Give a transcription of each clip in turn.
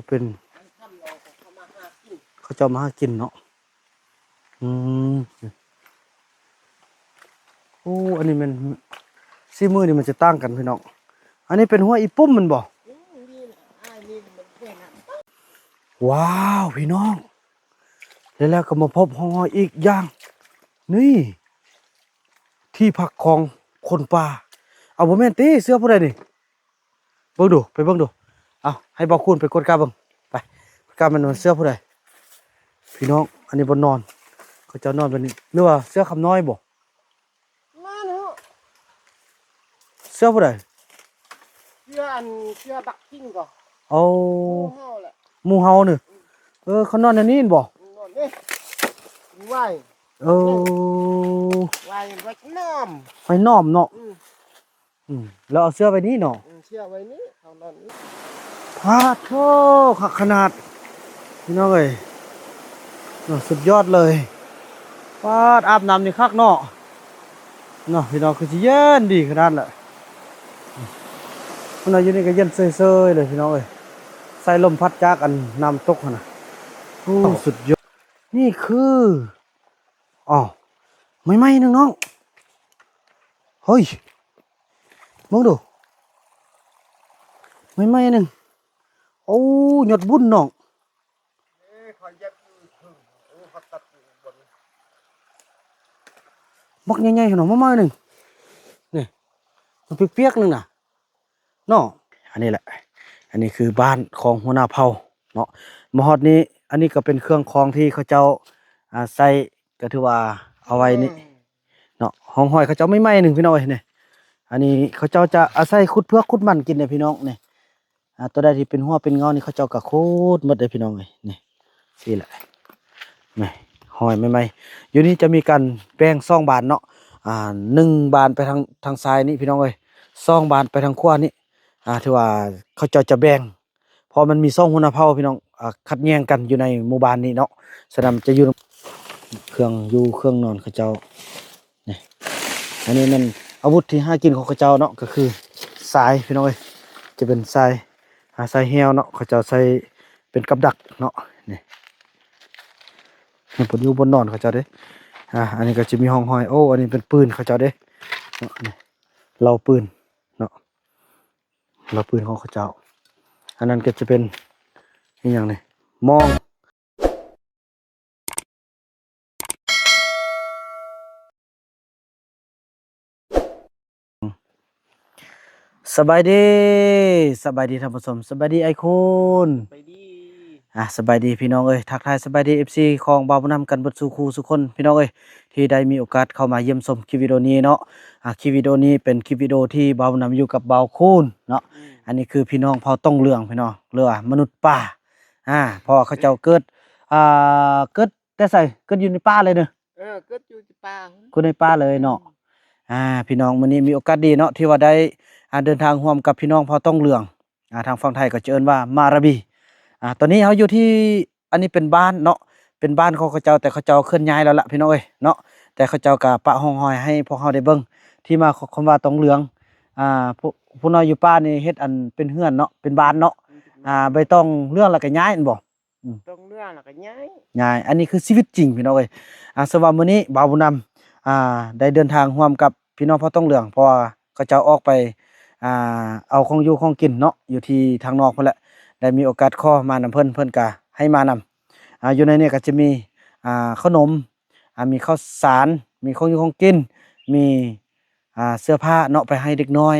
ເປັນ ເຂົາເຈົ້າມາຫາກິນເນາະ. ອືມ ໂອ້ ອັນນີ້ແມ່ນ ສີມືນີ້ມັນຈະຕ່າງກັນພີ່ນ້ອງ. ອັນນີ້ເປັນຫົວອີປຸ້ມແມ່ນບໍ່? ອືມ ນີ້ນະ ອ້າຍ ນີ້ມັນເປັນນະ. ວ້າວ ພີ່ນ້ອງ ແລ້ວ ແລ້ວກໍມາພົບຮ່ອງຮອຍອີກຢ່າງ ນີ້ ທີ່ພັກຂອງຄົນປ່າ. ເອົາ ບໍ່ແມ່ນຕິ ເສື້ອຜູ້ໃດນີ້? ເບິ່ງດູ ໄປເບິ່ງດູ. ເອົາ ໃຫ້ບ່າວຄູນໄປກວດກາເບິ່ງ ໄປກວດກາ ແມ່ນເສື້ອຜູ້ໃດ ພີ່ນ້ອງ. ອັນນີ້ບ່ອນນອນ ເຂົາເຈົ້ານອນແບບນີ້ ຫຼືວ່າເສື້ອຄຳນ້ອຍບໍ່? ມາເນາະ ເສື້ອຜູ້ໃດ? ເສື້ອອັນ ເສື້ອບັກຄິງກໍ ໂອ້ ໝູ່ເຮົາແຫຼະ ໝູ່ເຮົານີ້. ເອີ ເຂົານອນແນວນີ້ແມ່ນບໍ່? ນອນນີ້ ໄວ້ ເອີ ໄວ້ ໄວ້ນອມ ໄວ້ນອມເນາະ. ອືມ ອືມ ແລ້ວເອົາເສື້ອໄວ້ນີ້ເນາະ. ອືມ ເສື້ອໄວ້ນີ້ ເອົານອນນີ້. ປາດໂທ້ ຄັກຂະໜາດ ພີ່ນ້ອງເອີຍ ເນາະ ສຸດຍອດເລີຍ. ປາດ ອາບນ້ຳນີ້ຄັກເນາະ ເນາະ ພີ່ນ້ອງ ຄືຊິເຢັນດີຂະໜາດລະ. ເພິ່ນວ່າຢູ່ນີ້ກໍເຢັນເຊີຍໆເລີຍ ພີ່ນ້ອງເອີຍ ໃສ່ລົມພັດຈາກອັນນ້ຳຕົກຫັ້ນນະ. ໂອ້ ສຸດຍອດ. ນີ້ຄື ອ້າວ ໄມ້ໃໝ່ໜຶ່ງນ້ອງ ເຮີ້ຍ ເບິ່ງດູ ໄມ້ໃໝ່ໜຶ່ງ. ໂອ້ ຍອດບຸນນ້ອງ ບັກໃຫຍ່ໆ ເນາະ ມາໃໝ່ໜຶ່ງ ນີ້ ມັນປຽກໆໜຶ່ງນະ ເນາະ. ອັນນີ້ແຫຼະ ອັນນີ້ຄືບ້ານຂອງຫົວໜ້າເຜົ່າເນາະ. ມາຮອດນີ້ ອັນນີ້ກໍເປັນເຄື່ອງຂອງທີ່ເຂົາເຈົ້າ ອ່າ ໃຊ້ ກໍຖືວ່າເອົາໄວ້ນີ້ເນາະ. ຮ່ອງຮອຍເຂົາເຈົ້າໃໝ່ໆໜຶ່ງ ພີ່ນ້ອງເອີຍ ນີ້. ອັນນີ້ເຂົາເຈົ້າຈະອາໄສຂຸດເຜືອກຂຸດມັນກິນເດ້ ພີ່ນ້ອງ ນີ້. ອ່າ ຕົວໃດທີ່ເປັນຫົວເປັນເຫງົານີ້ ເຂົາເຈົ້າກໍຂຸດໝົດເດ້ ພີ່ນ້ອງເອີຍ ນີ້. ຊີ້ແຫຼະ ນີ້ ຮອຍໃໝ່ໆ. ຢູ່ນີ້ຈະມີການແບ່ງສອງບານເນາະ ອ່າ ໜຶ່ງບານໄປທາງ ທາງຊ້າຍນີ້ ພີ່ນ້ອງເອີຍ ສອງບານໄປທາງຂວານີ້. ອ່າ ຖືວ່າເຂົາເຈົ້າຈະແບ່ງ ເພາະມັນມີສອງຫົວໜ້າເຜົ່າ ພີ່ນ້ອງ ອ່າ ຂັດແຍ່ງກັນຢູ່ໃນໝູ່ບ້ານນີ້ເນາະ. ສະນັ້ນຈະຢູ່ ເຄື່ອງຢູ່ເຄື່ອງນອນເຂົາເຈົ້າ ນີ້ ອັນນີ້ແມ່ນອາວຸດທີ່ຫາກິນຂອງເຂົາເຈົ້າເນາະ ກໍຄືຊາຍ ພີ່ນ້ອງເອີຍ ຈະເປັນຊາຍ ອ່າ ຊາຍແຫ້ວເນາະ ເຂົາເຈົ້າໃຊ້ເປັນກັບດັກເນາະ ນີ້. ນີ້ບ່ອນຢູ່ບ່ອນນອນເຂົາເຈົ້າເດ້. ອ່າ ອັນນີ້ກໍຈະມີຮ່ອງຮອຍ ໂອ້ ອັນນີ້ເປັນປືນເຂົາເຈົ້າເດ້ເນາະ ນີ້ ເຫຼົ່າປືນເນາະ ເຫຼົ່າປືນຂອງເຂົາເຈົ້າ. ອັນນັ້ນກໍຈະເປັນອີຫຍັງນີ້ ມອງ. ສະບາຍດີ ສະບາຍດີທ່ານຜູ້ຊົມ ສະບາຍດີອ້າຍຄູນ ສະບາຍດີ ອ່າ ສະບາຍດີພີ່ນ້ອງເອີຍ ທັກທາຍສະບາຍດີ ເອັຟຊີ ຂອງບ່າວບຸນນຳກັນເບິດສູ່ຄູ່ສູ່ຄົນ ພີ່ນ້ອງເອີຍ ທີ່ໄດ້ມີໂອກາດເຂົ້າມາຢ້ຽມຊົມຄລິບວິດີໂອນີ້ເນາະ. ອ່າ ຄລິບວິດີໂອນີ້ເປັນຄລິບວິດີໂອທີ່ບ່າວບຸນນຳຢູ່ກັບບ່າວຄູນເນາະ. ອືມ ອັນນີ້ຄືພີ່ນ້ອງເຜົ່າຕົງເຫຼືອງ ພີ່ນ້ອງ ຫຼືວ່າມະນຸດປ່າ. ອ່າ ເພາະວ່າເຂົາເຈົ້າເກີດ ອ່າ ເກີດແຕ່ໃສ? ເກີດຢູ່ໃນປ່າເລີຍເດີ. ເອີ ເກີດຢູ່ທີ່ປ່າ ເກີດໃນປ່າເລີຍເນາະ. ອືມ ອ່າ ພີ່ນ້ອງ ມື້ນີ້ມີໂອກາດດີເນາະ ທີ່ວ່າໄດ້ ອ່າ ເດີນທາງຮ່ວມກັບພີ່ນ້ອງເຜົ່າຕົງເຫຼືອງ ອ່າ ທາງຝັ່ງໄທກໍຈະເອີ້ນວ່າມາຣາບີ. ອ່າ ຕອນນີ້ເຮົາຢູ່ທີ່ ອັນນີ້ເປັນບ້ານເນາະ ເປັນບ້ານຂອງເຂົາເຈົ້າ ແຕ່ເຂົາເຈົ້າເຄື່ອນຍ້າຍແລ້ວລະ ພີ່ນ້ອງເອີຍເນາະ. ແຕ່ເຂົາເຈົ້າກໍປະຮ່ອງຮອຍໃຫ້ພວກເຮົາໄດ້ເບິ່ງ ທີ່ມາຂອງຄຳວ່າຕົງເຫຼືອງ. ອ່າ ພວກ ພວກນ້ອຍຢູ່ປ່ານີ້ເຮັດອັນເປັນເຮືອນເນາະ ເປັນບ້ານເນາະ. ອືມ ອ່າ ໃບຕອງເຫຼືອງແລ້ວກໍຍ້າຍແມ່ນບໍ່? ອືມ ຕອງເຫຼືອງແລ້ວກໍຍ້າຍ ຍ້າຍ. ອັນນີ້ຄືຊີວິດຈິງ ພີ່ນ້ອງເອີຍ. ອ່າ ສຳລັບມື້ນີ້ບ່າວບຸນນຳ ອ່າ ໄດ້ເດີນທາງຮ່ວມກັບພີ່ນ້ອງເຜົ່າຕົງເຫຼືອງ ເພາະວ່າເຂົາເຈົ້າອອກໄປ ອ່າ ເອົາຂອງຢູ່ຂອງກິນເນາະ ຢູ່ທີ່ທາງນອກພຸ້ນແຫຼະ. ໄດ້ມີໂອກາດຂໍມານຳເພິ່ນ ເພິ່ນກໍໃຫ້ມານຳ. ອ່າ ຢູ່ໃນນີ້ກໍຈະມີ ອ່າ ເຂົ້າໜົມ ອ່າ ມີເຂົ້າສານ ມີຂອງຢູ່ຂອງກິນ ມີ ອ່າ ເສື້ອຜ້າເນາະ ໄປໃຫ້ເດັກນ້ອຍ.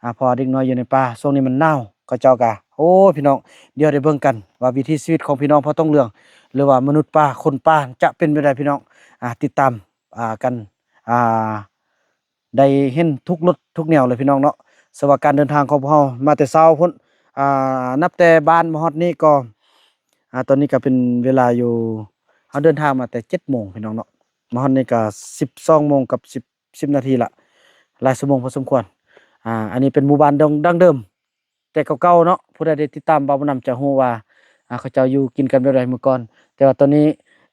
ອ່າ ເພາະວ່າເດັກນ້ອຍຢູ່ໃນປ່າ ຊ່ວງນີ້ມັນໜາວ ເຂົາເຈົ້າກະ ໂອ້ຍ ພີ່ນ້ອງ ດຽວໄດ້ເບິ່ງກັນວ່າວິຖີຊີວິດຂອງພີ່ນ້ອງເຜົ່າຕົງເຫຼືອງ ຫຼືວ່າມະນຸດປ່າ ຄົນປ່າ ຈະເປັນແບບໃດ ພີ່ນ້ອງ. ອ່າ ຕິດຕາມ ອ່າ ກັນ ອ່າ ໄດ້ເຫັນທຸກລົດທຸກແນວເລີຍ ພີ່ນ້ອງເນາະ. ສຳລັບການເດີນທາງຂອງພວກເຮົາມາແຕ່ເຊົ້າພຸ້ນ ອ່າ ນັບແຕ່ບ້ານມາຮອດນີ້ກໍ ອ່າ ຕອນນີ້ກໍເປັນເວລາຢູ່ ເຮົາເດີນທາງມາແຕ່ເຈັດໂມງ ພີ່ນ້ອງເນາະ ມາຮອດນີ້ກໍສິບສອງໂມງກັບສິບ ສິບນາທີລະ ຫຼາຍຊົ່ວໂມງພໍສົມຄວນ. ອ່າ ອັນນີ້ເປັນໝູ່ບ້ານດັງ ດັງເດີມແຕ່ເກົ່າໆເນາະ. ຜູ້ໃດໄດ້ຕິດຕາມບ່າວບຸນນຳຈະຮູ້ວ່າ ອ່າ ເຂົາເຈົ້າຢູ່ກິນກັນແບບໃດເມື່ອກ່ອນ. ແຕ່ວ່າຕອນນີ້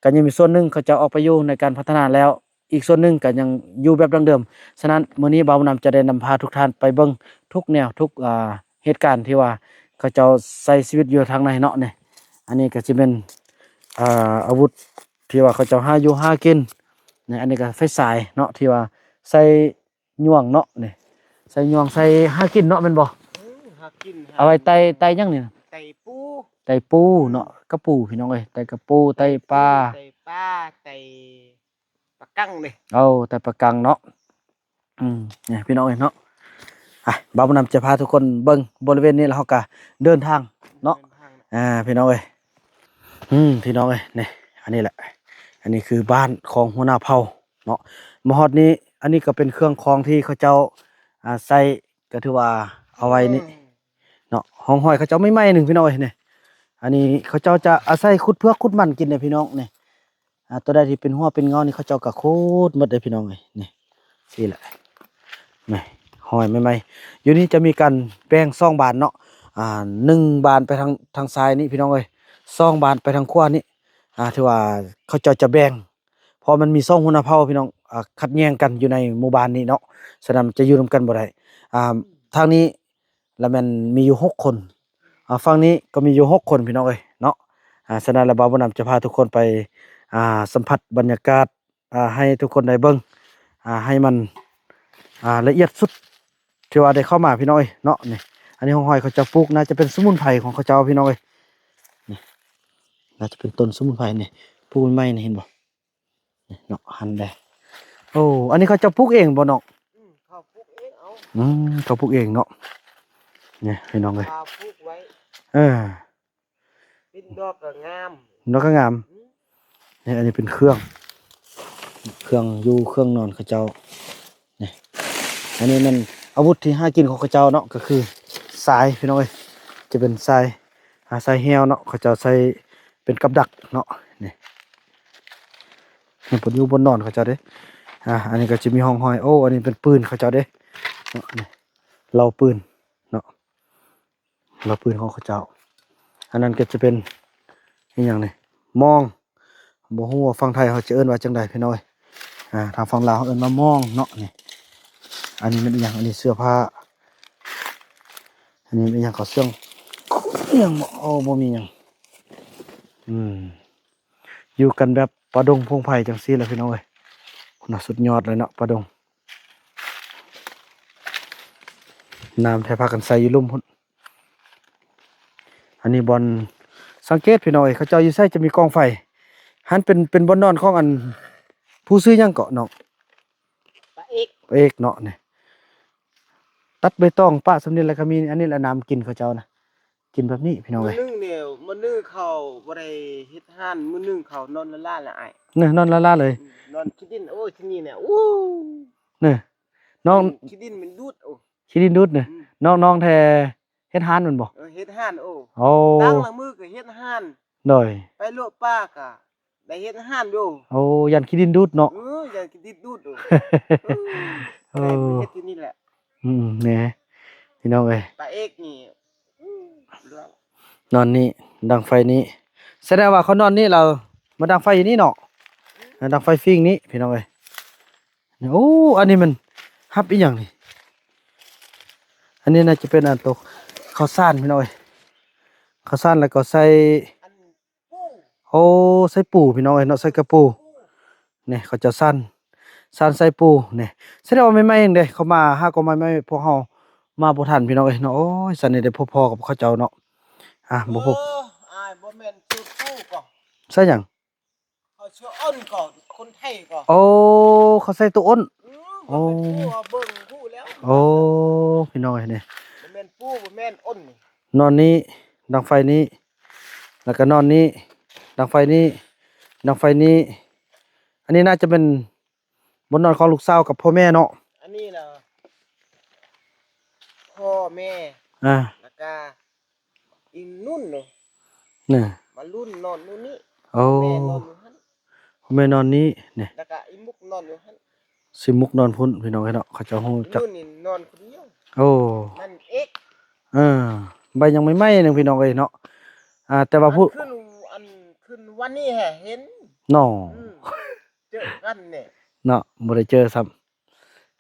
ກໍຍັງມີສ່ວນໜຶ່ງເຂົາເຈົ້າອອກໄປຢູ່ໃນການພັດທະນາແລ້ວ ອີກສ່ວນໜຶ່ງກໍຍັງຢູ່ແບບດັງເດີມ. ສະນັ້ນ ມື້ນີ້ບ່າວບຸນນຳຈະໄດ້ນຳພາທຸກທ່ານໄປເບິ່ງທຸກແນວ ທຸກ ອ່າ ເຫດການທີ່ວ່າ ເຂົາເຈົ້າໃຊ້ຊີວິດຢູ່ທາງໃນເນາະນີ້. ອັນນີ້ກໍຊິແມ່ນ ອ່າ ອາວຸດທີ່ວ່າເຂົາເຈົ້າຫາຢູ່ຫາກິນນີ້. ອັນນີ້ກໍໄຟສາຍເນາະ ທີ່ວ່າໃສ່ຍ່ວງເນາະນີ້ ໃສ່ຍ່ວງໃສ່ຫາກິນເນາະ ແມ່ນບໍ່? ອືມ ຫາກິນ ເອົາໄວ້ໄຕ່ ຫາ ໄຕ່ຫຍັງນີ້ນະ? ໄຕ່ປູ ໄຕ່ປູເນາະ ອືມ ກະປູ ພີ່ນ້ອງເອີຍ ໄຕ່ກະປູ ໄຕ່ປາ ໄຕ່ປູ ໄຕ່ປາ ໄຕ່ປາກັງເດ້. ເອົາ ໄຕ່ປາກັງເນາະ. ອືມ ນີ້ພີ່ນ້ອງເອີຍເນາະ ອ່ະ ບ່າວບຸນນຳຈະພາທຸກຄົນເບິ່ງບໍລິເວນນີ້ ແລ້ວເຮົາກະເດີນທາງເນາະ ເດີນທາງ ອ່າ ພີ່ນ້ອງເອີຍ. ອືມ ພີ່ນ້ອງເອີຍ ນີ້ ອັນນີ້ແຫຼະ ອັນນີ້ຄືບ້ານຂອງຫົວໜ້າເຜົ່າເນາະ. ມາຮອດນີ້ ອັນນີ້ກໍເປັນເຄື່ອງຂອງທີ່ເຂົາເຈົ້າ ອ່າ ໃຊ້ ກໍຖືວ່າເອົາໄວ້ນີ້ ອືມ ເນາະ ຮ່ອງຮອຍເຂົາເຈົ້າໃໝ່ໆໜຶ່ງ ພີ່ນ້ອງເອີຍນີ້. ອັນນີ້ເຂົາເຈົ້າຈະອາໄສຂຸດເຜືອກຂຸດມັນກິນເດ້ ພີ່ນ້ອງນີ້. ອ່າ ຕົວໃດທີ່ເປັນຫົວເປັນເຫງົານີ້ ເຂົາເຈົ້າກໍຂຸດໝົດເດ້ ພີ່ນ້ອງເອີຍນີ້. ຊີ້ແຫຼະ ນີ້ ຮອຍໃໝ່ໆ ຢູ່ນີ້ຈະມີການແບ່ງສອງບານເນາະ ອ່າ ໜຶ່ງບານໄປທາງ ທາງຊ້າຍນີ້ ພີ່ນ້ອງເອີຍ ສອງບານໄປທາງຂວານີ້. ອ່າ ຖືວ່າເຂົາເຈົ້າຈະແບ່ງ ເພາະມັນມີສອງຫົວໜ້າເຜົ່າ ພີ່ນ້ອງ ອ່າ ຂັດແຍ່ງກັນຢູ່ໃນໝູ່ບ້ານນີ້ເນາະ ສະນັ້ນຈະຢູ່ນຳກັນບໍ່ໄດ້. ອ່າ ທາງນີ້ລະແມ່ນມີຢູ່ຫົກຄົນ ອ່າ ຝັ່ງນີ້ກໍມີຢູ່ຫົກຄົນ ພີ່ນ້ອງເອີຍເນາະ. ອ່າ ສະນັ້ນລະ ບ່າວບຸນນຳຈະພາທຸກຄົນໄປ ອ່າ ສຳຜັດບັນຍາກາດ ອ່າ ໃຫ້ທຸກຄົນໄດ້ເບິ່ງ ອ່າ ໃຫ້ມັນ ອ່າ ລະອຽດສຸດ ທີ່ວ່າໄດ້ເຂົ້າມາ ພີ່ນ້ອງເອີຍເນາະ. ນີ້ ອັນນີ້ຮ່ອງຮອຍເຂົາເຈົ້າປູກ ໜ້າຈະເປັນສະໝຸນໄພຂອງເຂົາເຈົ້າ ພີ່ນ້ອງເອີຍ. ນີ້ ໜ້າຈະເປັນຕົ້ນສະໝຸນໄພນີ້ ປູກໃໝ່ໆນີ້ ເຫັນບໍ່? ນີ້ເນາະ ຫັ້ນແຫຼະ. ໂອ້ ອັນນີ້ເຂົາເຈົ້າປູກເອງບໍ່ນ້ອງ? ອືມ ເຂົາປູກເອງເອົາ. ອືມ ເຂົາປູກເອງເນາະ. ນີ້ພີ່ນ້ອງເອີຍ ເຂົາປູກໄວ້ ເອີ ເປັນດອກກໍງາມ ດອກກໍງາມ. ອືມ ນີ້ ອັນນີ້ເປັນເຄື່ອງ ເຄື່ອງຢູ່ເຄື່ອງນອນເຂົາເຈົ້າ. ນີ້ ອັນນີ້ແມ່ນອາວຸດທີ່ຫາກິນຂອງເຂົາເຈົ້າເນາະ ກໍຄືຊາຍ ພີ່ນ້ອງເອີຍ ຈະເປັນຊາຍ ອາ ຊາຍແຮ້ວເນາະ ເຂົາເຈົ້າໃຊ້ເປັນກັບດັກເນາະ. ນີ້ ນີ້ ບ່ອນຢູ່ບ່ອນນອນເຂົາເຈົ້າເດ້. ອາ ອັນນີ້ກໍຈະມີຮ່ອງຮອຍ ໂອ້ ອັນນີ້ເປັນປືນເຂົາເຈົ້າເດ້ເນາະ. ນີ້ ເຫຼົ່າປືນເນາະ ເຫຼົ່າປືນຂອງເຂົາເຈົ້າ. ອັນນັ້ນກໍຈະເປັນອີ່ຫຍັງນີ້ ມອງ ບໍ່ຮູ້ວ່າຝັ່ງໄທເຮົາຈະເອີ້ນວ່າຈັ່ງໃດ ພີ່ນ້ອງເອີຍ. ອ່າ ທາງຝັ່ງລາວເຮົາເອີ້ນວ່າມອງເນາະ. ນີ້ ອັນນີ້ແມ່ນອີ່ຫຍັງ? ອັນນີ້ເສື້ອຜ້າ ອັນນີ້ແມ່ນອີ່ຫຍັງ? ເຂົາເຊື່ອງອີ່ຫຍັງບໍ່? ໂອ້ ບໍ່ມີຫຍັງ. ອືມ ຢູ່ກັນແບບປ່າດົງພົງໄພຈັ່ງຊີ້ແຫຼະ ພີ່ນ້ອງເອີຍ. ພຸ້ນນະ ສຸດຍອດເລີຍເນາະ ປ່າດົງ. ນ້ຳແທ້ ພາກັນໃສ່ຢູ່ລຸ່ມພຸ້ນ. ອັນນີ້ບ່ອນສັງເກດ ພີ່ນ້ອງເອີຍ ເຂົາເຈົ້າຢູ່ໃສຈະມີກອງໄຟ. ຫັ້ນເປັນ ເປັນບ່ອນນອນຂອງອັນ ຜູ້ຊື່ຫຍັງເກາະນ້ອງ? ປາເອກ ປາເອກເນາະ. ນີ້ ຕັດໃບຕອງປະສ່ຳນີ້ ແລ້ວກໍມີອັນນີ້ແຫຼະ ນ້ຳກິນເຂົາເຈົ້ານະ. ກິນແບບນີ້ ພີ່ນ້ອງເອີຍ. ມື້ໜຶ່ງນີ້ ມື້ໜຶ່ງເຂົາບໍ່ໄດ້ເຮັດຮ້ານ ມື້ໜຶ່ງເຂົານອນລ້າໆລະອ້າຍ. ເນາະ ນອນລ້າໆເລີຍ. ອືມ ນອນຂີ້ດິນ ໂອ້ຍ ທີ່ນີ້ແຫຼະ ໂອ້ ເນາະ ນ້ອງ ອືມ ຂີ້ດິນມັນດູດ ໂອ້ ຂີ້ດິນດູດເນາະ. ອືມ ນ້ອງ ນ້ອງແທ້ເຮັດຮ້ານແມ່ນບໍ່? ເອີ ເຮັດຮ້ານ ໂອ້ ໂອ້ ຕັ້ງລະມື້ກໍເຮັດຮ້ານ ໂດຍ ໄປເລາະປ່າກໍ ໄດ້ເຮັດຮ້ານຢູ່. ໂອ້ ຢ້ານຂີ້ດິນດູດເນາະ. ເອີ ຢ້ານຂີ້ດິນດູດຢູ່. ເອີ ເອີ ໄດ້ມາເຮັດທີ່ນີ້ແຫຼະ. ອືມ ແນ່ ພີ່ນ້ອງເອີຍ ປາເອກນີ້ ອືມ ນອນນີ້ ດັງໄຟນີ້ ສະແດງວ່າເຂົານອນນີ້ ລາວມາດັງໄຟຢູ່ນີ້ເນາະ. ອືມ ດັງໄຟຟິງນີ້ ພີ່ນ້ອງເອີຍ. ໂອ້ ອັນນີ້ມັນຮັບອີ່ຫຍັງນີ້? ອັນນີ້ໜ້າຈະເປັນອັນໂຕເຂົ້າສານ ພີ່ນ້ອງເອີຍ ເຂົ້າສານ ແລ້ວກໍໃສ່ ອັນ ປູ ໂອ້ ໃສ່ປູ ພີ່ນ້ອງເອີຍເນາະ ໃສ່ກະປູ. ນີ້ເຂົາເຈົ້າສານ ສານໃສ່ປູນີ້ ສະແດງວ່າໃໝ່ໆເດ້ ເຂົາມາຫາກໍໃໝ່ໆ ພວກເຮົາມາບໍ່ທັນ ພີ່ນ້ອງເອີຍເນາະ. ໂອ້ຍ ສັນນີ້ໄດ້ພົບພໍ້ກັບເຂົາເຈົ້າເນາະ. ອ່າ ບໍ່ພົບ ເອີ ອ້າຍ ບໍ່ແມ່ນຊື່ປູກໍ ໃສ່ຫຍັງ? ເຂົາຊື່ອ້ນກໍ ຄົນໄທກໍ ໂອ້ ເຂົາໃສ່ໂຕອ້ນ. ອືມ ໂອ້ ບໍ່ແມ່ນປູ ເຮົາເບິ່ງຮູ້ແລ້ວ. ໂອ້ ພີ່ນ້ອງເອີຍ ນີ້ ບໍ່ແມ່ນປູ ບໍ່ແມ່ນອ້ນ. ນອນນີ້ ດັງໄຟນີ້ ແລ້ວກໍນອນນີ້ ດັງໄຟນີ້ ດັງໄຟນີ້. ອັນນີ້ໜ້າຈະເປັນບ່ອນນອນຂອງລູກສາວກັບພໍ່ແມ່ເນາະ. ອັນນີ້ລະ ພໍ່ແມ່ ອ່າ ແລ້ວກະອີ່ນຸ່ນເນາະ ນີ້ ມາລຸນນອນຢູ່ນີ້. ໂອ້ ແມ່ນອນຢູ່ຫັ້ນ ພໍ່ແມ່ນອນນີ້ ນີ້ ແລ້ວກະອີ່ມຸກນອນຢູ່ຫັ້ນ. ຊິມຸກນອນພຸ້ນ ພີ່ນ້ອງເອີຍເນາະ ເຂົາເຈົ້າຮູ້ຈັກ. ອີ່ນຸ່ນນີ້ນອນຄົນດຽວ. ໂອ້ ນັ້ນເອກ ເອີ ໃບຍັງໃໝ່ໆໜຶ່ງ ພີ່ນ້ອງເອີຍເນາະ. ອ່າ ແຕ່ວ່າຜູ້ ອັນຂຶ້ນ ອັນຂຶ້ນວັນນີ້ແຮະເຫັນເນາະ. ອືມ ເຈີກັນແນ່ເນາະ ບໍ່ໄດ້ເຈີຊ້ຳ.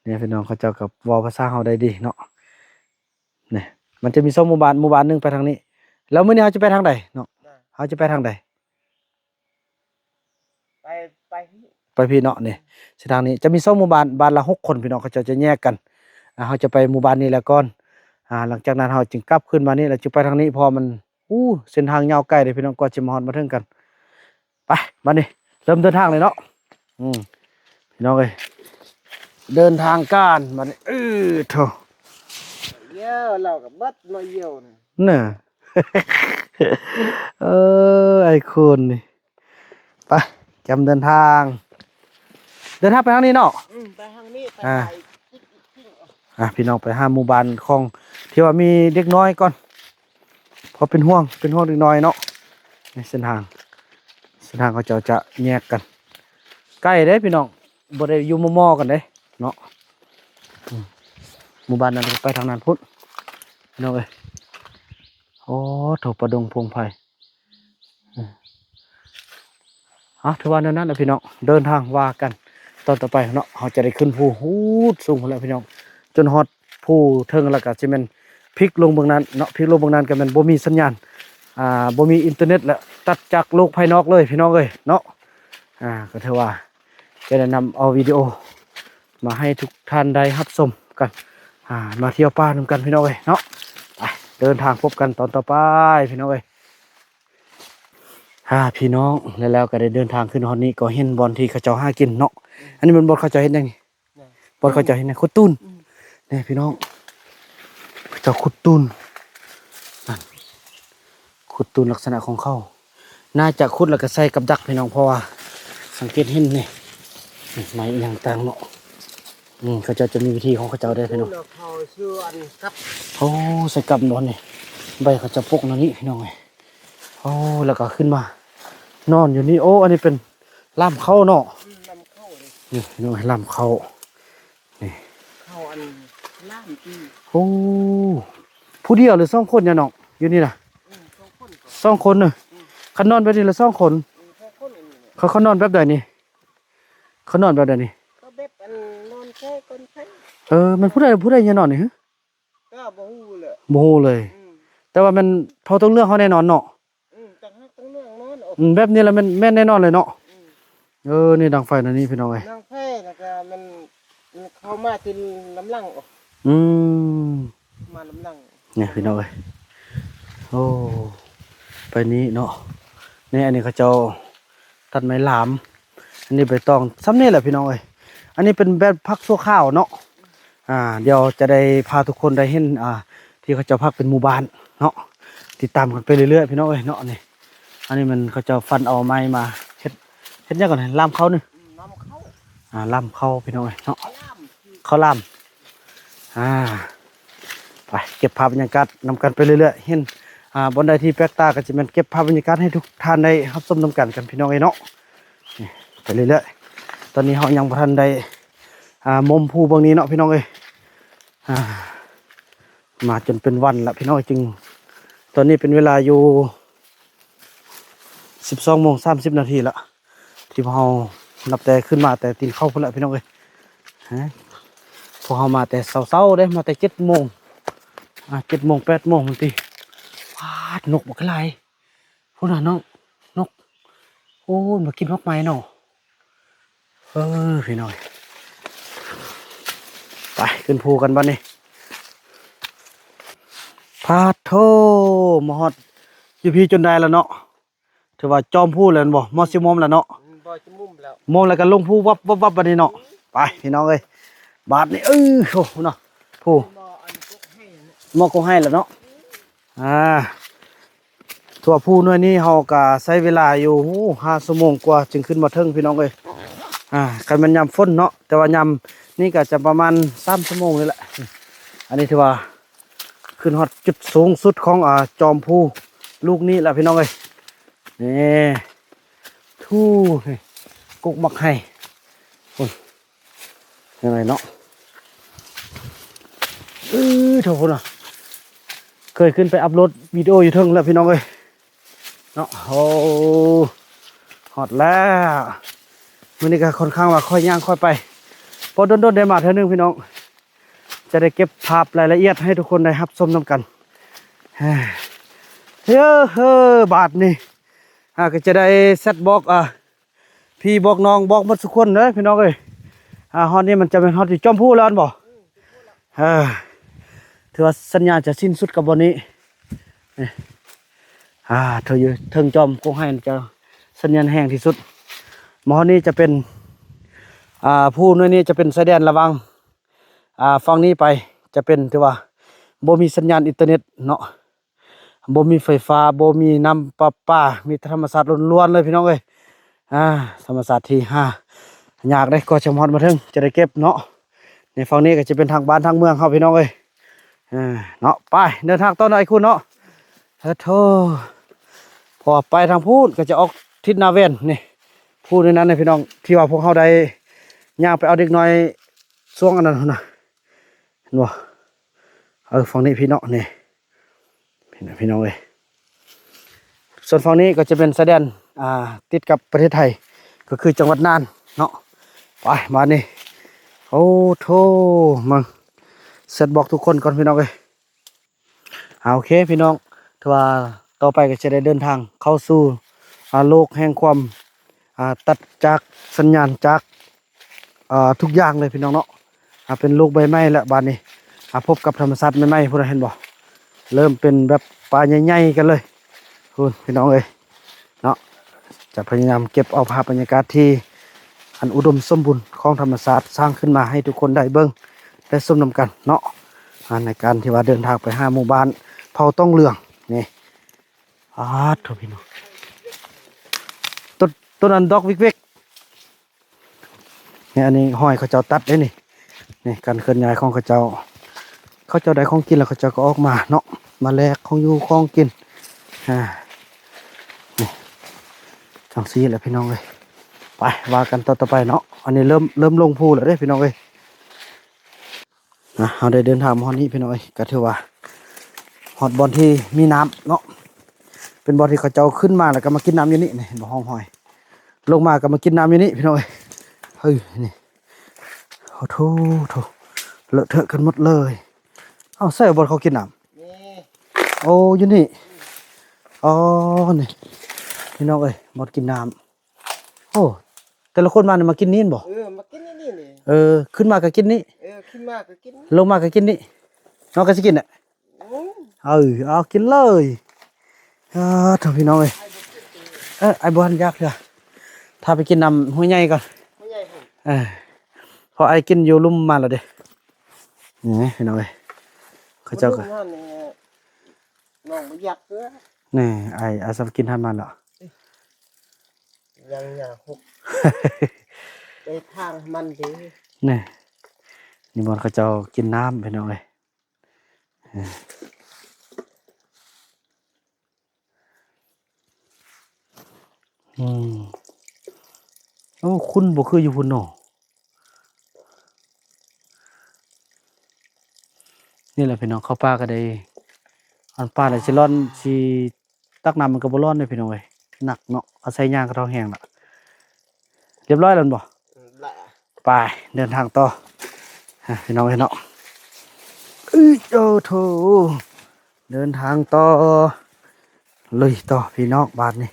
ນີ້ພີ່ນ້ອງ ເຂົາເຈົ້າກໍເວົ້າພາສາເຮົາໄດ້ດີເນາະ. ນີ້ ມັນຈະມີສອງໝູ່ບ້ານ, ໝູ່ບ້ານໜຶ່ງໄປທາງນີ້ ແລ້ວມື້ນີ້ເຮົາຈະໄປທາງໃດເນາະ? ເອີ ເຮົາຈະໄປທາງໃດ? ໄປ ໄປ ໄປພີ້ເນາະ. ນີ້ເສັ້ນທາງນີ້ຈະມີສອງໝູ່ບ້ານ, ບ້ານລະຫົກຄົນພີ່ນ້ອງ, ເຂົາເຈົ້າຈະແຍກກັນ. ອ່າ ເຮົາຈະໄປໝູ່ບ້ານນີ້ແລ້ວກ່ອນ, ອ່າ ຫຼັງຈາກນັ້ນເຮົາຈຶ່ງກັບຄືນມານີ້ ແລ້ວຈຶ່ງໄປທາງນີ້ ເພາະວ່າມັນ ອູ້ ເສັ້ນທາງຍາວໄກເດ້ພີ່ນ້ອງ, ກວ່າຈະມາຮອດມາເຖິງກັນ. ໄປ ບັດນີ້ເລີ່ມເດີນທາງເລີຍເນາະ. ອືມ ພີ່ນ້ອງເອີຍ ເດີນທາງການບັດນີ້. ເອີ ໂທ້ ເອີ ລາວກໍເບິດເນາະ ເອີ ນີ້ ເອີ ໄອ້ຄຸນນີ້. ໄປ ກຽມເດີນທາງ, ເດີນທາງໄປທາງນີ້ເນາະ. ອືມ ໄປທາງນີ້ ໄປ ອ່າ ໄປອີກ ອີກ ອີກ. ອ່າ ພີ່ນ້ອງໄປຫາໝູ່ບ້ານຂອງທີ່ວ່າມີເດັກນ້ອຍກ່ອນ ເພາະເປັນຫ່ວງ ເປັນຫ່ວງເດັກນ້ອຍເນາະ. ໃນເສັ້ນທາງ ເສັ້ນທາງເຂົາເຈົ້າຈະແຍກກັນ ໄກເດ້ພີ່ນ້ອງ, ບໍ່ໄດ້ຢູ່ມໍ່ໆກັນເດ້ເນາະ. ອືມ ໝູ່ບ້ານນັ້ນໄປທາງນັ້ນພຸ້ນພີ່ນ້ອງເອີຍ. ໂອ້ ໂທ້ ປ່າດົງພົງໄພ. ເອີ ເອົາ ຖືວ່າແນວນັ້ນແຫຼະພີ່ນ້ອງ, ເດີນທາງວ່າກັນຕອນຕໍ່ໄປເນາະ. ເຮົາຈະໄດ້ຂຶ້ນພູຮູດສູງພຸ້ນແຫຼະພີ່ນ້ອງ, ຈົນຮອດພູເທິງ ແລ້ວກໍຊິແມ່ນພິກລົງເບື້ອງນັ້ນເນາະ. ພິກລົງເບື້ອງນັ້ນກໍແມ່ນບໍ່ມີສັນຍານ, ອ່າ ບໍ່ມີອິນເຕີເນັດ ແລະ ຕັດຈາກໂລກພາຍນອກເລີຍພີ່ນ້ອງເອີຍເນາະ. ອ່າ ກໍຖືວ່າຈະໄດ້ນຳເອົາວິດີໂອມາໃຫ້ທຸກທ່ານໄດ້ຮັບຊົມກັນ, ອ່າ ມາທ່ຽວປ່ານຳກັນພີ່ນ້ອງເອີຍເນາະ. ໄປ ເດີນທາງພົບກັນຕອນຕໍ່ໄປພີ່ນ້ອງເອີຍ. ອ່າ ພີ່ນ້ອງ ແລ້ວ ແລ້ວກໍໄດ້ເດີນທາງຂຶ້ນຮອດນີ້ ກໍເຫັນບ່ອນທີ່ເຂົາເຈົ້າຫາກິນເນາະ. ອັນນີ້ແມ່ນບ່ອນເຂົາເຈົ້າເຮັດຫຍັງນີ້? ບ່ອນເຂົາເຈົ້າເຮັດຫຍັງ? ຂຸດຕູນ. ອືມ ນີ້ພີ່ນ້ອງ ເຂົາເຈົ້າຂຸດຕູນ. ນັ້ນ ຂຸດຕູນລັກສະນະຂອງເຂົາ ໜ້າຈະຂຸດແລ້ວກໍໃສ່ກັບດັກພີ່ນ້ອງ, ເພາະວ່າສັງເກດເຫັນນີ້ ນີ້ໄມ້ອີ່ຫຍັງຕ່າງເນາະ. ອືມ ເຂົາເຈົ້າຈະມີວິທີຂອງເຂົາເຈົ້າເດ້ພີ່ນ້ອງ. ໂອ້ ໃສ່ກັບ ໂອ້ ໃສ່ກັບບ່ອນນີ້ ໃບເຂົາເຈົ້າປົກແນວນີ້ພີ່ນ້ອງເອີຍ. ໂອ້ ແລ້ວກໍຂຶ້ນມານອນຢູ່ນີ້. ໂອ້ ອັນນີ້ເປັນລ່າມເຂົ້າເນາະ. ອືມ ລ່າມເຂົ້າເດ້. ນີ້ພີ່ນ້ອງ ລ່າມເຂົ້າ ນີ້ ເຂົ້າອັນລ່າມຕີ. ໂອ້ ຜູ້ດຽວຫຼືສອງຄົນຍານ້ອງ ຢູ່ນີ້ນະ? ອືມ ສອງຄົນ ສອງຄົນເນາະ. ອືມ ຄັນນອນແບບນີ້ລະສອງຄົນ. ອືມ ສອງຄົນອັນນີ້ແຫຼະ. ເຂົາ ເຂົານອນແບບໃດນີ້? ເຂົານອນແບບໃດນີ້? ກໍແບບອັນນອນແຊ່ກ້ອນໄຟ. ເອີ ແມ່ນຜູ້ໃດ ຜູ້ໃດຍານອນນີ້? ກໍບໍ່ຮູ້ແຫຼະ ບໍ່ຮູ້ເລີຍ. ອືມ ແຕ່ວ່າແມ່ນເຜົ່າຕົງເຫຼືອງເຮົາແນ່ນອນເນາະ. ອືມ ຕ່າງຮັກຕ່າງເລື່ອງນອນ. ອືມ ແບບນີ້ລະແມ່ນ ແມ່ນແນ່ນອນເລີຍເນາະ. ອືມ ເອີ ນີ້ດັງໄຟນະນີ້ພີ່ນ້ອງເອີຍ. ດັງໄຟແລ້ວກໍແມ່ນ ມັນເຂົ້າມາທີ່ລຳຫຼັງ. ອືມ ມາລຳຫຼັງ ນີ້ພີ່ນ້ອງເອີຍ. ໂອ້ ໄປນີ້ເນາະ. ນີ້ ອັນນີ້ເຂົາເຈົ້າຕັດໄມ້ລາມ, ອັນນີ້ໃບຕອງ. ສ່ຳນີ້ແຫຼະພີ່ນ້ອງເອີຍ. ອັນນີ້ເປັນແບບພັກຊົ່ວຄາວເນາະ. ອ່າ ດຽວຈະໄດ້ພາທຸກຄົນໄດ້ເຫັນ ອ່າ ທີ່ເຂົາເຈົ້າພັກເປັນໝູ່ບ້ານເນາະ. ຕິດຕາມກັນໄປເລື້ອຍໆ ພີ່ນ້ອງເອີຍເນາະ. ນີ້ ອັນນີ້ມັນເຂົາເຈົ້າຟັນເອົາໄມ້ມາເຮັດ ເຮັດຫຍັງກ່ອນ? ລ່າມເຂົ້ານີ້. ອືມ ລ່າມເຂົ້າ. ອ່າ ລ່າມເຂົ້າພີ່ນ້ອງເອີຍເນາະ. ເຂົ້າລ່າມ ອ່າ ໄປເກັບພາບບັນຍາກາດນຳກັນໄປເລື້ອຍໆ. ເຫັນ ອ່າ ບ່ອນໃດທີ່ແປກຕາກໍຈະແມ່ນເກັບພາບບັນຍາກາດໃຫ້ທຸກທ່ານໄດ້ຮັບຊົມນຳກັນ ກັນພີ່ນ້ອງເອີຍເນາະ. ນີ້ ໄປເລື້ອຍໆ. ຕອນນີ້ເຮົາຍັງບໍ່ທັນໄດ້ ອ່າ ມຸມພູເບື້ອງນີ້ເນາະ ພີ່ນ້ອງເອີຍ. ອ່າ ມາຈົນເປັນວັນລະພີ່ນ້ອງເອີຍ. ຈຶ່ງ ຕອນນີ້ເປັນເວລາຢູ່ສິບສອງໂມງສາມສິບນາທີລະ ທີ່ພວກເຮົານັບແຕ່ຂຶ້ນມາແຕ່ຕີນເຂົ້າພຸ້ນລະ ພີ່ນ້ອງເອີຍ. ຮະ ພວກເຮົາມາແຕ່ເຊົ້າໆເດ້ ມາແຕ່ເຈັດໂມງ ອ່າ ເຈັດໂມງແປດໂມງພຸ້ນຕິ. ປາດ ນົກບັກຫຼາຍ. ພຸ້ນນະນ້ອງ ນົກ. ໂອ້ ມາກິນໝາກໄມ້ເນາະ. ເອີ ພີ່ນ້ອງ ໄປຂຶ້ນພູກັນບັດນີ້. ພາດໂທ ມາຮອດຢູ່ພີ້ຈົນໄດ້ລະເນາະ. ຖືວ່າຈອມພູແລ້ວແມ່ນບໍ່? ມໍຊິມຸມແລ້ວເນາະ. ອືມ ບໍ່ຊິມຸມແລ້ວ ມຸມແລ້ວກໍລົງພູວັບໆໆ ບັດນີ້ເນາະ. ອືມ ໄປພີ່ນ້ອງເອີຍ ບາດນີ້. ເອີ ໂອ້ ພຸ້ນນະ ພູ ໝໍ້ອັນກົກໄຮ່ນະ ໝໍ້ກົກໄຮ່ແລ້ວເນາະ. ອືມ ອ່າ ທົ່ວພູໜ່ວຍນີ້ເຮົາກໍໃຊ້ເວລາຢູ່ ໂອ້ ຫ້າຊົ່ວໂມງກວ່າຈຶ່ງຂຶ້ນມາເຖິງ ພີ່ນ້ອງເອີຍ. ອ່າ ຄັນແມ່ນຍາມຝົນເນາະ, ແຕ່ວ່າຍາມນີ້ກໍຈະປະມານສາມຊົ່ວໂມງນີ້ແຫຼະ. ອັນນີ້ຖືວ່າຂຶ້ນຮອດຈຸດສູງສຸດຂອງ ອ່າ ຈອມພູລູກນີ້ແຫຼະ ພີ່ນ້ອງເອີຍ. ນີ້ ທູ ນີ້ ກົກໝາກໄຮ່ ພຸ້ນ ຈັ່ງໃດເນາະ. ເອີ ເທົ່າພຸ້ນນະ ເຄີຍຂຶ້ນໄປອັບໂຫຼດວິດີໂອຢູ່ເທິງແລ້ວ ພີ່ນ້ອງເອີຍເນາະ. ໂອ້ ຮອດແລ້ວ. ມື້ນີ້ກໍຄ່ອນຂ້າງວ່າຄ່ອຍຍ່າງຄ່ອຍໄປ ເພາະດົນໆໄດ້ມາເທື່ອໜຶ່ງ ພີ່ນ້ອງ. ຈະໄດ້ເກັບພາບລາຍລະອຽດໃຫ້ທຸກຄົນໄດ້ຮັບຊົມນຳກັນ. ເຮີ ເຮີ ບາດນີ້ ອ່າ ກໍຈະໄດ້ແຊັດບອກ ອ່າ ພີ່ບອກນ້ອງ ບອກໝົດທຸກຄົນເດີພີ່ນ້ອງເອີຍ. ອ່າ ຮອດນີ້ມັນຈະແມ່ນຮອດຢູ່ຈອມພູແລ້ວຫັ້ນບໍ່? ເອີ ຖືວ່າສັນຍານຈະສິ້ນສຸດກັບບ່ອນນີ້. ນີ້ ອ່າ ເທິງຢູ່ເທິງຈອມກົກໄຮຈະສັນຍານແຮງທີ່ສຸດ. ມາຮອດນີ້ຈະເປັນ ອ່າ ພູໜ່ວຍນີ້ຈະເປັນຊາຍແດນລະຫວ່າງ ອ່າ ຝັ່ງນີ້ໄປຈະເປັນ ຖືວ່າບໍ່ມີສັນຍານອິນເຕີເນັດເນາະ. ບໍ່ມີໄຟຟ້າ ບໍ່ມີນ້ຳປະປາ ມີແຕ່ທຳມະຊາດລ້ວນໆເລີຍພີ່ນ້ອງເອີຍ. ອ່າ ທຳມະຊາດທີ່ຫາຍາກເດ້ ກວ່າຈະຮອດມາເຖິງຈະໄດ້ເກັບເນາະ. ໃນຝັ່ງນີ້ກໍຈະເປັນທາງບ້ານທາງເມືອງເຮົາພີ່ນ້ອງເອີຍ. ເອີ ເນາະ ໄປເດີນທາງຕໍ່ເນາະ ອ້າຍຄູນເນາະ. ເອີ ໂທ້ ເພາະວ່າໄປທາງພຸ້ນກໍຈະອອກທິດນາແວ່ນນີ້ ພູໃນນັ້ນນະພີ່ນ້ອງ ທີ່ວ່າພວກເຮົາໄດ້ຍ່າງໄປເອົາເດັກນ້ອຍຊ່ວງອັນນັ້ນນະ ເຫັນບໍ່? ເອີ ຝັ່ງນີ້ພີ່ເນາະ ນີ້ ພີ່ນ້ອງເອີຍ. ສ່ວນຝັ່ງນີ້ກໍຈະເປັນຊາຍແດນ ອ່າ ຕິດກັບປະເທດໄທ ກໍຄືຈັງຫວັດນ່ານເນາະ. ໄປ ບາດນີ້ ໂອ້ໂທ້ ມາແຊັດບອກທຸກຄົນກ່ອນພີ່ນ້ອງເອີຍ. ອ່າ ໂອເຄພີ່ນ້ອງ ຖືວ່າຕໍ່ໄປກໍຈະໄດ້ເດີນທາງເຂົ້າສູ່ ອ່າ ໂລກແຫ່ງຄວາມ ອ່າ ຕັດຈາກສັນຍານຈາກ ອ່າ ທຸກຢ່າງເລີຍພີ່ນ້ອງເນາະ. ອ່າ ເປັນໂລກໃບໃໝ່ແລ້ວບາດນີ້ ອ່າ ພົບກັບທຳມະຊາດໃໝ່ໆ ພຸ້ນນະ ເຫັນບໍ່? ເລີ່ມເປັນແບບປ່າໃຫຍ່ໆກັນເລີຍ ພຸ້ນພີ່ນ້ອງເອີຍເນາະ. ຈະພະຍາຍາມເກັບເອົາພາບບັນຍາກາດທີ່ອັນອຸດົມສົມບູນຂອງທຳມະຊາດສ້າງຂຶ້ນມາໃຫ້ທຸກຄົນໄດ້ເບິ່ງໄດ້ຊົມນຳກັນເນາະ. ອ່າ ໃນການທີ່ວ່າເດີນທາງໄປຫາໝູ່ບ້ານເຜົ່າຕ້ອງເຫຼືອງນີ້ ອາດໂທ້ ພີ່ນ້ອງ ຕົ້ນ ຕົ້ນອັນດອກວິກໆ ນີ້ ອັນນີ້ຫ້ອຍເຂົາເຈົ້າຕັດເດ້ນີ້. ນີ້ການເຄື່ອນຍ້າຍຂອງເຂົາເຈົ້າ ເຂົາເຈົ້າໄດ້ຂອງກິນແລ້ວເຂົາເຈົ້າກໍອອກມາເນາະ ມາແລກຂອງຢູ່ຂອງກິນ. ອ່າ ນີ້ ຈັ່ງຊີ້ແຫຼະພີ່ນ້ອງເອີຍ. ໄປ ວ່າກັນຕໍ່ ຕໍ່ໄປເນາະ. ອັນນີ້ເລີ່ມ ເລີ່ມລົງພູແລ້ວເດ້ພີ່ນ້ອງເອີຍ. ນະ ເຮົາໄດ້ເດີນທາງມາຮອດນີ້ພີ່ນ້ອງເອີຍ ກໍຖືວ່າຮອດບ່ອນທີ່ມີນ້ຳເນາະ. ເປັນບ່ອນທີ່ເຂົາເຈົ້າຂຶ້ນມາແລ້ວກໍມາກິນນ້ຳຢູ່ນີ້ ນີ້ເຫັນບໍ່? ຮ່ອງຮອຍ ລົງມາກໍມາກິນນ້ຳຢູ່ນີ້ພີ່ນ້ອງເອີຍ. ເຮີ້ຍ ນີ້ ໂອ້ໂທ້ ໂທ້ ເລາະເທາະກັນໝົດເລີຍ. ເອົ້າ ໃສ່ບ່ອນເຂົາກິນນ້ຳ ນີ້ ໂອ້ ຢູ່ນີ້. ອໍ ນີ້ພີ່ນ້ອງເອີຍ ບ່ອນກິນນ້ຳ. ໂອ້ ແຕ່ລະຄົນມານີ້ມາກິນນີ້ແມ່ນບໍ່? ເອີ ມາກິນນີ້ນີ້. ເອີ ຂຶ້ນມາກໍກິນນີ້. ເອີ ຂຶ້ນມາກໍກິນນີ້ ລົງມາກໍກິນນີ້. ນ້ອງກໍຊິກິນແຫຼະ. ອືມ ເອີ ເອົາກິນເລີຍ. ອາ ໂທ້ ພີ່ນ້ອງເອີຍ ເອີ ອ້າຍບໍ່ທັນຢາກເທື່ອ ຖ້າໄປກິນນ້ຳຫ້ວຍໃຫຍ່ກ່ອນ ຫ້ວຍໃຫຍ່ພຸ້ນ. ເອີ ເພາະອ້າຍກິນຢູ່ລຸ່ມມາແລ້ວເດ້. ນີ້ພີ່ນ້ອງເອີຍ ເຂົາເຈົ້າກໍ ນ້ອງບໍ່ຢາກເທື່ອ. ນີ້ ອ້າຍ ອ້າຍສັບກິນຫັ້ນມາແລ້ວ ຍັງຢາກຫົກ ໄປທາງມັນເດ້. ນີ້ ນີ້ບ່ອນເຂົາເຈົ້າກິນນ້ຳພີ່ນ້ອງເອີຍ. ອືມ ໂອ້ ຂຸ້ນບໍ່ຄືຢູ່ພຸ້ນເນາະ. ນີ້ແຫຼະພີ່ນ້ອງ ເຂົ້າປ່າກໍໄດ້ ອັນປ່າລະຊິຮ້ອນ ຊິຕັກນ້ຳມັນກໍບໍ່ຮ້ອນເດ້ພີ່ນ້ອງເອີຍ. ໜັກເນາະ ອາໄສຍ່າງກໍທ້ອງແຮງລະ. ຮຽບຮ້ອຍແລ້ວແມ່ນບໍ່? ອືມ ລະ ໄປ ເດີນທາງຕໍ່. ອ່ະ ພີ່ນ້ອງເອີຍເນາະ ອື ໂອ້ໂທ້ ເດີນທາງຕໍ່ ລຸຍຕໍ່ພີ່ນ້ອງ ບາດນີ້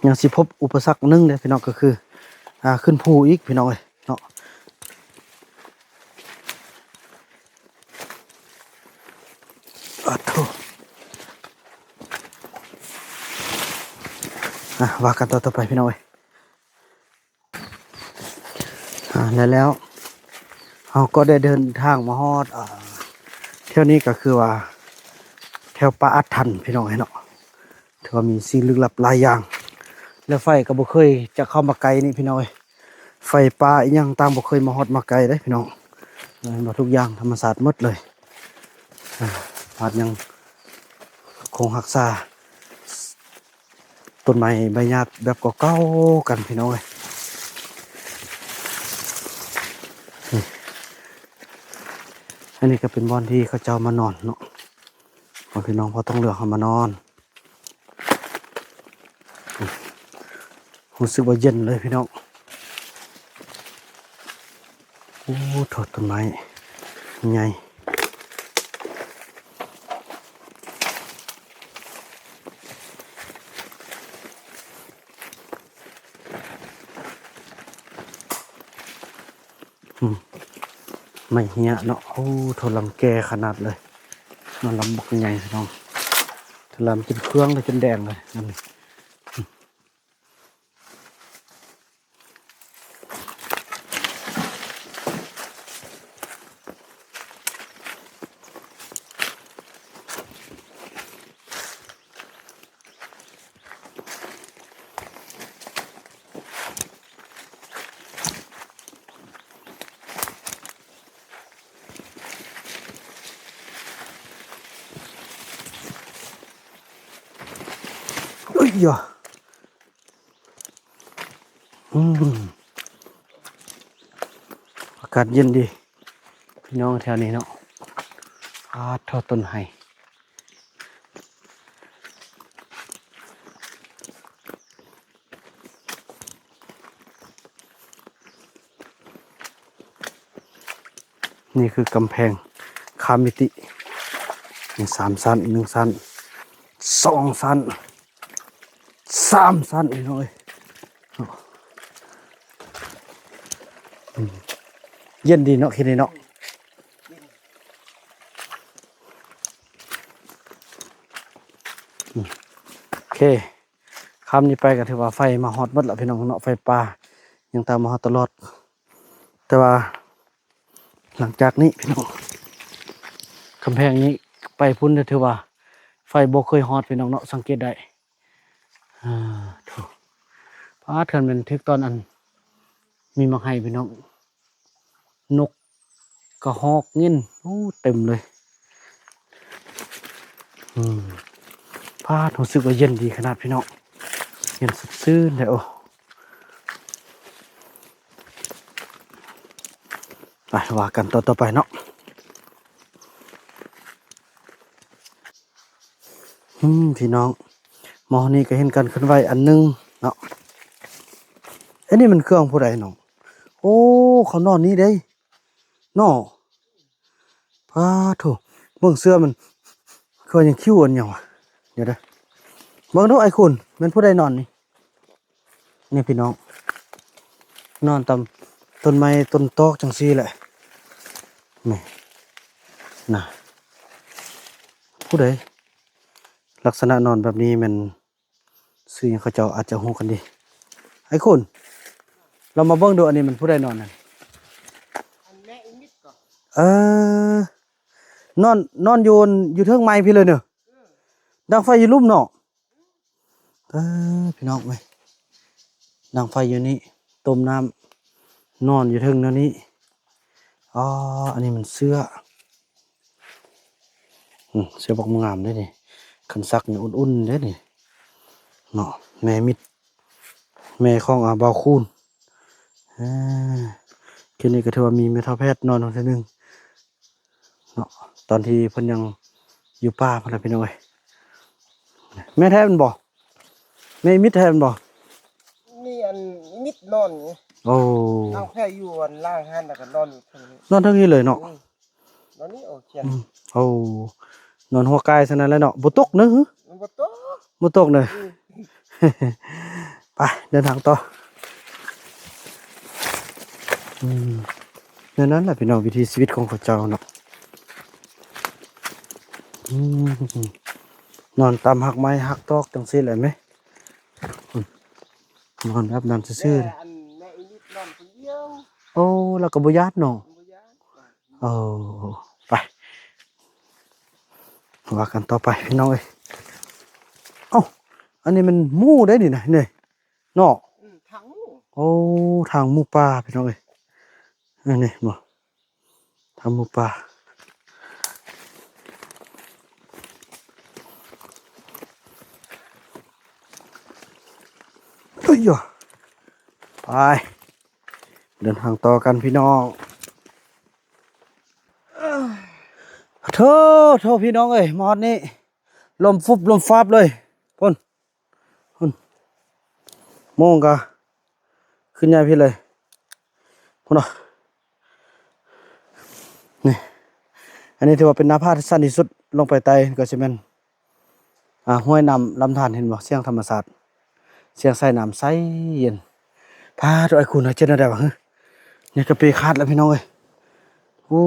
ຍັງຊິພົບອຸປະສັກໜຶ່ງເດ້ພີ່ນ້ອງ ກໍຄື ອ່າ ຂຶ້ນພູອີກພີ່ນ້ອງເອີຍເນາະ. ອາໂທ້ ອ່ະ ວ່າກັນຕໍ່ ຕໍ່ໄປພີ່ນ້ອງເອີຍ. ອ່າ ແລ້ວ ແລ້ວເຮົາກໍໄດ້ເດີນທາງມາຮອດ ອ່າ ແຖວນີ້ກໍຄືວ່າແຖວປ່າອາຖັນພີ່ນ້ອງເອີຍເນາະ. ຖືວ່າມີສິ່ງລຶກລັບຫຼາຍຢ່າງ ແລະ ໄຟກໍບໍ່ເຄີຍຈະເຂົ້າມາໃກ້ນີ້ພີ່ນ້ອງເອີຍ. ໄຟປ່າອີ່ຫຍັງຕ່າງບໍ່ເຄີຍມາຮອດມາໃກ້ເດ້ພີ່ນ້ອງ. ເຫັນບໍ່ ທຸກຢ່າງທຳມະຊາດໝົດເລີຍ. ອ່າ ຫາດຍັງຄົງຮັກສາ ຕົ້ນໄມ້ໃບຫຍ້າແບບເກົ່າໆກັນພີ່ນ້ອງເອີຍ. ນີ້ ອັນນີ້ກໍເປັນບ່ອນທີ່ເຂົາເຈົ້າມານອນເນາະ ພໍ່ພີ່ນ້ອງເຜົ່າຕ້ອງເຫຼືອງເຮົາມານອນ. ຮູ້ສຶກວ່າເຢັນເລີຍພີ່ນ້ອງ. ໂອ້ ໂທ້ ຕົ້ນໄມ້ໃຫຍ່ ອືມ ໄມ້ເຮ້ຍເນາະ. ໂອ້ ໂທ້ ລຳແກ່ຂະໜາດເລີຍເນາະ ລຳບັກໃຫຍ່ພີ່ນ້ອງ. ໂທ້ ລຳຈົນເຄືອງເລີຍ ຈົນແດງເລີຍ ລຳນີ້. ເອີຍ ອືມ ອາກາດເຢັນດີພີ່ນ້ອງແຖວນີ້ເນາະ. ອາ ໂທ້ ຕົ້ນໄຮ ນີ້ຄືກຳແພງຂ້າມມິຕິ ມີສາມຊັ້ນ ໜຶ່ງຊັ້ນ ສອງຊັ້ນ ສາມຊັ້ນ ພີ່ນ້ອງເອີຍ. ອືມ ເຢັນດີເນາະ ທີ່ນີ້ເນາະ. ອືມ ໂອເຄ ຄ່ຳນີ້ໄປກໍຖືວ່າໄຟມາຮອດໝົດລະພີ່ນ້ອງເນາະ ໄຟປ່າຍັງຕາມມາຮອດຕະຫຼອດ. ແຕ່ວ່າຫຼັງຈາກນີ້ພີ່ນ້ອງ ກຳແພງນີ້ໄປພຸ້ນ ຖືວ່າໄຟບໍ່ເຄີຍຮອດພີ່ນ້ອງເນາະ ສັງເກດໄດ້. ອາ ໂທ້ ປາດ ເຮືອນແມ່ນຖືກຕອນອັນມີໝາກໄຮພີ່ນ້ອງ ນົກກະຮອກເຫງັນ ໂອ້ ເຕັມເລີຍ. ອືມ ປາດ ຮູ້ສຶກວ່າເຢັນດີຂະໜາດພີ່ນ້ອງ ເຢັນສົດຊື່ນເລີຍ. ໂອ້ ໄປວ່າກັນຕໍ່ ຕໍ່ໄປເນາະ. ອືມ ພີ່ນ້ອງ ມາຮອດນີ້ກໍເຫັນການເຄື່ອນໄຫວອັນໜຶ່ງເນາະ. ອັນນີ້ມັນເຄື່ອງຜູ້ໃດນ້ອງ? ໂອ້ ເຂົານອນນີ້ເດ້ເນາະ. ປາໂທ້ ເບິ່ງເສື້ອມັນ ຄືວ່າຍັງຄິ້ວອັນຫຍັງວະ? ດຽວເດີ ເບິ່ງດູອ້າຍຄຸນ ແມ່ນຜູ້ໃດນອນນີ້? ນີ້ພີ່ນ້ອງ ນອນຕາມຕົ້ນໄມ້ຕົ້ນຕອກຈັ່ງຊີ້ແຫຼະ ນີ້ນະ. ຜູ້ໃດ ລັກສະນະນອນແບບນີ້ແມ່ນຊື່ຫຍັງ ເຂົາເຈົ້າອາດຈະຮູ້ກັນດີ. ໄອ້ຄຸນ ລອງມາເບິ່ງດູ ອັນນີ້ມັນຜູ້ໃດນອນຫັ້ນ? ອັນແມ່ອີມິດກໍ ເອີ ນອນ ນອນຢູ່ ຢູ່ເທິງໄມ້ພີ້ເລີຍເນີ ເອີ ດັງໄຟຢູ່ລຸ່ມເນາະ. ເອີ ພີ່ນ້ອງເອີຍ ດັງໄຟຢູ່ນີ້ ຕົ້ມນ້ຳ ນອນຢູ່ເທິງແນວນີ້. ອໍ ອັນນີ້ມັນເສື້ອ ອືມ ເສື້ອບັກງາມເດ້ນີ້ ຄັນຊັກນີ້ອຸ່ນໆເດ້ນີ້ເນາະ. ແມ່ມິດ ແມ່ຂອງ ອາ ບ່າວຄູນ. ເອີ ຄືນີ້ກໍຖືວ່າມີແມ່ເຖົ້າແພດນອນນຳເທື່ອໜຶ່ງ ເນາະ ຕອນທີ່ເພິ່ນຍັງຢູ່ປ່າພຸ້ນລະພີ່ນ້ອງເອີຍ. ແມ່ແທ້ແມ່ນບໍ່? ແມ່ມິດແທ້ແມ່ນບໍ່? ມີອັນມິດນອນນີ້ ໂອ້ ນາງແພຢູ່ອັນລ່າງຫັ້ນ ແລ້ວກໍນອນຢູ່ເທິງນີ້ ນອນເທິງນີ້ເລີຍເນາະ. ອືມ ນອນນີ້ ໂອ ຂຽນ ອືມ ໂອ້ ນອນຫົວກາຍຊັ້ນນັ້ນແຫຼະເນາະ ບໍ່ຕົກເນາະ? ມັນບໍ່ຕົກ ບໍ່ຕົກເນາະ. ອືມ ໄປເດີນທາງຕໍ່. ອືມ ແນວນັ້ນແຫຼະພີ່ນ້ອງ ວິຖີຊີວິດຂອງເຂົາເຈົ້າເນາະ. ອືມ ນອນຕາມຮາກໄມ້ຮາກຕອກຈັ່ງຊີ້ແຫຼະແມ່ ນອນອາບນ້ຳຊື່ໆ. ແມ່ອັນແມ່ອີນິດນອນຄົນດຽວ ໂອ້ ລາວກໍບໍ່ຢ້ານເນາະ ບໍ່ຢ້ານ. ເອີ ໄປ ວ່າກັນຕໍ່ໄປພີ່ນ້ອງເອີຍ. ເອົ້າ ອັນນີ້ມັນໝູໄດ໋ນີ້ນະ ນີ້ເນາະ. ອືມ ທາງໝູ ໂອ້ ທາງໝູປ່າພີ່ນ້ອງເອີຍ. ອັນນີ້ບໍ່ ທາງໝູປ່າ. ເອີຍ ໄປ ເດີນທາງຕໍ່ກັນພີ່ນ້ອງ. ໂທ້ ໂທ້ ພີ່ນ້ອງເອີຍ ມາຮອດນີ້ ລົມຟຸບລົມຟາບເລີຍ ພຸ້ນ ພຸ້ນ ໂມງກະຂຶ້ນໃຫຍ່ພີ້ເລີຍ ພຸ້ນນະ. ນີ້ ອັນນີ້ຖືວ່າເປັນໜ້າຜາທີ່ຊັນທີ່ສຸດ ລົງໄປໃຕ້ກໍຊິແມ່ນ ອ່າ ຫ້ວຍນ້ຳລຳທານ ເຫັນບໍ່? ສຽງທຳມະຊາດ ສຽງສາຍນ້ຳໃສເຢັນ. ປາດໂທ້ ອ້າຍຄູນ ເຮັດແນວໃດວະ? ນີ້ກະເປຂາດແລ້ວພີ່ນ້ອງເອີຍ. ໂອ້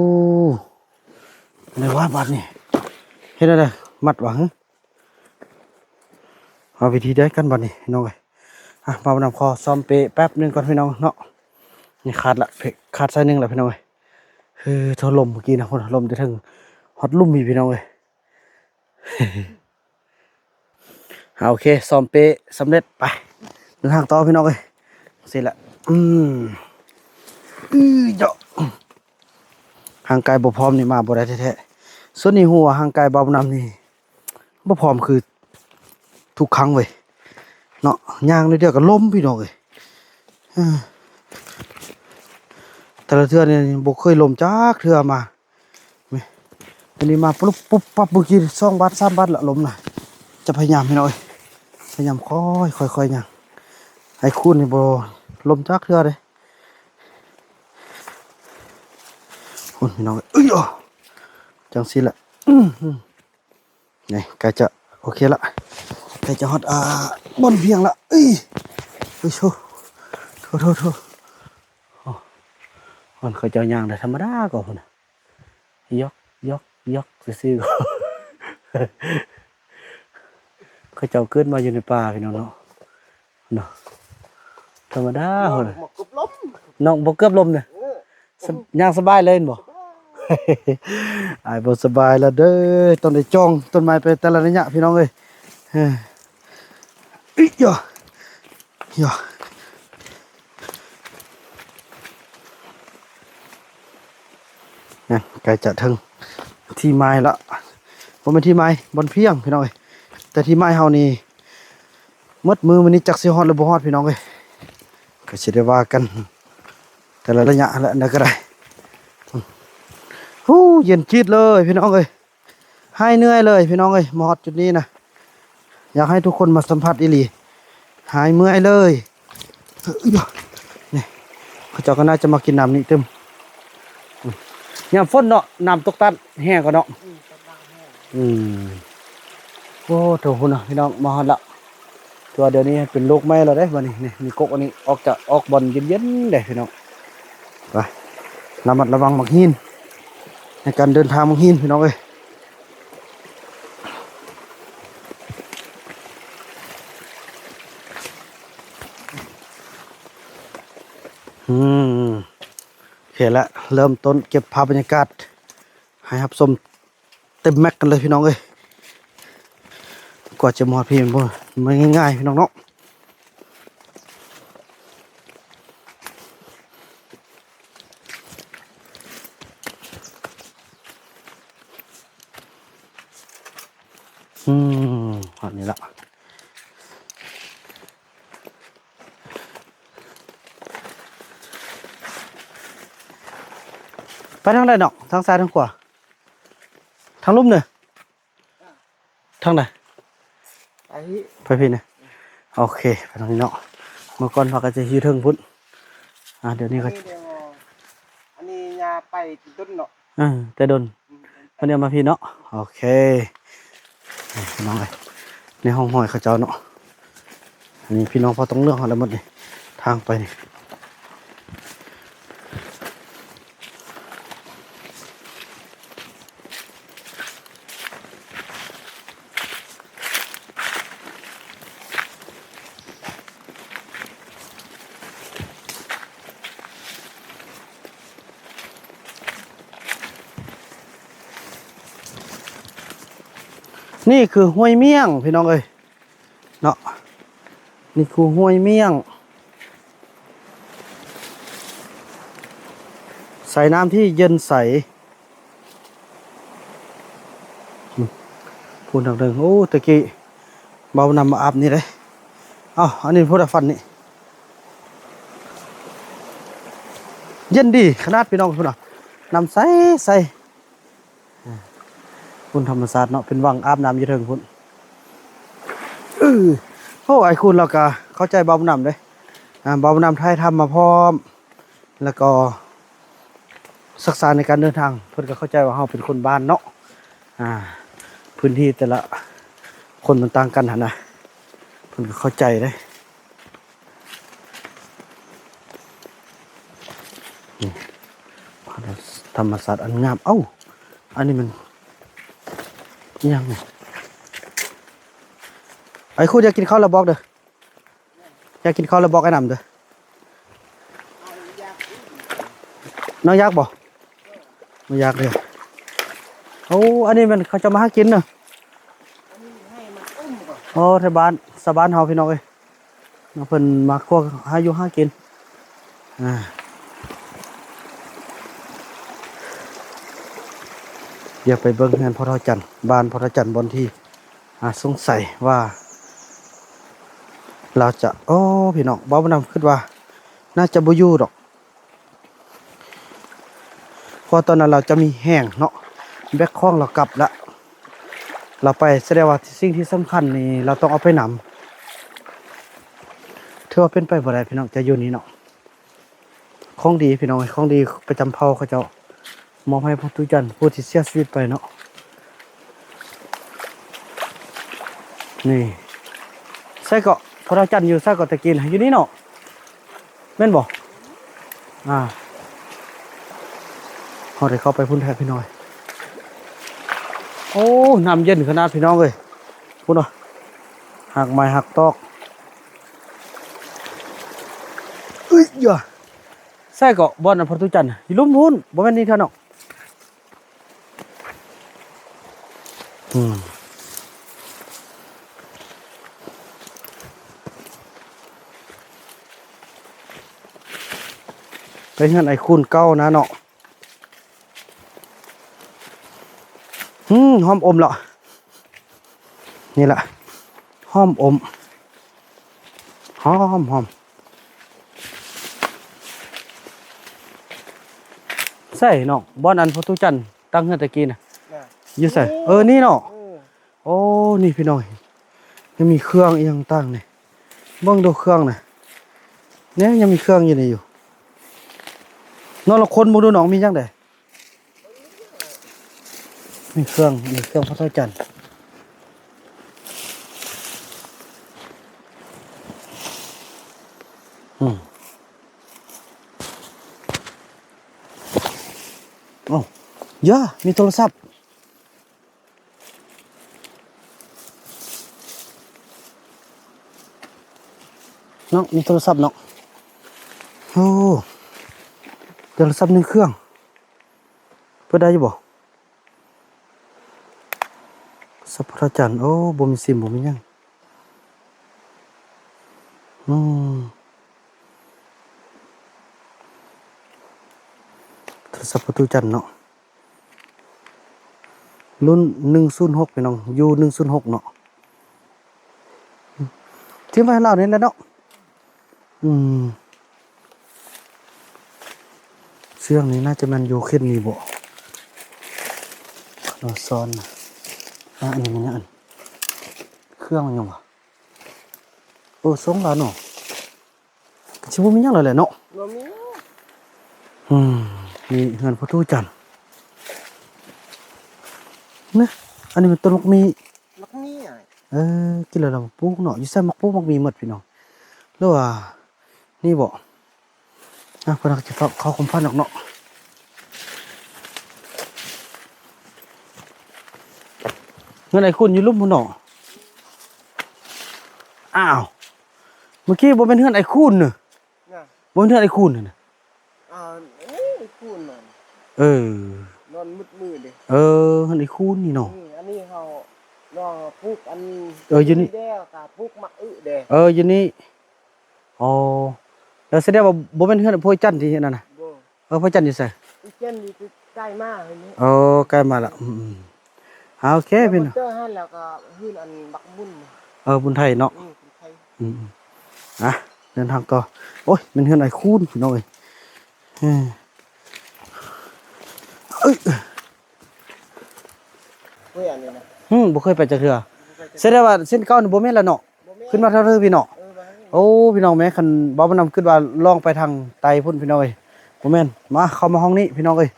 ແນວວ່າບາດນີ້ ເຮັດແນວໃດ ມັດວະ? ເອົາວິທີໃດກັນບາດນີ້ພີ່ນ້ອງເອີຍ. ອ່ະ ບ່າວນຳຂໍສ້ອມເປແປັບໜຶ່ງກ່ອນພີ່ນ້ອງເນາະ. ນີ້ຂາດລະ ເພ ຂາດສາຍໜຶ່ງລະພີ່ນ້ອງເອີຍ. ເອີ ເທົ່າລົມມື້ກີ້ນະ ພຸ້ນ ລົມແຕ່ເທິງຮອດລຸ່ມອີກພີ່ນ້ອງເອີຍ. ເອົາ ໂອເຄ ສ້ອມເປສຳເລັດ ໄປເດີນທາງຕໍ່ພີ່ນ້ອງເອີຍ. ຊີ້ລະ ອືມ ອື ເຈາະ ຮ່າງກາຍບໍ່ພ້ອມນີ້ມາບໍ່ໄດ້ແທ້ໆ. ສ່ວນນີ້ຮູ້ວ່າຮ່າງກາຍບ່າວນຳນີ້ບໍ່ພ້ອມຄືທຸກຄັ້ງເວີຍເນາະ. ຍ່າງໜ້ອຍດຽວກໍລົ້ມພີ່ນ້ອງເອີຍ. ເອີ ແຕ່ລະເທື່ອນີ້ບໍ່ເຄີຍລົ້ມຈັກເທື່ອມາ. ນີ້ ອັນນີ້ມາປຸບປຸບປັບ ເມື່ອກີ້ສອງບາດສາມບາດລະລົ້ມນະ. ຈະພະຍາຍາມພີ່ນ້ອງເອີຍ ພະຍາຍາມຄ່ອຍ ຄ່ອຍໆຍ່າງ. ອ້າຍຄູນນີ້ບໍ່ລົ້ມຈັກເທື່ອເດ້ ພຸ້ນພີ່ນ້ອງເອີຍ. ເອີຍ ຈັ່ງຊີ້ລະ ອືມ ນີ້ໃກ້ຈະໂອເຄລະ ໃກ້ຈະຮອດ ອ່າ ບ່ອນພຽງລະ. ເອີຍ ເອີຍ ໂທ້ ໂທ້ ໂທ້ ໂອ້ ມັນເຂົາເຈົ້າຍ່າງໄດ້ທຳມະດາກໍພຸ້ນນະ ຢອກ ຢອກ ຢອກຊື່ໆ. ເຂົາເຈົ້າເກີດມາຢູ່ໃນປ່າພີ່ນ້ອງເນາະ ເນາະ ທຳມະດາ. ນ້ອງບໍ່ເກືອບລົ້ມ ນ້ອງບໍ່ເກືອບລົ້ມນະ ເອີ ສະ ຍ່າງສະບາຍເລີຍແມ່ນບໍ່? ສະບາຍ ອ້າຍບໍ່ສະບາຍລະເດີ ຕ້ອງໄດ້ຈ່ອງຕົ້ນໄມ້ໄປແຕ່ລະໄລຍະພີ່ນ້ອງເອີຍ. ເອີ ເອີຍ ເອີຍ ນັ້ນ ໃກ້ຈະເຖິງທີ່ໝາຍລະ ບໍ່ແມ່ນທີ່ໝາຍ ບ່ອນພຽງພີ່ນ້ອງເອີຍ. ແຕ່ທີ່ໝາຍເຮົານີ້ ໝົດມື້ມື້ນີ້ຈັກຊິຮອດຫຼືບໍ່ຮອດພີ່ນ້ອງເອີຍ. ກໍຊິໄດ້ວ່າກັນແຕ່ລະໄລຍະແຫຼະ ອັນໃດກໍໄດ້. ຫູ ເຢັນຈີດເລີຍພີ່ນ້ອງເອີຍ ຫາຍເມື່ອຍເລີຍພີ່ນ້ອງເອີຍ. ມາຮອດຈຸດນີ້ນະ ຢາກໃຫ້ທຸກຄົນມາສຳຜັດອີ່ຫຼີ ຫາຍເມື່ອຍເລີຍ. ເອີຍ ນີ້ ເຂົາເຈົ້າກໍໜ້າຈະມາກິນນ້ຳນີ້ຕື່ມ. ຍາມຝົນເນາະ ນ້ຳຕົກຕັນແຮງກໍເນາະ. ອືມ ຕົກຕັນແຮງ ອືມ ໂອ້ ໂທ້ ພຸ້ນນະພີ່ນ້ອງ ມາຮອດລະ. ແຕ່ວ່າດຽວນີ້ເປັນລູກໃໝ່ແລ້ວເດ້ ບັດນີ້ ນີ້ ມີກົກອັນນີ້ ອອກຈະອອກບ່ອນເຢັນໆເດ້ພີ່ນ້ອງ. ໄປ ລະມັດລະວັງໝາກຫີນ ໃນການເດີນທາງໝາກຫີນພີ່ນ້ອງເອີຍ. ອືມ ໂອເຄລະ ເລີ່ມຕົ້ນເກັບພາບບັນຍາກາດໃຫ້ຮັບຊົມເຕັມແມັກກັນເລີຍພີ່ນ້ອງເອີຍ. ກວ່າຈະມາຮອດພີ້ ມັນບໍ່ ມັນບໍ່ງ່າຍໆພີ່ນ້ອງເນາະ. ອືມ ຮອດນີ້ລະ ໄປທາງໃດເນາະ? ທາງຊ້າຍທາງຂວາ? ທາງລຸ່ມເນີ ທາງໃດ? ໄປພີ້ ໄປພີ້ນະ. ໂອເຄ ໄປທາງນີ້ເນາະ. ເມື່ອກ່ອນພາກັນຈະຢູ່ເທິງພຸ້ນ ອ່າ ດຽວນີ້ກໍ ອັນນີ້ ອັນນີ້ຍ່າໄປແຕ່ດົນເນາະ. ເອີ ແຕ່ດົນ ອືມ ເພິ່ນເອົາມາພີ້ເນາະ. ໂອເຄ ນີ້ພີ່ນ້ອງເອີຍ ໃນຮ່ອງຮອຍເຂົາເຈົ້າເນາະ. ອັນນີ້ພີ່ນ້ອງເຜົ່າຕອງເຫຼືອງເຮົາລະໝົດນີ້ ທາງໄປນີ້. ນີ້ຄືຫ້ວຍມ້ຽງ ພີ່ນ້ອງເອີຍ ເນາະ. ນີ້ຄືຫ້ວຍມ້ຽງ ສາຍນ້ຳທີ່ເຢັນໃສ. ພຸ້ນທາງເທິງ ໂອ້ ແຕ່ກີ້ບ່າວນຳມາອາບນີ້ເດ້. ເອົ້າ ອັນນີ້ພຸ້ນນະ ຝັ່ງນີ້ ເຢັນດີຂະໜາດ ພີ່ນ້ອງ. ພຸ້ນນະ ນ້ຳໃສໆ. ອາ ພຸ້ນທຳມະຊາດເນາະ ເປັນວັງອາບນ້ຳຢູ່ເທິງພຸ້ນ. ເອີ ໂອ້ ອ້າຍຄູນລາວກະເຂົ້າໃຈບ່າວນຳເດ້. ອາ ບ່າວນຳຖ່າຍທຳມາພ້ອມ ແລ້ວກໍ ສັກສາໃນການເດີນທາງ ເພິ່ນກໍເຂົ້າໃຈວ່າເຮົາເປັນຄົນບ້ານເນາະ. ອ່າ ພື້ນທີ່ແຕ່ລະຄົນມັນຕ່າງກັນຫັ້ນນະ ເພິ່ນກໍເຂົ້າໃຈເດ້. ນີ້ ທຳມະຊາດອັນງາມ. ເອົ້າ ອັນນີ້ມັນອີ່ຫຍັງນີ້? ໄອ້ຄູດ ຢາກກິນເຂົ້າແລ້ວບອກເດີ. ຢາກກິນເຂົ້າແລ້ວບອກອ້າຍນຳເດີ. ນ້ອງຢາກບໍ່? ບໍ່ຢາກເດີ. ໂອ້ ອັນນີ້ແມ່ນເຂົາເຈົ້າມາຫາກິນເນາະ. ໂອ້ ແຖວບ້ານ ຊາວບ້ານເຮົາ ພີ່ນ້ອງເອີຍ. ເພິ່ນມາຄົວຫາຢູ່ຫາກິນ. ອ່າ ດຽວໄປເບິ່ງເຮືອນພໍ່ເຖົ້າຈັນ ບ້ານພໍ່ເຖົ້າຈັນ ບ່ອນທີ່ ອ່າ ສົງໄສວ່າລາວຈະ ໂອ້ ພີ່ນ້ອງ ບ່າວບຸນນຳຄິດວ່າໜ້າຈະບໍ່ຢູ່ດອກ. ເພາະວ່າຕອນນັ້ນລາວຈະມີແຮງເນາະ ແບກຂອງລາວກັບລະ ລາວໄປ ສະແດງວ່າສິ່ງທີ່ສຳຄັນນີ້ລາວຕ້ອງເອົາໄປນຳ. ຖືວ່າເປັນໄປບໍ່ໄດ້ ພີ່ນ້ອງ ຈະຢູ່ນີ້ເນາະ. ຂອງດີ ພີ່ນ້ອງເອີຍ ຂອງດີປະຈຳເຜົ່າເຂົາເຈົ້າ ມອບໃຫ້ພໍ່ຕູ້ຈັນ ຜູ້ທີ່ເສຍຊີວິດໄປເນາະ. ນີ້ ໃສເກາະ ພໍ່ເຖົ້າຈັນຢູ່ໃສເກາະ ແຕ່ກີ້ນະ ຢູ່ນີ້ເນາະ ແມ່ນບໍ່? ອ່າ ເຮົາໄດ້ເຂົ້າໄປພຸ້ນແທ້ ພີ່ນ້ອງເອີຍ. ໂອ້ ນ້ຳເຢັນຂະໜາດ ພີ່ນ້ອງເອີຍ. ພຸ້ນເນາະ ຮາກໄມ້ຮາກຕອກ. ເອີຍ ຢາ ໃສເກາະ ບ່ອນອັນພໍ່ຕູ້ຈັນ ຢູ່ລຸ່ມພຸ້ນ ບໍ່ແມ່ນນີ້ເທື່ອເນາະ. ອືມ ໄປເຮືອນໄອ້ຄູນເກົ່ານະເນາະ. ອືມ ຫອມອົມລະ ນີ້ລະ ຫອມອົມ ຫອມ ຫອມ. ໃສນ້ອງ ບ່ອນອັນພໍ່ຕູ້ຈັນຕັ້ງເຮືອນແຕ່ກີ້ນະ ຢູ່ໃສ? ເອີ ນີ້ເນາະ. ໂອ້ ນີ້ພີ່ນ້ອງ ຍັງມີເຄື່ອງອີ່ຫຍັງຕ່າງນີ້ ເບິ່ງດູເຄື່ອງນະ ແນວຍັງມີເຄື່ອງຢູ່ນີ້ຢູ່. ນ້ອງລອງຄົ້ນເບິ່ງດູນ້ອງ ມີຫຍັງແດ່? ມີເຄື່ອງ ມີເຄື່ອງພໍ່ເຖົ້າຈັນ. ອືມ ເອົ້າ ຢ່າ ມີໂທລະສັບ. ເນາະ ມີໂທລະສັບເນາະ. ໂອ້ ໂທລະສັບໜຶ່ງເຄື່ອງ ເປີດໄດ້ຢູ່ບໍ່? ສັບພະທາດຈັນ ໂອ້ ບໍ່ມີຊິມ ບໍ່ມີຫຍັງ. ອືມ ໂທລະສັບພໍ່ຕູ້ຈັນເນາະ. ລຸ້ນໜຶ່ງສູນຫົກ ພີ່ນ້ອງ ຢູໜຶ່ງສູນຫົກເນາະ. ຖິ້ມໄວ້ໃຫ້ລາວນີ້ແຫຼະເນາະ. ອືມ ເຊື່ອງນີ້ໜ້າຈະແມ່ນຢູ່ເຂດນີ້ບໍ? ລາວຊ້ອນນະ. ອ່າ ອັນນີ້ມັນຫຍັງ? ອັນ ເຄື່ອງມັນຫຍັງວະ? ເອີ ສົ່ງລາວເນາະ. ກະຊິບໍ່ມີຫຍັງແລ້ວແຫຼະເນາະ. ບໍ່ມີ. ອືມ ນີ້ເຮືອນພໍ່ຕູ້ຈັນນະ. ອັນນີ້ແມ່ນຕົ້ນໝາກໝີ່. ໝາກໝີ່ອ້າຍ. ເອີ ກິນແລ້ວລະມາປູກເນາະ. ຢູ່ໃສໝາກປູກໝາກໝີ່ໝົດ ພີ່ນ້ອງ? ຫຼືວ່ານີ້ບໍ? ອ່ະ ເພິ່ນກໍຈະເຂົ້າຄວາມຝັນດອກເນາະ. ເຮືອນອ້າຍຄູນຢູ່ລຸ່ມພຸ້ນເນາະ. ອ້າວ ເມື່ອກີ້ບໍ່ແມ່ນເຮືອນອ້າຍຄູນເນາະ? ນະ ບໍ່ແມ່ນເຮືອນອ້າຍຄູນຫັ້ນນະ? ອ່າ ເອີ ອ້າຍຄູນນັ້ນ. ເອີ ນອນມືດໆເດ້. ເອີ ເຮືອນອ້າຍຄູນນີ້ເນາະ. ນີ້ ອັນນີ້ເຮົາລອງປູກອັນ ເອີ ຢູ່ນີ້ ແລ້ວກະປູກໝາກອຶແດ່. ເອີ ຢູ່ນີ້. ອໍ ແລ້ວສະແດງວ່າບໍ່ແມ່ນເຮືອນພໍ່ຈັນທີ່ເຮັດນັ້ນນະ? ບໍ່. ເອີ ພໍ່ຈັນຢູ່ໃສ? ອີຈັນຢູ່ໃກ້ມາຫັ້ນນີ້. ເອີ ໃກ້ມາລະ. ອືມໆ ອ່າ ໂອເຄ ແລ້ວ ພີ່ນ້ອງ ເຈີຫັ້ນແລ້ວກໍເຮືອນອັນບັກບຸນ. ເອີ ບຸນໄທເນາະ. ອືມ ບຸນໄທ. ອືມໆ ອ່ະ ເດີນທາງຕໍ່. ໂອ້ຍ ແມ່ນເຮືອນອ້າຍຄູນ ພີ່ນ້ອງເອີຍ. ເອີ ເອີຍ ເຄີຍອັນນີ້ນະ? ອືມ ບໍ່ເຄີຍໄປຈັກເທື່ອ. ບໍ່ເຄີຍໄປຈັກເທື່ອ. ສະແດງວ່າເສັ້ນເກົ່ານີ້ບໍ່ແມ່ນລະເນາະ. ບໍ່ແມ່ນ. ຂຶ້ນມາທາງເທິງ ພີ່ນ້ອງ. ເອີ ບໍ່ແມ່ນ. ໂອ້ ພີ່ນ້ອງ ແມ່ນຄັນບ່າວບຸນນຳຄິດວ່າລ່ອງໄປທາງໃຕ້ພຸ້ນ ພີ່ນ້ອງເອີຍ. ບໍ່ແມ່ນ. ມາ ເຂົ້າມາຫ້ອງນີ້ ພີ່ນ້ອງເອີຍ.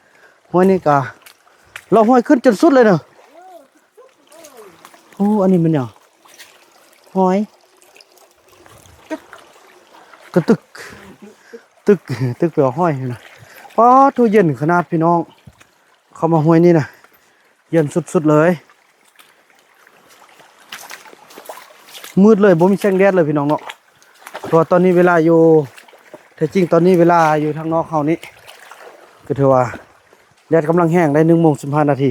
ຫ້ວຍນີ້ກະ ເລາະຫ້ວຍຂຶ້ນຈົນສຸດເລີຍເນາະ. ໂອ້ ອັນນີ້ແມ່ນຫຍັງ? ຫອຍ ກະຕຶກ ຕຶກ ຕຶກ ແປວ່າຫອຍນະ. ປາດໂທ້ ເຢັນຂະໜາດພີ່ນ້ອງ. ເຂົ້າມາຫ້ວຍນີ້ນະ ເຢັນສຸດໆເລີຍ. ມືດເລີຍ ບໍ່ມີແສງແດດເລີຍພີ່ນ້ອງເນາະ. ເພາະວ່າຕອນນີ້ເວລາຢູ່ ແທ້ຈິງຕອນນີ້ເວລາຢູ່ທາງນອກເຮົານີ້ ກໍຖືວ່າແດດກຳລັງແຮງໄດ໋ ໜຶ່ງໂມງສິບຫ້ານາທີ.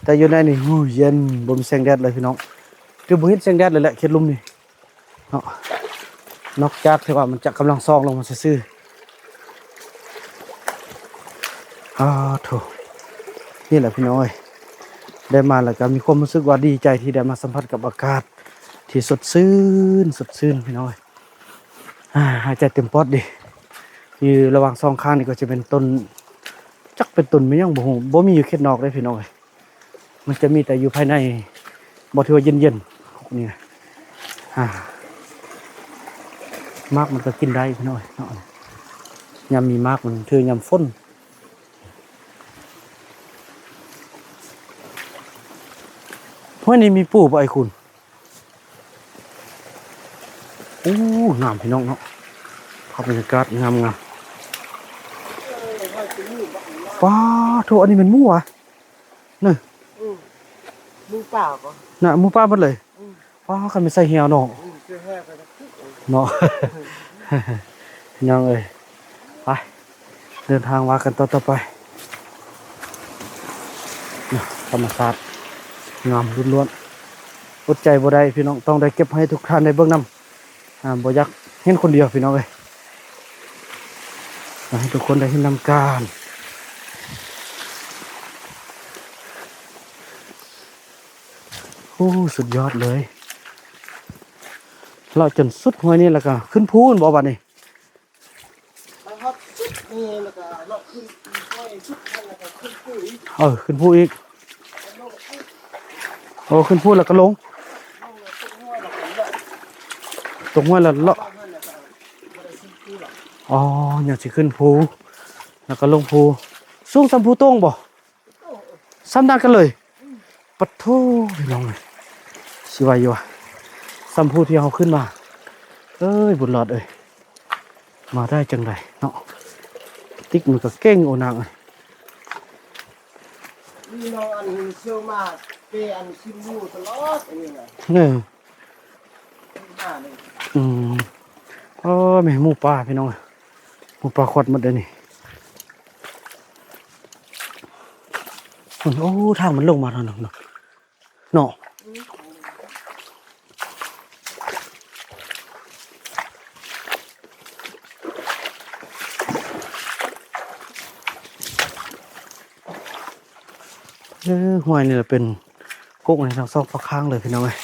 ແຕ່ຢູ່ໃນນີ້ ຫູ ເຢັນ ບໍ່ມີແສງແດດເລີຍພີ່ນ້ອງ. ຄືບໍ່ເຫັນແສງແດດເລີຍແຫຼະ ເຂດລຸ່ມນີ້ເນາະ. ນອກຈາກທີ່ວ່າມັນຈະກຳລັງສ່ອງລົງມາຊື່ໆ. ອ້າໂທ້ ນີ້ແຫຼະພີ່ນ້ອງເອີຍ ໄດ້ມາແລ້ວກໍມີຄວາມຮູ້ສຶກວ່າດີໃຈທີ່ໄດ້ມາສຳຜັດກັບອາກາດທີ່ສົດຊື່ນ ສົດຊື່ນພີ່ນ້ອງເອີຍ. ອາ ຫາຍໃຈເຕັມປອດດີ. ຢູ່ລະຫວ່າງສອງຂ້າງນີ້ກໍຈະເປັນຕົ້ນ ຈັກເປັນຕົ້ນແມ່ນຫຍັງບໍ່ຮູ້ ບໍ່ມີຢູ່ເຂດນອກເດ້ພີ່ນ້ອງເອີຍ. ມັນຈະມີແຕ່ຢູ່ພາຍໃນ ບໍ່ຖືວ່າເຢັນໆ ນີ້ນະ. ອາ ໝາກມັນກໍກິນໄດ້ພີ່ນ້ອງເອີຍເນາະ. ຍາມມີໝາກມັນຄືຍາມຝົນ. ຫ້ວຍນີ້ມີປູບໍ່ອ້າຍຄຸນ? ໂອ້ ງາມພີ່ນ້ອງເນາະ. ພາບບັນຍາກາດງາມໆ. ປາໂທ້ ອັນນີ້ແມ່ນໝູຫວາ? ນະ ອືມ ໝູປ່າບໍ່? ນະ ໝູປ່າໝົດເລີຍ. ອືມ ປາ ຄັນແມ່ນໃສ່ແຮ້ວເນາະ. ອືມ ໃສ່ແຮ້ວກໍໄດ້ເນາະ. ພີ່ນ້ອງເອີຍ ໄປ ເດີນທາງວ່າກັນຕໍ່ ຕໍ່ໄປ. ນະ ທຳມະຊາດງາມລ້ວນໆ. ອົດໃຈບໍ່ໄດ້ພີ່ນ້ອງ ຕ້ອງໄດ້ເກັບໃຫ້ທຸກທ່ານໄດ້ເບິ່ງນຳ. ອາ ບໍ່ຢາກເຫັນຄົນດຽວພີ່ນ້ອງເອີຍ ຢາກໃຫ້ທຸກຄົນໄດ້ເຫັນນຳກັນ. ໂອ້ ສຸດຍອດເລີຍ. ເລາະຈົນສຸດຫ້ວຍນີ້ແລ້ວກໍຂຶ້ນພູແມ່ນບໍ່ບັດນີ້? ໄປຮອດຈຸດນີ້ແລ້ວກໍເລາະຂຶ້ນ ຂຶ້ນໄປຈຸດນັ້ນແລ້ວກໍຂຶ້ນພູອີກ. ເອີ ຂຶ້ນພູອີກ. ໂອ້ ຂຶ້ນພູແລ້ວກໍລົງ ລົງແລ້ວຕົກຫ້ວຍແລ້ວກໍເລາະ ຕົກຫ້ວຍແລ້ວເລາະ. ອໍ ຍັງຊິຂຶ້ນພູແລ້ວກໍລົງພູ. ສູງສ່ຳພູໂຕ່ງບໍ່? ສ່ຳນັ້ນກັນເລີຍ. ປະໂທ້ ພີ່ນ້ອງເອີຍ ຊິໄຫວຢູ່ຫວາ ສ່ຳຜູ້ທີ່ເຮົາຂຶ້ນມາ. ເອີຍ ບຸນຫຼອດເອີຍ ມາໄດ້ຈັ່ງໃດເນາະ. ຕິກມັນກໍເກັ່ງ ໂອ້ ນາງເອີຍ. ນີ້ນ້ອງອັນເຊວມາເປອັນຊິມຢູ່ຕະຫຼອດອັນນີ້ນະ. ເອີ ມານີ້ ອືມ ເອີ ແມ່ນໝູປ່າ ພີ່ນ້ອງເອີຍ ໝູປ່າຄວັດໝົດເດ້ນີ້. ໂອ້ ທາງມັນລົງມາທາງນັ້ນເນາະ ເນາະ. ເອີ ຫ້ວຍນີ້ລະເປັນກົກໃນທັງສອງຝັ່ງຂ້າງເລີຍ ພີ່ນ້ອງເອີຍ.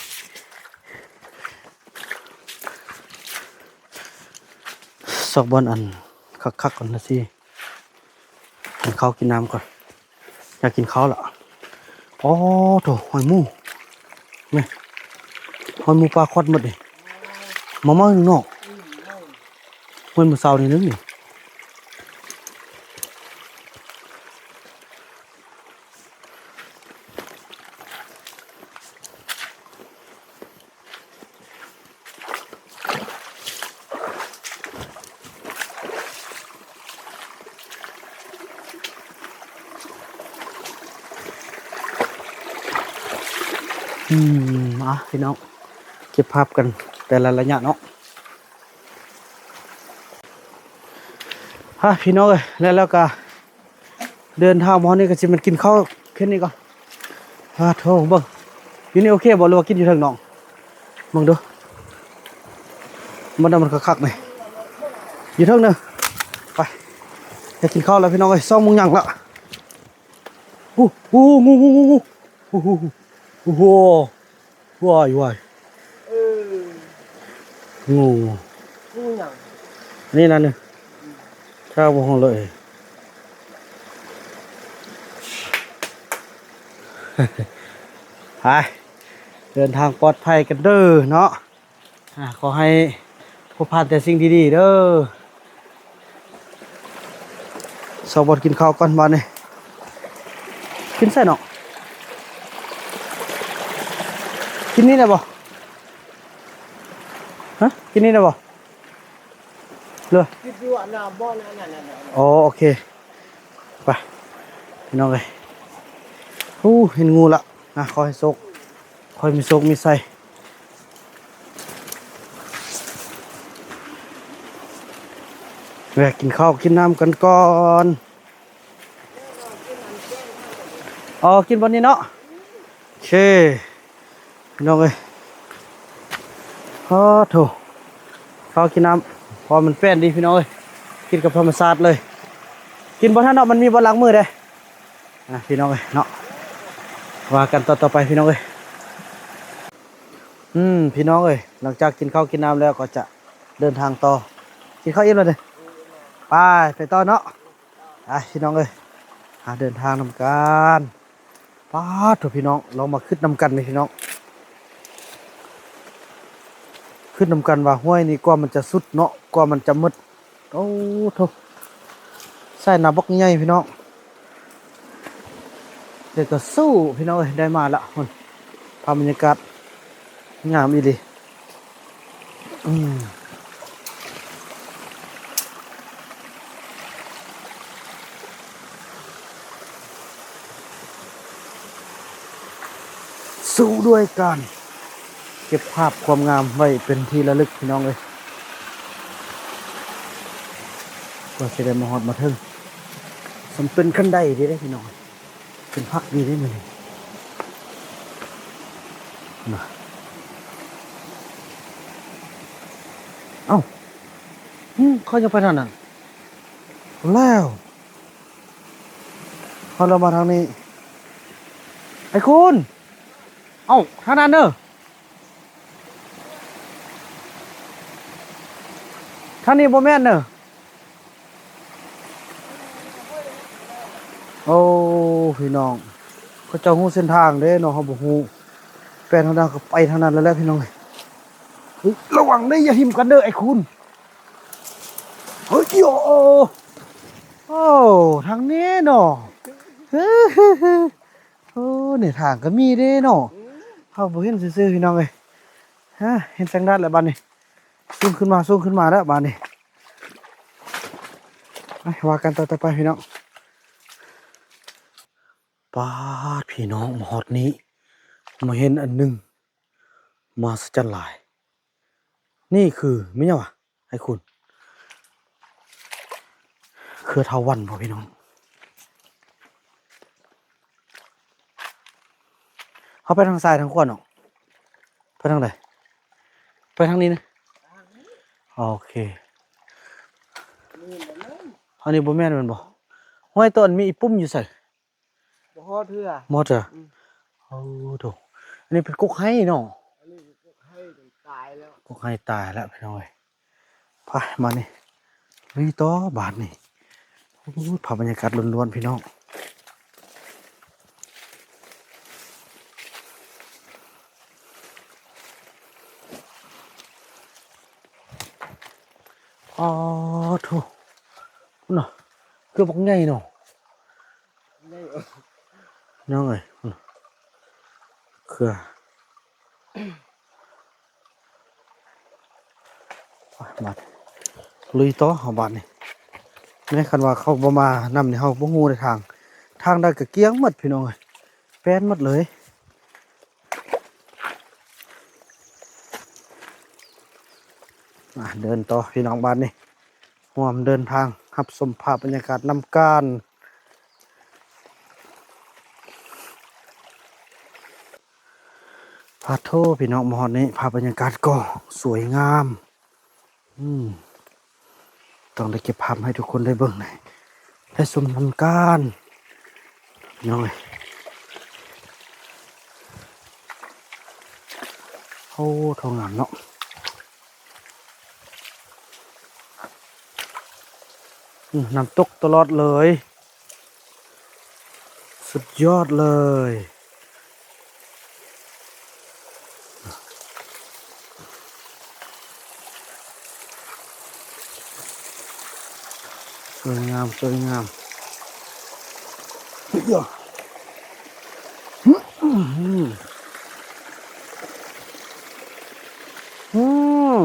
ຊອກບ່ອນອັນຄັກໆກ່ອນນະຊິ ກິນເຂົ້າກິນນ້ຳກ່ອນ ຢາກກິນເຂົ້າລະ. ອໍ ໂທ້ ຫອຍໝູ ແມ່ນ ຫອຍໝູປ່າຄວັດໝົດນີ້. ມາໃໝ່ໜຶ່ງເນາະ ເມື່ອເຊົ້ານີ້ໜຶ່ງນີ້. ອືມ ອ່ະ ພີ່ນ້ອງ ເກັບພາບກັນແຕ່ລະໄລຍະເນາະ. ຮະ ພີ່ນ້ອງເອີຍ ແລ້ວ ແລ້ວກະເດີນທາງມາຮອດນີ້ກະຊິແມ່ນກິນເຂົ້າເຂດນີ້ກ່ອນ. ອາໂທ້ ເບິ່ງ ຢູ່ນີ້ໂອເຄບໍ່ ຫຼືວ່າກິນຢູ່ເທິງນ້ອງ? ເບິ່ງດູ ມັນ ມັນຄັກໆນີ້ ຢູ່ເທິງເດີ. ໄປ ໄປກິນເຂົ້າແລ້ວພີ່ນ້ອງເອີຍ ສອງໂມງຫຍັງລະ. ໂອ້ ໂອ້ ງູ ງູ ງູ ງູ ໂອ້ໂຫ ໂອ້ໂຫ ວ້າຍ ວ້າຍ ເອີ ງູ ງູຫຍັງ? ອັນນີ້ນະ ນີ້ ອືມ ຂ້າບໍ່ຮູ້ເລີຍ. ໄປ ເດີນທາງປອດໄພກັນເດີເນາະ. ອາ ຂໍໃຫ້ພົບຜ່ານແຕ່ສິ່ງດີໆເດີ. ຊອກບ່ອນກິນເຂົ້າກ່ອນບາດນີ້. ກິນໃສ່ເນາະ ກິນນີ້ໄດ້ບໍ່? ຮະ ກິນນີ້ໄດ້ບໍ່? ເລີຍ ຄິດຢູ່ອັນນ່າ ບໍ່ນັ້ນ ນັ້ນ ນັ້ນ ອໍ ໂອເຄ ໄປ ພີ່ນ້ອງເອີຍ ໂອ້ ເຫັນງູລະ ນະ ຂໍໃຫ້ໂຊກ ຂໍໃຫ້ມີໂຊກມີໄຊ ແວະກິນເຂົ້າກິນນ້ຳກັນກ່ອນ. ອໍ ກິນບ່ອນນີ້ເນາະ ໂອເຄ ພີ່ນ້ອງເອີຍ ໂອ້ໂຖ ເຂົ້າກິນນ້ຳ ເພາະມັນແປ້ນດີພີ່ນ້ອງເອີຍ ກິນກັບທຳມະຊາດເລີຍ ກິນບໍ່ທັນເນາະ ມັນມີບ່ອນລ້າງມືເດ້ ອ່າ ພີ່ນ້ອງເອີຍເນາະ ວ່າກັນຕໍ່ໆໄປພີ່ນ້ອງເອີຍ ອືມ ພີ່ນ້ອງເອີຍ ຫຼັງຈາກກິນເຂົ້າກິນນ້ຳແລ້ວກໍຈະເດີນທາງຕໍ່ ກິນເຂົ້າອີ່ມແລ້ວເດ້ ໄປ ໄປຕໍ່ເນາະ. ອ່ະ ພີ່ນ້ອງເອີຍ ຫາເດີນທາງນຳກັນ ປາດໂທ້ ພີ່ນ້ອງ ລອງມາຄຶດນຳກັນນີ້ ພີ່ນ້ອງ ຄຶດນຳກັນວ່າຫ້ວຍນີ້ກວ່າມັນຈະສຸດເນາະ ກວ່າມັນຈະໝົດ ໂອ້ໂທ້ ສາຍນ້ຳບັກໃຫຍ່ ພີ່ນ້ອງ ແຕ່ກໍສູ້ ພີ່ນ້ອງເອີຍ ໄດ້ມາລະ ພຸ້ນ ພາບບັນຍາກາດງາມອີ່ຫຼີ. ອືມ ສູ້ດ້ວຍການເກັບພາບຄວາມງາມໄວ້ເປັນທີ່ລະລຶກ ພີ່ນ້ອງເອີຍ ກວ່າຊິໄດ້ມາຮອດມາເຖິງ ສ່ຳເປັນຄັນໄດເດ້ ພີ່ນ້ອງ. ເປັນຜັກດີເດ້ມື້ນີ້ນະ ເອົ້າ ຫື ເຂົາຍັງໄປທາງນັ້ນ ແລ້ວ ເຮົາລະມາທາງນີ້ ໄອ້ຄູນ ເອົ້າ ທາງນັ້ນເດີ ທາງນີ້ບໍ່ແມ່ນເດີ. ໂອ້ ພີ່ນ້ອງ ເຂົາເຈົ້າຮູ້ເສັ້ນທາງເດ້ເນາະ ເຮົາບໍ່ຮູ້ ແປນເຮົານະກໍໄປທາງນັ້ນແລ້ວແຫຼະ ພີ່ນ້ອງເອີຍ ເຮີ້ຍ ລະວັງເດ້ ຢ່າຖິ້ມກັນເດີ ໄອ້ຄູນ ເຮີ້ຍ ໂອ້ ໂອ້ ທາງນີ້ເນາະ ໂອ້ ນີ້ທາງກໍມີເດ້ເນາະ ເຮົາບໍ່ເຫັນຊື່ໆ ພີ່ນ້ອງເອີຍ ຮະ ເຫັນແສງແດດແລ້ວບາດນີ້ ສູງຂຶ້ນມາ ສູງຂຶ້ນມາແລ້ວບາດນີ້ ໄປ ວ່າກັນຕໍ່ໆໄປພີ່ນ້ອງ ປາດ ພີ່ນ້ອງ ມາຮອດນີ້ ມາເຫັນອັນໜຶ່ງ ມາສະຈັນຫຼາຍ ນີ້ຄືແມ່ນຫຍັງຫວາ ໄອ້ຄຸນ? ເຄືອເຖົາວັນບໍພີ່ນ້ອງ? ເຮົາໄປທາງຊ້າຍທາງຂວາເນາະ? ໄປທາງໃດ? ໄປທາງນີ້ນະ? ໂອເຄ ອັນນີ້ບໍ່ແມ່ນແມ່ນບໍ່? ຫ້ວຍ ຕອນມີອີ່ປຸ່ມຢູ່ໃສ? ບໍ່ຮອດເທື່ອ ບໍ່ຮອດເທື່ອ ອືມ ໂອ້ໂທ້ ອັນນີ້ເປັນກົກໄຮເນາະ ອັນນີ້ກົກໄຮມັນຕາຍແລ້ວ ກົກໄຮຕາຍແລ້ວພີ່ນ້ອງເອີຍ ໄປ ມານີ້ ລຸຍຕໍ່ບາດນີ້ ໂອ້ຍ ພາບບັນຍາກາດລ້ວນໆ ພີ່ນ້ອງ ອໍໂທ້ ພຸ້ນນະ ເກືອບບັກໃຫຍ່ເນາະ ໃຫຍ່ເອີຍ ນ້ອງເອີຍ ພຸ້ນນະ ເຄືອ ມາລຸຍຕໍ່ເຮົາບາດນີ້ ແມ່ນຄັນວ່າເຂົາບໍ່ມານຳນີ້ ເຮົາບໍ່ຮູ້ເດ້ທາງ ທາງໃດກໍກ້ຽງໝົດພີ່ນ້ອງເອີຍ ແປນໝົດເລີຍ ມາເດີນຕໍ່ພີ່ນ້ອງ ບາດນີ້ຮ່ວມເດີນທາງ ຮັບຊົມພາບບັນຍາກາດນຳກັນ ພາດໂທ້ ພີ່ນ້ອງ ມາຮອດນີ້ ພາບບັນຍາກາດກໍສວຍງາມ ອືມ ຕ້ອງໄດ້ເກັບພາບໃຫ້ທຸກຄົນໄດ້ເບິ່ງ ໄດ້ຊົມນຳກັນ ພີ່ນ້ອງເອີຍ ໂອ້ ທ້ອງງາມເນາະ ອືມ ນ້ຳຕົກຕະຫຼອດເລີຍ ສຸດຍອດເລີຍ ສວຍງາມ ສວຍງາມ ເຮີ້ຍ ອືມ ອືມ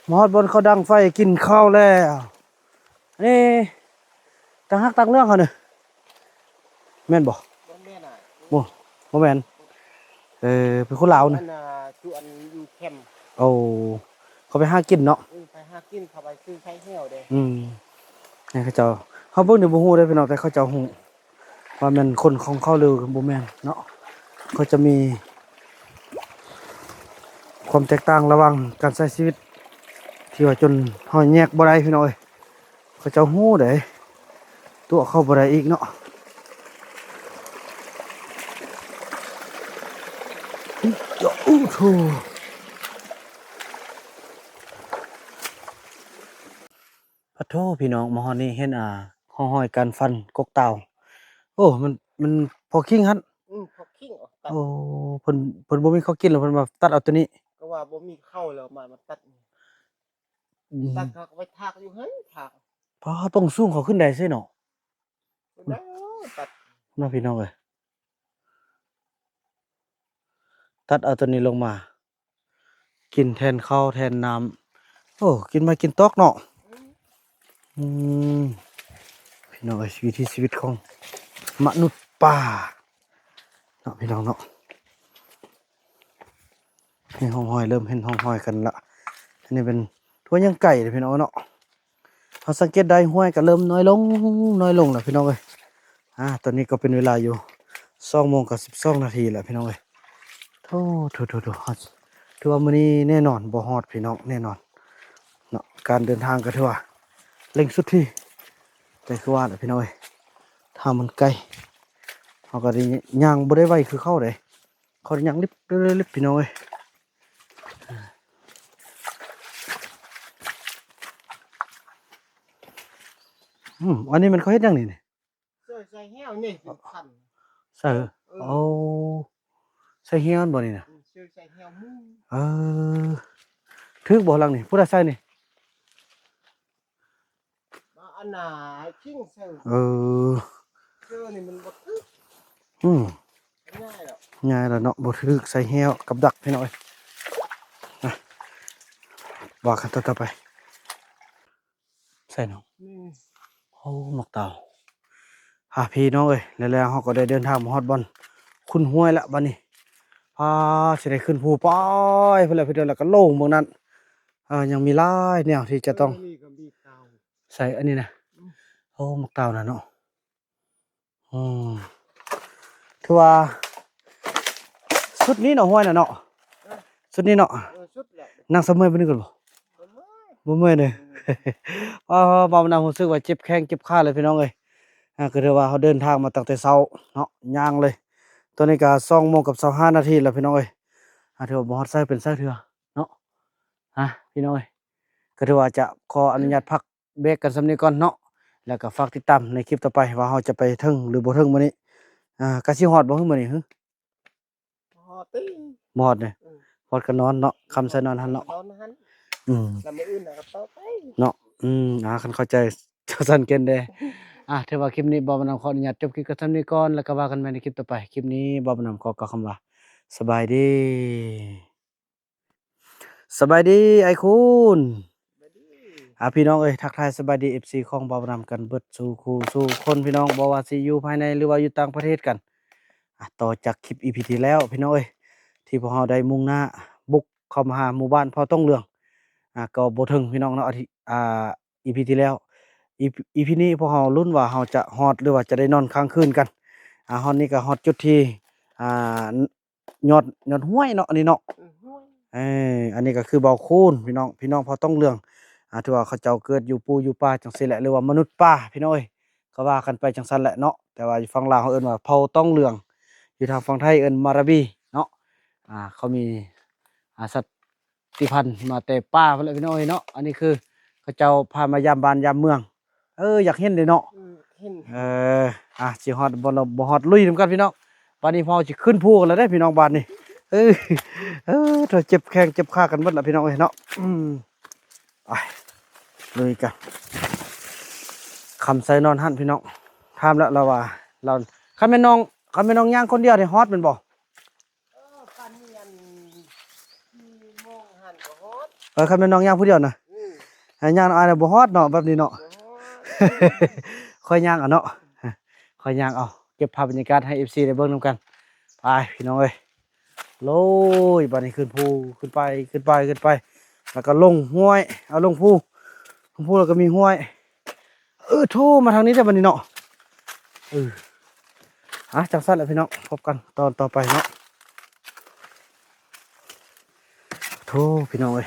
ມາຮອດບ່ອນເຂົາດັງໄຟ ກິນເຂົ້າແລ້ວ. ອັນນີ້ຕ່າງຮັກຕ່າງເລື່ອງເຮົານີ້ ແມ່ນບໍ່? ບໍ່ແມ່ນ ບໍ່ ບໍ່ແມ່ນ. ເອີ ເປັນຄົນລາວນະ ອັນນ່າ ຢູ່ແຄມ. ໂອ້ ເຂົາໄປຫາກິນເນາະ. ເອີ ໄປຫາກິນ ເຂົາໄປຊື້ໄຊແຫ້ວເດ້. ອືມ ໃຫ້ເຂົາເຈົ້າ ເຮົາເບິ່ງນີ້ບໍ່ຮູ້ເດ້ພີ່ນ້ອງ ແຕ່ເຂົາເຈົ້າຮູ້ວ່າແມ່ນຄົນຂອງເຂົາຫຼືບໍ່ແມ່ນເນາະ. ເຂົາຈະມີຄວາມແຕກຕ່າງລະຫວ່າງການໃຊ້ຊີວິດ ທີ່ວ່າຈົນເຮົາແຍກບໍ່ໄດ້ພີ່ນ້ອງເອີຍ. ເຂົາເຈົ້າຮູ້ເດ້ ຕົວະເຂົາບໍ່ໄດ້ອີກເນາະ. ໂອ້ໂຫ ປະໂທ ພີ່ນ້ອງ ມາຮອດນີ້ເຫັນ ອ່າ ຮ່ອງຮອຍການຟັນກົກຕາວ. ໂອ້ ມັນ ມັນພໍຄີງຫັ້ນ. ອືມ ພໍຄີງອອກຕັດ. ໂອ້ ເພິ່ນ ເພິ່ນບໍ່ມີເຂົ້າກິນແລ້ວ ເພິ່ນມາຕັດເອົາໂຕນີ້. ກໍວ່າບໍ່ມີເຂົ້າແລ້ວມາ ມາຕັດ. ອືມ ຕັດເຂົາກໍໄປຖາກຢູ່ຫັ້ນ ຖາກ. ປ້າ ຕ້ອງສູງເຂົາຂຶ້ນໄດ້ຊີ້ເນາະ. ໂອ້ ຕັດເນາະ ພີ່ນ້ອງເອີຍ. ຕັດເອົາໂຕນີ້ລົງມາ ກິນແທນເຂົ້າແທນນ້ຳ. ໂອ້ ກິນໄມ້ກິນຕອກເນາະ. ອືມ ອືມ ພີ່ນ້ອງເອີຍ ວິຖີຊີວິດຂອງມະນຸດປ່າເນາະ ພີ່ນ້ອງເນາະ. ເຫັນຮ່ອງຮອຍ ເລີ່ມເຫັນຮ່ອງຮອຍກັນລະ. ອັນນີ້ເປັນທົ່ວຍາງໄກ່ເດ້ ພີ່ນ້ອງເນາະ. ເຮົາສັງເກດໄດ້ຫ້ວຍກໍເລີ່ມນ້ອຍລົງ ນ້ອຍລົງແລ້ວພີ່ນ້ອງເອີຍ. ອ່າ ຕອນນີ້ກໍເປັນເວລາຢູ່ສອງໂມງກັບສິບສອງນາທີແລ້ວພີ່ນ້ອງເອີຍ. ໂທ້ ໂທ້ ໂທ້ ໂທ້ ຖືວ່າມື້ນີ້ແນ່ນອນບໍ່ຮອດພີ່ນ້ອງ ແນ່ນອນເນາະ. ການເດີນທາງກໍຖືວ່າເລັ່ງສຸດທີ່ ແຕ່ຄືວ່າແຫຼະພີ່ນ້ອງເອີຍ ທາງມັນໄກ ເຮົາກໍໄດ້ຍ່າງບໍ່ໄດ້ໄວຄືເຂົາເດ້. ເຂົາໄດ້ຍ່າງລິບໆ ພີ່ນ້ອງເອີຍ. ອືມ ອັນນີ້ມັນເຂົາເຮັດຫຍັງນີ້? ໃສ່ ໃສ່ແຫ້ວນີ້ເປັນຄັນ ໃສ່ ເອີ ໂອ້ ໃສ່ແຫ້ວບໍ່ນີ້ນະ? ອືມ ໃສ່ແຫ້ວໝູ. ເອີ ຖືກບໍ່ຫຼັງນີ້? ຜູ້ໃດໃສ່ນີ້? ອັນນ່າ ຄິງເຊີ. ເອີ ເຊີນີ້ມັນບໍ່ຖືກ. ອືມ ງ່າຍແລ້ວ ງ່າຍແລ້ວເນາະ ບໍ່ຖືກໃສ່ແຫ້ວກັບດັກພີ່ນ້ອງເອີຍ. ນະ ວ່າກັນຕໍ່ໆໄປ. ໃສ່ເນາະ ນີ້ ໂອ້ ໝາກເຕົາ. ອ່າ ພີ່ນ້ອງເອີຍ ແລ້ວເຮົາກໍໄດ້ເດີນທາງມາຮອດບ່ອນຂຸນຫ້ວຍລະບາດນີ້. ພາ ຊິໄດ້ຂຶ້ນພູໄປພຸ້ນແຫຼະພີ່ນ້ອງ ແລ້ວກໍລົງເບິ່ງນັ້ນ. ອ່າ ຍັງມີຫຼາຍແນວທີ່ຈະຕ້ອງ ເອີ ນີ້ກໍມີເຕົາ. ໃສ່ອັນນີ້ນະ ອືມ ໂອ້ ໝາກເຕົານະເນາະ. ອືມ ຖືວ່າສຸດນີ້ເນາະ ຫ້ວຍນະເນາະ ເອີ ສຸດນີ້ເນາະ. ເອີ ສຸດແລ້ວ ນັ່ງສະເໝີຍບາດນີ້ກ່ອນບໍ່? ບໍ່ເມື່ອຍ ບໍ່ເມື່ອຍເດ້. ອືມ ເອີ ເວົ້ານຳຮູ້ສຶກວ່າເຈັບແຂ້ງເຈັບຂາເລີຍພີ່ນ້ອງເອີຍ. ອ່າ ກໍຖືວ່າເຮົາເດີນທາງມາຕັ້ງແຕ່ເຊົ້າເນາະ ຍ່າງເລີຍ. ຕອນນີ້ກໍສອງໂມງກັບຊາວຫ້ານາທີແລ້ວພີ່ນ້ອງເອີຍ. ອ່າ ຖືວ່າບໍ່ຮອດໃສເປັນໃສເທື່ອເນາະ. ອ່າ ພີ່ນ້ອງເອີຍ ກໍຖືວ່າຈະຂໍອະນຸຍາດພັກ ເບຣກກັນສ່ຳນີ້ກ່ອນເນາະ ແລ້ວກໍຝາກຕິດຕາມໃນຄລິບຕໍ່ໄປວ່າເຮົາຈະໄປເຖິງຫຼືບໍ່ເຖິງມື້ນີ້. ອ່າ ກະຊິຮອດບໍ່ມື້ນີ້? ຫື ຮອດຕິ ບໍ່ຮອດເດ້. ອືມ ຮອດກໍນອນເນາະ ຄ່ຳໃສ່ນອນຫັ້ນເນາະ ນອນຫັ້ນ. ອືມ ແລ້ວມື້ອື່ນກໍຕໍ່ໄປເນາະ. ອືມ ອ່າ ຄັນເຂົ້າໃຈເຈົ້າສັນເກັນເດ້. ອ່າ ຖືວ່າຄລິບນີ້ບ່າວບຸນນຳຂໍອະນຸຍາດຈົບຄລິບກັນສ່ຳນີ້ກ່ອນ ແລ້ວກໍວ່າກັນໃໝ່ໃນຄລິບຕໍ່ໄປ. ຄລິບນີ້ບ່າວບຸນນຳຂໍກ່າວຄຳວ່າ ສະບາຍດີ. ສະບາຍດີອ້າຍຄູນ. ສະບາຍດີ. ອ່າ ພີ່ນ້ອງເອີຍ ທັກທາຍສະບາຍດີ ເອັຟຊີ ຂອງບ່າວບຸນນຳກັນເບິດສູ່ຄູ່ສູ່ຄົນ ພີ່ນ້ອງ ບໍ່ວ່າຊິຢູ່ພາຍໃນ ຫຼືວ່າຢູ່ຕ່າງປະເທດກັນ. ອ່າ ຕໍ່ຈາກຄລິບ ອີ ພີ ທີ່ແລ້ວ ພີ່ນ້ອງເອີຍ ທີ່ພວກເຮົາໄດ້ມຸ່ງໜ້າບຸກເຂົ້າມາຫາໝູ່ບ້ານເຜົ່າຕົງເຫຼືອງ ອ່າ ກໍບໍ່ເຖິງ ພີ່ນ້ອງເນາະ. ອາທິ ອ່າ ອີ ພີ ທີ່ແລ້ວ ອີ ພີ ນີ້ພວກເຮົາລຸ້ນວ່າເຮົາຈະຮອດ ຫຼືວ່າຈະໄດ້ນອນຄ້າງຄືນກັນ. ອ່າ ຮອດນີ້ກໍຮອດຈຸດທີ່ ອ່າ ຍອດ ຍອດຫ້ວຍເນາະ ອັນນີ້ເນາະ. ອືມ ຫ້ວຍ ເອີ ອັນນີ້ກໍຄືບ່າວຄູນ ພີ່ນ້ອງ ພີ່ນ້ອງເຜົ່າຕົງເຫຼືອງ. ອ່າ ຖືວ່າເຂົາເຈົ້າເກີດຢູ່ປູຢູ່ປ່າຈັ່ງຊີ້ແຫຼະ ຫຼືວ່າມະນຸດປ່າ ພີ່ນ້ອງເອີຍ ກໍວ່າກັນໄປຈັ່ງຊັ້ນແຫຼະເນາະ. ແຕ່ວ່າຢູ່ຝັ່ງລາວເຮົາເອີ້ນວ່າເຜົ່າຕົງເຫຼືອງ ຢູ່ທາງຝັ່ງໄທເອີ້ນມາຣາບີເນາະ. ອ່າ ເຂົາມີ ອ່າ ສັດ ຕິພັນມາແຕ່ປ່າພຸ້ນແຫຼະພີ່ນ້ອງເອີຍເນາະ. ອັນນີ້ຄືເຂົາເຈົ້າພາມາຢາມບ້ານຢາມເມືອງ. ເອີ ຢາກເຫັນເດ້ເນາະ. ອືມ ເຫັນ. ເອີ ອ່ະ ຊິຮອດບໍ່ ບໍ່ຮອດ ລຸຍນຳກັນພີ່ນ້ອງ. ບາດນີ້ພວກເຮົາຊິຂຶ້ນພູກັນແລ້ວເດ້ພີ່ນ້ອງ ບາດນີ້. ເອີ ເອີ ເຈັບແຂ້ງເຈັບຂາກັນເບິດລະພີ່ນ້ອງເອີຍເນາະ. ອືມ ໄປ ລຸຍກັນ. ຄຳໃສ່ນອນຫັ້ນພີ່ນ້ອງ. ຖາມແລ້ວລາວວ່າ ລາວ ຄັນແມ່ນນ້ອງ ຄັນແມ່ນນ້ອງຍ່າງຄົນດຽວນີ້ຮອດແມ່ນບໍ່? ເອີ ປານນີ້ອັນ ສີ່ໂມງຫັ້ນກໍຮອດ. ເອີ ຄັນແມ່ນນ້ອງຍ່າງຜູ້ດຽວນະ. ອືມ ໃຫ້ຍ່າງອ້າຍນະບໍ່ຮອດເນາະ ແບບນີ້ເນາະ. ບໍ່ຮອດ ຂ້ອຍຍ່າງເອົາເນາະ ຂ້ອຍຍ່າງເອົາ ເກັບພາບບັນຍາກາດໃຫ້ເອັຟຊີໄດ້ເບິ່ງນຳກັນ. ໄປພີ່ນ້ອງເອີຍ ໂລຍ ບາດນີ້ຂຶ້ນພູ ຂຶ້ນໄປ ຂຶ້ນໄປ ຂຶ້ນໄປ ແລ້ວກໍລົງຫ້ວຍ ເອົາ ລົງພູ ລົງພູແລ້ວກໍມີຫ້ວຍ. ເອີ ໂທ ມາທາງນີ້ແລ້ວບາດນີ້ເນາະ. ເອີ ອ່ະ ຈັ່ງຊັ້ນແຫຼະພີ່ນ້ອງ ພົບກັນຕອນຕໍ່ໄປເນາະ. ໂທ ພີ່ນ້ອງເອີຍ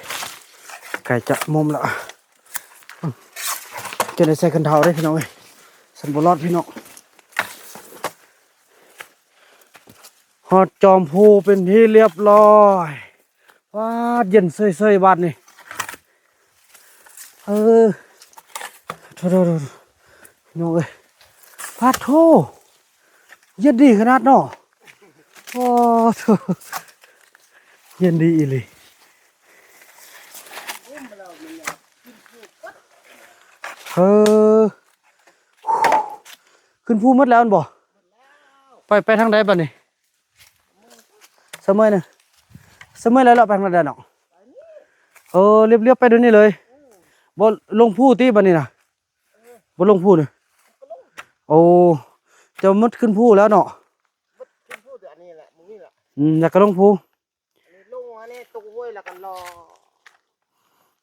ໃກ້ຈະໝົມລະ ຈະໄດ້ໃສ່ຄັນເທົາເດ້ພີ່ນ້ອງເອີຍ ຊັ້ນບໍ່ລອດພີ່ນ້ອງ. ຮອດຈອມພູເປັນທີ່ລຽບລ້ອຍ. ປາດ ເຢັນເຊີຍໆ ບາດນີ້. ເອີ ໂທໆໆ ພີ່ນ້ອງເອີຍ ປາດໂທ ເຢັນດີຂະໜາດເນາະ. ໂອ້ໂທ ເຢັນດີອີ່ຫຼີ. ເອີ ຂຶ້ນພູໝົດແລ້ວແມ່ນບໍ່? ໄປ ໄປທາງໃດບາດນີ້? ສະເໝີຍນະ ສະເໝີຍແລ້ວເລາະໄປທາງໃດເນາະ? ເອີ ລຽບໆ ໄປໂດຍນີ້ເລີຍ. ບໍ່ລົງພູຕິບາດນີ້ນະ? ບໍ່ລົງພູນະ? ໂອ້ ເຈົ້າໝົດຂຶ້ນພູແລ້ວເນາະ? ຂຶ້ນພູແຕ່ອັນນີ້ແຫຼະ ມື້ນີ້ແຫຼະ. ອືມ ແລ້ວກໍລົງພູ ອັນນີ້ລົງ ອັນນີ້ຕົກຫ້ວຍແລ້ວກໍເລາະ.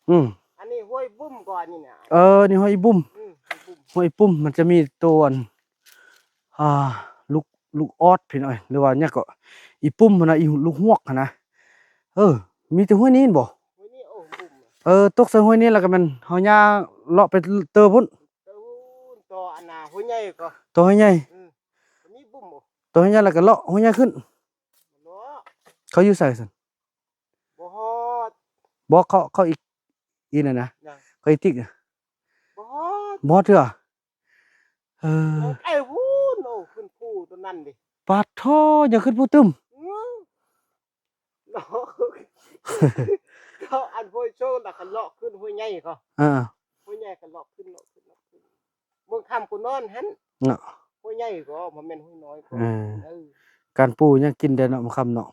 ອືມ ອັນນີ້ຫ້ວຍບຸ້ມກ່ອນນີ້ນະ. ເອີ ນີ້ຫ້ວຍອີບຸ້ມ. ອືມ ຫ້ວຍບຸ້ມ ຫ້ວຍອີປຸ້ມ ມັນຈະມີໂຕອັນ ອ່າ ລູກ ລູກອອດພີ່ນ້ອງເອີຍ ຫຼືວ່າຫຍັງເກາະ ອີປຸ້ມຫັ້ນນະ ອີ ລູກຮວກຫັ້ນນະ. ເອີ ມີແຕ່ຫ້ວຍນີ້ແມ່ນບໍ່? ຫ້ວຍນີ້ ໂອ້ ບຸ້ມ. ເອີ ຕົກໃສ່ຫ້ວຍນີ້ແລ້ວກໍແມ່ນເຮົາຍ່າງເລາະໄປເຕີພຸ້ນ ເຕີພຸ້ນ ຕໍ່ອັນນ່າ ຫ້ວຍໃຫຍ່ກໍ ຕໍ່ຫ້ວຍໃຫຍ່. ອືມ ມີບຸ້ມບໍ່? ຕໍ່ຫ້ວຍໃຫຍ່ແລ້ວກໍເລາະຫ້ວຍໃຫຍ່ຂຶ້ນ. ເລາະ ເຂົາຢູ່ໃສຊັ້ນ? ບໍ່ຮອດ ບໍ່ ເຂົາ ເຂົາອີກ ອີນັ້ນນະ ຫຍັງ? ເຂົາອີຕິກນະ ບໍ່ຮອດ ບໍ່ຮອດເທື່ອ. ເອີ ໄກພຸ້ນ ໂອ້ ຂຶ້ນພູຕົວນັ້ນເດ. ປາດໂທ ຍັງຂຶ້ນພູຕື່ມ. ອືມ ເນາະ ເຂົາອັນຫ້ວຍໂຊນ ແລ້ວກໍເລາະຂຶ້ນຫ້ວຍໃຫຍ່ກໍ ເອີ ຫ້ວຍໃຫຍ່ກໍເລາະຂຶ້ນ ເລາະຂຶ້ນ ເລາະຂຶ້ນ ເມືອງຄຳກໍນອນຫັ້ນເນາະ. ຫ້ວຍໃຫຍ່ກໍບໍ່ແມ່ນຫ້ວຍນ້ອຍກໍ ເອີ ເອີ ການປູຍັງກິນໄດ້ເນາະ ເມືອງຄຳເນາະ.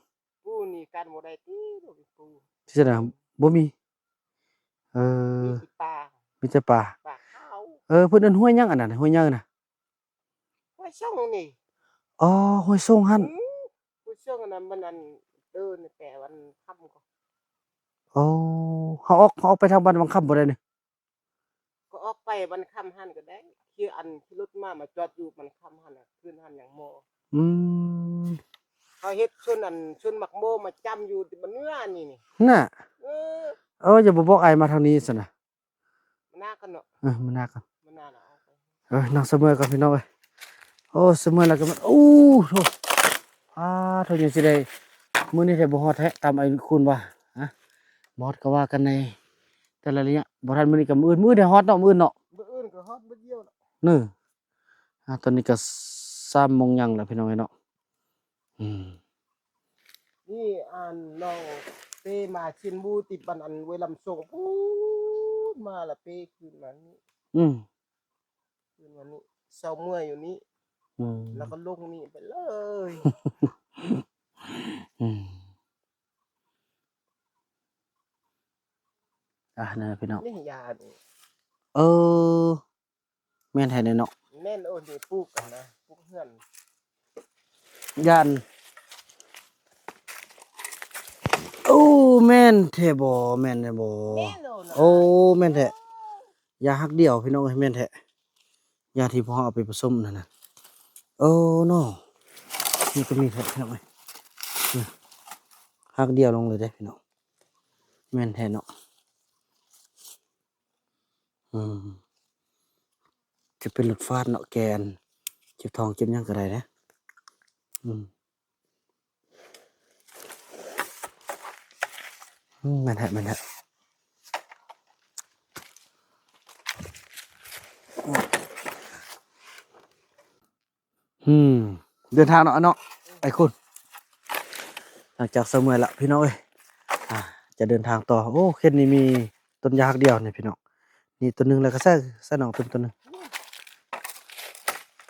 ປູນີ້ກັນບໍ່ໄດ້ຕິ ບໍ່ມີປູ ທີ່ຊັ້ນນະ ບໍ່ມີ. ເອີ ມີແຕ່ປາ ມີແຕ່ປາ ປາຂາວ. ເອີ ເພິ່ນເອີ້ນຫ້ວຍຫຍັງອັນນັ້ນ ຫ້ວຍໃຫຍ່ນະ? ຫ້ວຍຊົງນີ້. ອໍ ຫ້ວຍຊົງຫັ້ນ. ອືມ ຫ້ວຍຊົງອັນນັ້ນມັນອັນເດີນແຕ່ວັນຄ່ຳກໍ ອໍ ເຮົາອອກ ເຮົາອອກໄປທາງບ້ານວັງຄຳບໍ່ໄດ້ນີ້? ກໍອອກໄປບ້ານຄຳຫັ້ນກໍໄດ້ ຂີ່ອັນ ຂີ່ລົດມາ ມາຈອດຢູ່ບ້ານຄຳຫັ້ນນະ ຄືນຫັ້ນຍັງມໍ. ອືມ ເຂົາເຮັດສວນອັນ ສວນໝາກໂມມາຈຳຢູ່ທີ່ບ້ານເໜືອນີ້ນີ້ນະ. ເອີ ເອີ ຢ່າບໍ່ບອກອ້າຍມາທາງນີ້ຊັ້ນນະ. ມານາກັນເນາະ ເອີ ມານາກັນ ມານາລະເອົາໄປ. ເອີ ນັ່ງສະເໝີຍກ່ອນພີ່ນ້ອງເອີຍ. ໂອ້ ສະເໝີຍແລ້ວກໍ ໂອ້ໂທ ອາໂທ ຍັງຊິໄດ້ ມື້ນີ້ແທ້ບໍ່ຮອດແທ້ ຕາມໄອ້ຄູນວ່າ. ຮະ ບໍ່ຮອດກໍວ່າກັນໃນແຕ່ລະໄລຍະ. ບໍ່ທັນມື້ນີ້ກໍມື້ອື່ນ ມື້ອື່ນໄດ້ຮອດເນາະ ມື້ອື່ນເນາະ ມື້ອື່ນກໍຮອດມື້ດຽວເນາະ. ເນີ ອາ ຕອນນີ້ກໍສາມໂມງຫຍັງແລ້ວພີ່ນ້ອງເອີຍເນາະ. ອືມ ນີ້ອັນນ້ອງເປ້ມາຊິນໝູຕິດບັນອັນເວລຳສົ່ງ ປູດມາລະເປ້ຄືນມານີ້. ອືມ ຄືນມານີ້ ເຊົາເມື່ອຍຢູ່ນີ້. ອືມ ແລ້ວກໍລົງນີ້ໄປເລີຍ. ອືມ ອ່າ ນັ້ນແຫຼະພີ່ນ້ອງ ນີ້ຢານີ້. ເອີ ແມ່ນແທ້ເນາະ. ແມ່ນ ໂອ້ ນີ້ປູກຫັ້ນນະ ປູກເຮືອນ ຢ້ານ. ໂອ້ ແມ່ນແທ້ບໍ່? ແມ່ນແທ້ບໍ່? ແມ່ນໂລດນະ. ໂອ້ ແມ່ນແທ້. ຢາຮັກດຽວພີ່ນ້ອງເອີຍ ແມ່ນແທ້. ຢາທີ່ພວກເຮົາເອົາໄປປະສົມນັ້ນນະ. ໂອ້ເນາະ ນີ້ກໍມີແທ້ພີ່ນ້ອງເອີຍ. ນີ້ ຮັກດຽວລົງເລີຍເດ້ພີ່ນ້ອງ. ແມ່ນແທ້ເນາະ. ອືມ ຈະເປັນລົດຟາດເນາະ ແກນ ເກັບທອງເກັບຫຍັງກໍໄດ້ເດ້. ອືມ ອືມ ແມ່ນແທ້ ແມ່ນແທ້. ອືມ ເດີນທາງເນາະ ເນາະ ໄອ້ຄຸນ. ຫຼັງຈາກເຊົາເມື່ອຍລະພີ່ນ້ອງເອີຍ ອ່າ ຈະເດີນທາງຕໍ່. ໂອ້ ເຂດນີ້ມີຕົ້ນຢາຮັກດຽວນີ້ພີ່ນ້ອງ. ນີ້ຕົ້ນໜຶ່ງ ແລ້ວກໍໃສ່ ໃສ່ນ້ອງຕົ້ນ ຕົ້ນໜຶ່ງ.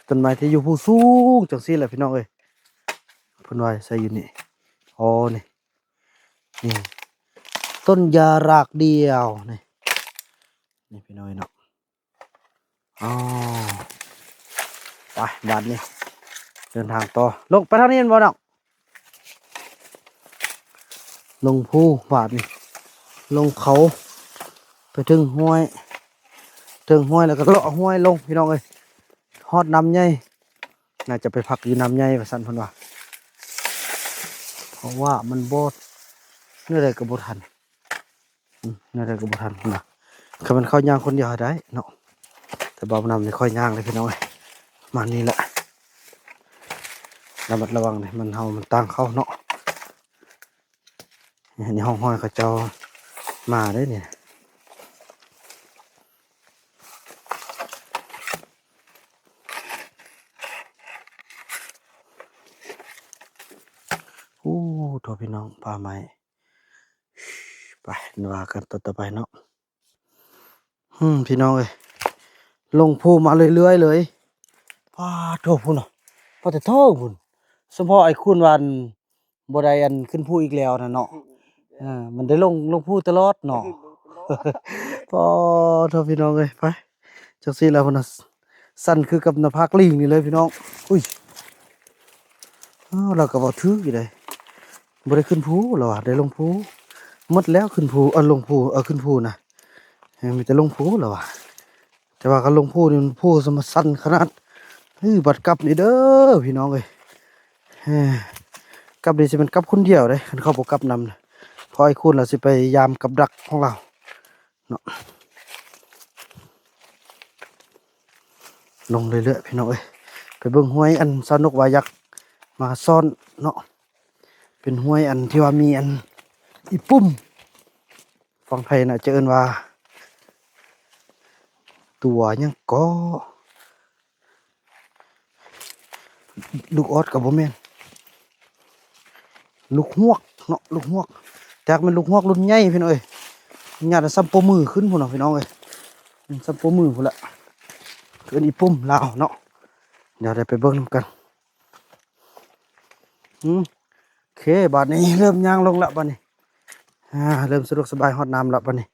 ຕົ້ນໄມ້ທີ່ຢູ່ພູສູງຈັ່ງຊີ້ແຫຼະພີ່ນ້ອງເອີຍ. ນໄວ້ໃສ່ຢູ່ນີ້. ອໍ ນີ້ ນີ້ ຕົ້ນຢາຮາກດຽວ ນີ້ ນີ້ພີ່ນ້ອງເນາະ. ອໍ ໄປ ບາດນີ້ເດີນທາງຕໍ່ ລົງໄປທາງນີ້ແມ່ນບໍ່ນ້ອງ? ລົງພູບາດນີ້ ລົງເຂົາໄປເຖິງຫ້ວຍ ເຖິງຫ້ວຍແລ້ວກໍເລາະຫ້ວຍລົງ ພີ່ນ້ອງເອີຍ. ຮອດນ້ຳໃຫຍ່ ໜ້າຈະໄປພັກຢູ່ນ້ຳໃຫຍ່ວ່າຊັ້ນເພິ່ນວ່າ ເພາະວ່າມັນບໍ່ ແນວໃດກໍບໍ່ທັນ ອືມ ແນວໃດກໍບໍ່ທັນນະ. ຄັນແມ່ນຂ້ອຍຍ່າງຄົນດຽວໃຫ້ໄດ້ເນາະ ແຕ່ບ່າວນຳນີ້ຂ້ອຍຍ່າງເລີຍພີ່ນ້ອງເອີຍ. ປະມານນີ້ແຫຼະ ລະມັດລະວັງເດ້ ມັນເຮົາມັນຕ່າງເຂົາເນາະ. ນີ້ ນີ້ຮ່ອງຮອຍເຂົາເຈົ້າມາເດ້ນີ້. ໂອ້ ໂທ້ ພີ່ນ້ອງ ປ່າໄມ້. ໄປ ວ່າກັນຕອນຕໍ່ໄປເນາະ. ອືມ ພີ່ນ້ອງເອີຍ ລົງພູມາເລື້ອຍໆເລີຍ. ປາດໂທ້ ພຸ້ນນະ ປາດແຕ່ເທິງພຸ້ນ. ສຳເພາະໄອ້ຄູນວ່າ ບໍ່ໄດ້ອັນຂຶ້ນພູອີກແລ້ວນະເນາະ. ເອີ ມັນໄດ້ລົງ ລົງພູຕະຫຼອດເນາະ. ປາດໂທ້ ພີ່ນ້ອງເອີຍ ໄປ ຈັ່ງຊີ້ລະພຸ້ນນະ ສັ່ນຄືກັບໜ້າຜາກລີງນີ້ເລີຍພີ່ນ້ອງ. ອຸ້ຍ ອ້າວ ລາວກໍເວົ້າຖືກຢູ່ເດ້ ບໍ່ໄດ້ຂຶ້ນພູລາວວ່າ ໄດ້ລົງພູໝົດແລ້ວ. ຂຶ້ນພູ ເອີ ລົງພູ ເອີ ຂຶ້ນພູນະ ເອີ ມີແຕ່ລົງພູລາວວ່າ. ແຕ່ວ່າຄັນລົງພູນີ້ມັນພູສະມາສັ່ນຂະໜາດ. ເອີ ບັດກັບນີ້ເດີພີ່ນ້ອງເອີຍ ເອີ ກັບນີ້ຊິແມ່ນກັບຄົນດຽວເດ້ ຄັນເຂົາບໍ່ກັບນຳນະ ເພາະໄອ້ຄູນລາວຊິໄປຍາມກັບດັກຂອງລາວເນາະ. ລົງເລື້ອຍໆ ພີ່ນ້ອງເອີຍ ໄປເບິ່ງຫ້ວຍອັນຊາວນົກວ່າຢາກມາຊ້ອນເນາະ. ເປັນຫ້ວຍອັນທີ່ວ່າມີອັນອີ່ປຸ່ມ ຝັ່ງໄທໜ້າຈະເອີ້ນວ່າຕົວຫຍັງເກາະ ລູກອອດກໍບໍ່ແມ່ນ ລູກຮວກເນາະ ລູກຮວກ ແຕ່ແມ່ນລູກຮວກລຸ້ນໃຫຍ່ພີ່ນ້ອງເອີຍ. ຍາດສ່ຳໂປ້ມືຂຶ້ນພຸ້ນເນາະ ພີ່ນ້ອງເອີຍ ສ່ຳໂປ້ມືພຸ້ນລະ ເອີ້ນອີ່ປຸ່ມລາວເນາະ. ດຽວໄດ້ໄປເບິ່ງນຳກັນ. ອືມ ໂອເຄ ບາດນີ້ເລີ່ມຍ່າງລົງລະ ບາດນີ້ ອ່າ ເລີ່ມສະດວກສະບາຍ ຮອດນ້ຳລະ ບາດນີ້.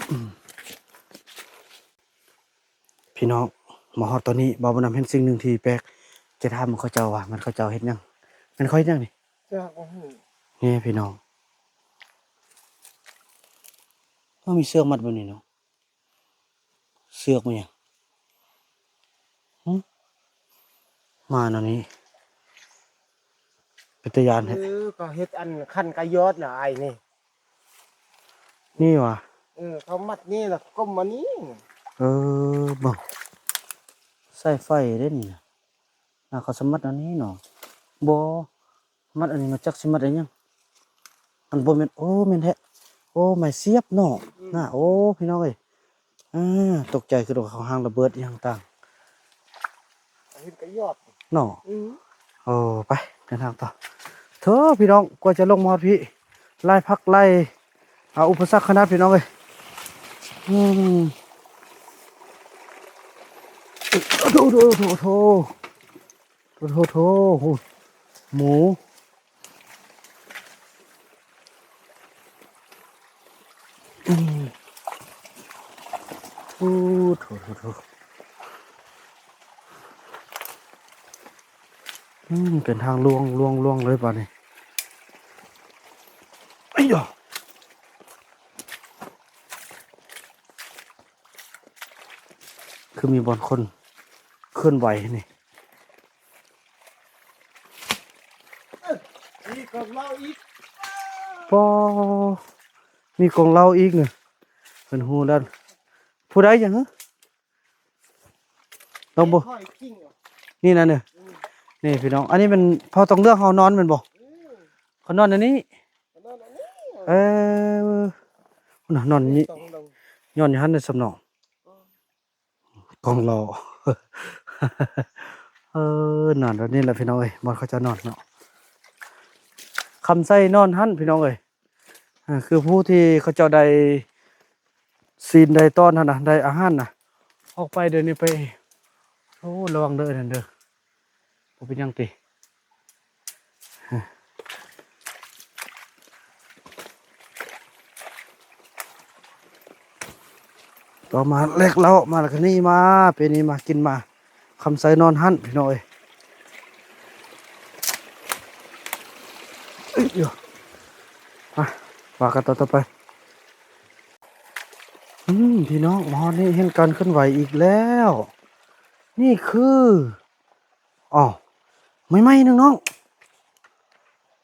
ອືມ ພີ່ນ້ອງ ມາຮອດຕອນນີ້ ບ່າວບຸນນຳເຫັນສິ່ງໜຶ່ງທີ່ແປກ ຈະຖາມເຂົາເຈົ້າວ່າ ມັນເຂົາເຈົ້າເຮັດຫຍັງ? ແມ່ນເຂົາເຮັດຫຍັງນີ້? ຈັກບໍ່ຮູ້ ນີ້ພີ່ນ້ອງ ເອີ ມີເຊືອກມັດແບບນີ້ເນາະ. ເຊືອກມັນຫຍັງ? ຫຶ? ມາແນວນີ້ ເປັນຕາຢ້ານແທ້. ເອີ ເຂົາເຮັດອັນຄັນກະຍອດນະອ້າຍນີ້ ນີ້ຫວາ? ເອີ ເຂົາມັດນີ້ລະກົມມານີ້. ເອີ ເບິ່ງ ສາຍໄຟເດ້ນີ້ນະ. ນະ ເຂົາສາມາດອັນນີ້ເນາະ ບໍ່ ມັດອັນນີ້ ມັນຈັກຊິມັດອີ່ຫຍັງ ມັນບໍ່ແມ່ນ ໂອ້ ແມ່ນແທ້ ໂອ້ ໄມ້ສຽບເນາະ. ອືມ ນະ ໂອ້ ພີ່ນ້ອງເອີຍ ອ່າ ຕົກໃຈ ຄືວ່າເຂົາຫາງລະເບີດອີ່ຫຍັງຕ່າງ ເຫັນກະຍອດເນາະ. ອືມ ໂອ້ ໄປເດີນທາງຕໍ່. ໂທ້ ພີ່ນ້ອງ ກວ່າຈະລົງມາຮອດພີ້ ຫຼາຍພັກຫຼາຍ ອ່າ ອຸປະສັກຂະໜາດ ພີ່ນ້ອງເອີຍ. ອືມ ໂອ້ ໂອ້ ໂອ້ ໂອ້ ໂອ້ ໂອ້ ໂອ້ ໂອ້ ໂອ້ ໂອ້ ໝູ ອືມ ໂອ້ ໂອ້ ໂອ້ ໂອ້ ອືມ ເປັນທາງລວງ ລວງ ລວງເລີຍບາດນີ້. ໄອ້ຢາ ຄືມີບ່ອນຄົນເຄື່ອນໄຫວນີ້. ເອີ ມີກອງເຫຼົ້າອີກ ປໍ ມີກອງເຫຼົ້າອີກນີ້ ເພິ່ນຮູ້ແລ້ວ. ຜູ້ໃດຫຍັງ? ລອງເບິ່ງ ນີ້ນະ ນີ້ ອືມ ນີ້ພີ່ນ້ອງ ອັນນີ້ແມ່ນພໍ່ຕ້ອງເລືອກເຮົານອນແມ່ນບໍ່? ອືມ ເຂົານອນອັນນີ້ ເອີ ນອນນີ້ ຍ້ອນຢູ່ຫັ້ນເດ້ ສຳນອງ ກອງລໍ ເອີ ນອນແບບນີ້ແຫຼະພີ່ນ້ອງເອີຍ ບ່ອນເຂົາເຈົ້ານອນເນາະ ຄຳໃສ່ນອນຫັ້ນພີ່ນ້ອງເອີຍ. ອ່າ ຄືຜູ້ທີ່ເຂົາເຈົ້າໄດ້ ຊີ້ນໄດ້ຕອນຫັ້ນນະ ໄດ້ອາຫານນະ ອອກໄປດຽວນີ້ໄປ ໂອ້ ລະວັງເດີ ອັນນັ້ນເດີ ບໍ່ເປັນຫຍັງຕິ. ຕໍ່ມາແລກເຫຼົ້າມາ ແລ້ວກໍນີ້ມາ ປີນີ້ມາກິນມາ ຄຳໄຊນອນຫັ້ນ ພີ່ນ້ອງເອີຍ. ເອີຍ ມາ ວ່າກັນຕໍ່ ຕໍ່ໄປ. ອືມ ພີ່ນ້ອງ ມາຮອດນີ້ເຫັນການເຄື່ອນໄຫວອີກແລ້ວ. ນີ້ຄື ອ້າວ ໄມ້ໃໝ່ໜຶ່ງນ້ອງ.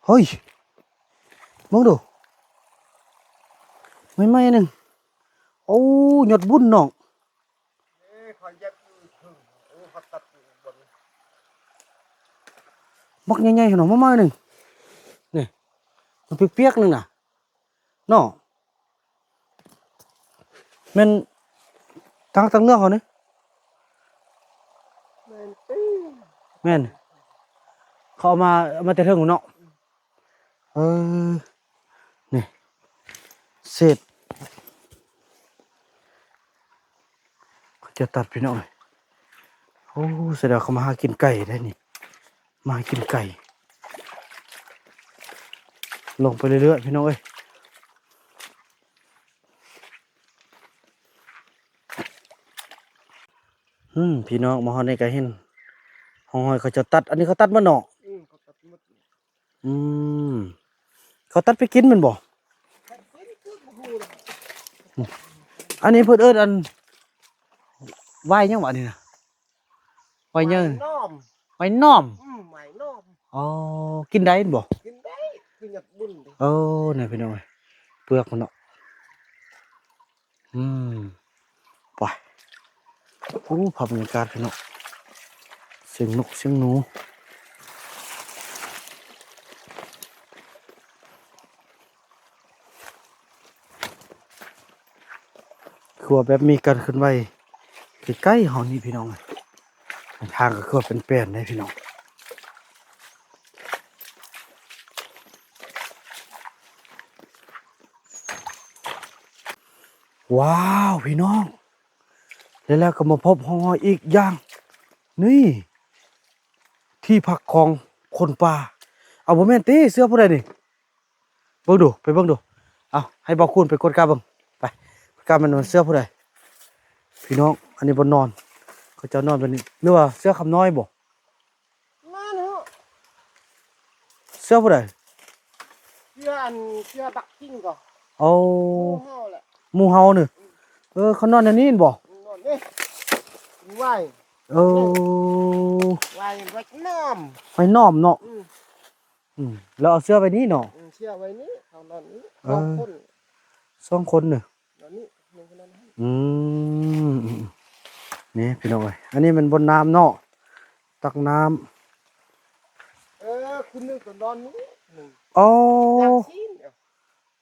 ເຮີ້ຍ ເບິ່ງດູ ໄມ້ໃໝ່ໜຶ່ງ. ໂອ້ ຍອດບຸນນ້ອງ. ບັກໃຫຍ່ໆ ເຫັນບໍ່ ມາໃໝ່ໜຶ່ງ. ນີ້ ມັນປຽກໆ ໜຶ່ງນະ ເນາະ. ແມ່ນທາງ ທາງເໜືອເຂົານີ້ ແມ່ນຕິ ແມ່ນ ເຂົາເອົາມາ ເອົາມາແຕ່ເທິງພຸ້ນເນາະ. ເອີ ນີ້ ເສດ ເຂົາຈະຕັດ ພີ່ນ້ອງເອີຍ. ໂອ້ ສະແດງເຂົາມາຫາກິນໄກ່ໄດ໋ນີ້ ມາຫາກິນໄກ່. ລົງໄປເລື້ອຍໆ ພີ່ນ້ອງເອີຍ. ອືມ ພີ່ນ້ອງ ມາຮອດນີ້ກໍເຫັນຮ່ອງຮອຍເຂົາເຈົ້າຕັດ. ອັນນີ້ເຂົາຕັດໝົດເນາະ? ອືມ ເຂົາຕັດໝົດ. ອືມ ເຂົາຕັດໄປກິນແມ່ນບໍ່? ອັນນີ້ເພິ່ນເອີ້ນອັນ ຫວາຍຫຍັງວະອັນນີ້ນະ? ຫວາຍເຍີ ຫວາຍໜອມ ຫວາຍໜອມ. ອືມ ຫວາຍໜອມ. ອໍ ກິນໄດ້ແມ່ນບໍ່? ກິນໄດ້ ຄືຍອດບຸນເດ້. ເອີ ນີ້ພີ່ນ້ອງເອີຍ ເປືອກມັນເນາະ. ອືມ ໄປ. ໂອ້ ພາບບັນຍາກາດພີ່ນ້ອງ ສຽງນົກສຽງໜູ. ຄືວ່າແບບມີການເຄື່ອນໄຫວໃກ້ໆເຮົານີ້ພີ່ນ້ອງ. ທາງກໍຄືວ່າເປັນແປນເດ້ພີ່ນ້ອງ. ວ້າວ ພີ່ນ້ອງ ແລ້ວກໍມາພົບຮ່ອງຮອຍອີກຢ່າງ ນີ້ ທີ່ພັກຂອງຄົນປ່າ. ເອົາ ບໍ່ແມ່ນຕິ ເສື້ອຜູ້ໃດນີ້? ເບິ່ງດູ ໄປເບິ່ງດູ. ເອົາ ໃຫ້ບ່າວຄູນໄປກວດກາເບິ່ງ ໄປກວດກາ ແມ່ນເສື້ອຜູ້ໃດ ພີ່ນ້ອງ. ອັນນີ້ບ່ອນນອນ ເຂົາເຈົ້ານອນແບບນີ້ ຫຼືວ່າເສື້ອຄຳນ້ອຍບໍ່? ນັ້ນເນາະ ເສື້ອຜູ້ໃດ? ເສື້ອອັນ ເສື້ອບັກຈິງກໍ ໂອ້ ໝູ່ເຮົາແຫຼະ ໝູ່ເຮົານີ້. ເອີ ເຂົານອນໃນນີ້ແມ່ນບໍ່? ນອນນີ້ ຫວາຍ ເອີ ຫວາຍ ຫວາຍໜອມ ຫວາຍໜອມເນາະ. ອືມ ອືມ ແລ້ວເອົາເສື້ອໄວ້ນີ້ເນາະ. ອືມ ເສື້ອໄວ້ນີ້ ເຂົານອນນີ້ ເອີ ສອງຄົນ ສອງຄົນນີ້ ນອນນີ້ ໜຶ່ງຄົນນອນນີ້. ອືມ ອືມ ນີ້ພີ່ນ້ອງເອີຍ ອັນນີ້ແມ່ນບ່ອນນ້ຳເນາະ ຕັກນ້ຳ. ເອີ ຄົນໜຶ່ງກໍນອນນີ້ ໂອ້ ຢ່າງຊີ້ນ.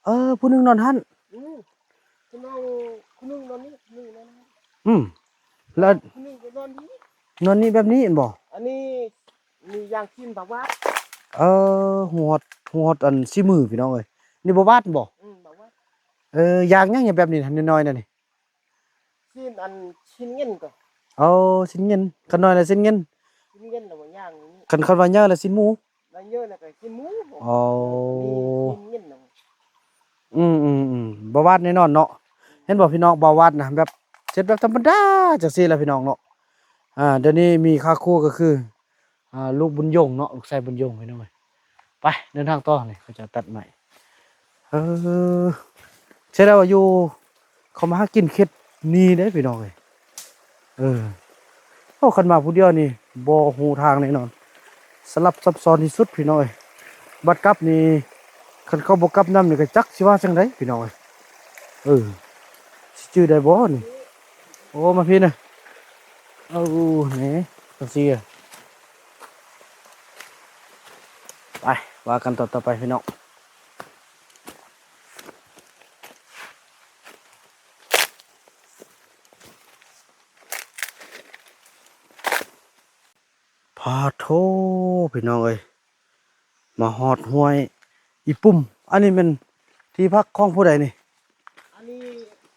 ເອີ ຜູ້ໜຶ່ງນອນຫັ້ນ. ອືມ ຜູ້ໜຶ່ງ ຜູ້ໜຶ່ງນອນນີ້ ຜູ້ໜຶ່ງນອນຫັ້ນ. ອືມ ແລ້ວຜູ້ໜຶ່ງກໍນອນນີ້ ນອນນີ້ແບບນີ້ແມ່ນບໍ່? ອັນນີ້ມີຢ່າງຊີ້ນບາວາດ. ເອີ ຮູ້ຮອດ ຮູ້ຮອດອັນຊີ້ມືພີ່ນ້ອງເອີຍ. ນີ້ບາວາດແມ່ນບໍ່? ອືມ ບາວາດ. ເອີ ຢ່າງຫຍັງແບບນີ້ນະ ນ້ອຍໆນະນີ້? ຊີ້ນອັນ ຊີ້ນເງິນກໍ ເອົາ ຊີ້ນເງິນ ຄັນນ້ອຍລະຊີ້ນເງິນ ຊີ້ນເງິນລະບໍ່ຍ່າງນີ້ ຄັນ ຄັນວ່າໃຫຍ່ລະຊີ້ນໝູ ລະເຍອະລະກໍຊີ້ນໝູ. ໂອ້ ຊີ້ນເງິນນະ. ອືມໆໆ ເບົາວາດແນ່ນອນເນາະ. ເຫັນບໍ່ພີ່ນ້ອງ ເບົາວາດນະ ແບບເຮັດແບບທຳມະດາຈັ່ງຊີ້ລະພີ່ນ້ອງເນາະ. ອ່າ ດຽວນີ້ມີຄ່າຄູ່ກໍຄື ອ່າ ລູກບຸນຍົງເນາະ ລູກຊາຍບຸນຍົງພີ່ນ້ອງເອີຍ. ໄປເດີນທາງຕໍ່ ນີ້ເຂົາເຈົ້າຕັດໄມ້. ເອີ ເສຍດາຍວ່າຢູ່ ເຂົາມາຫາກິນເຂດນີ້ເດ້ພີ່ນ້ອງເອີຍ. ເອີ ໂອ້ ຄັນມາຜູ້ດຽວນີ້ບໍ່ຮູ້ທາງແນ່ນອນ ສະຫຼັບຊັບຊ້ອນທີ່ສຸດພີ່ນ້ອງເອີຍ. ບັດກັບນີ້ ຄັນເຂົາບໍ່ກັບນຳນີ້ກໍຈັກຊິວ່າຈັ່ງໃດພີ່ນ້ອງເອີຍ. ເອີ ຊິຈື່ໄດ້ບໍ່ນີ້? ໂອ້ ມາພີ້ນະ. ເອົາ ນີ້ ຈັ່ງຊີ້ ໄປ ວ່າກັນຕໍ່ ຕໍ່ໄປພີ່ນ້ອງ. ພາໂທ ພີ່ນ້ອງເອີຍ ມາຮອດຫ້ວຍອີປຸ່ມ. ອັນນີ້ແມ່ນທີ່ພັກຂອງຜູ້ໃດນີ້? ອັນນີ້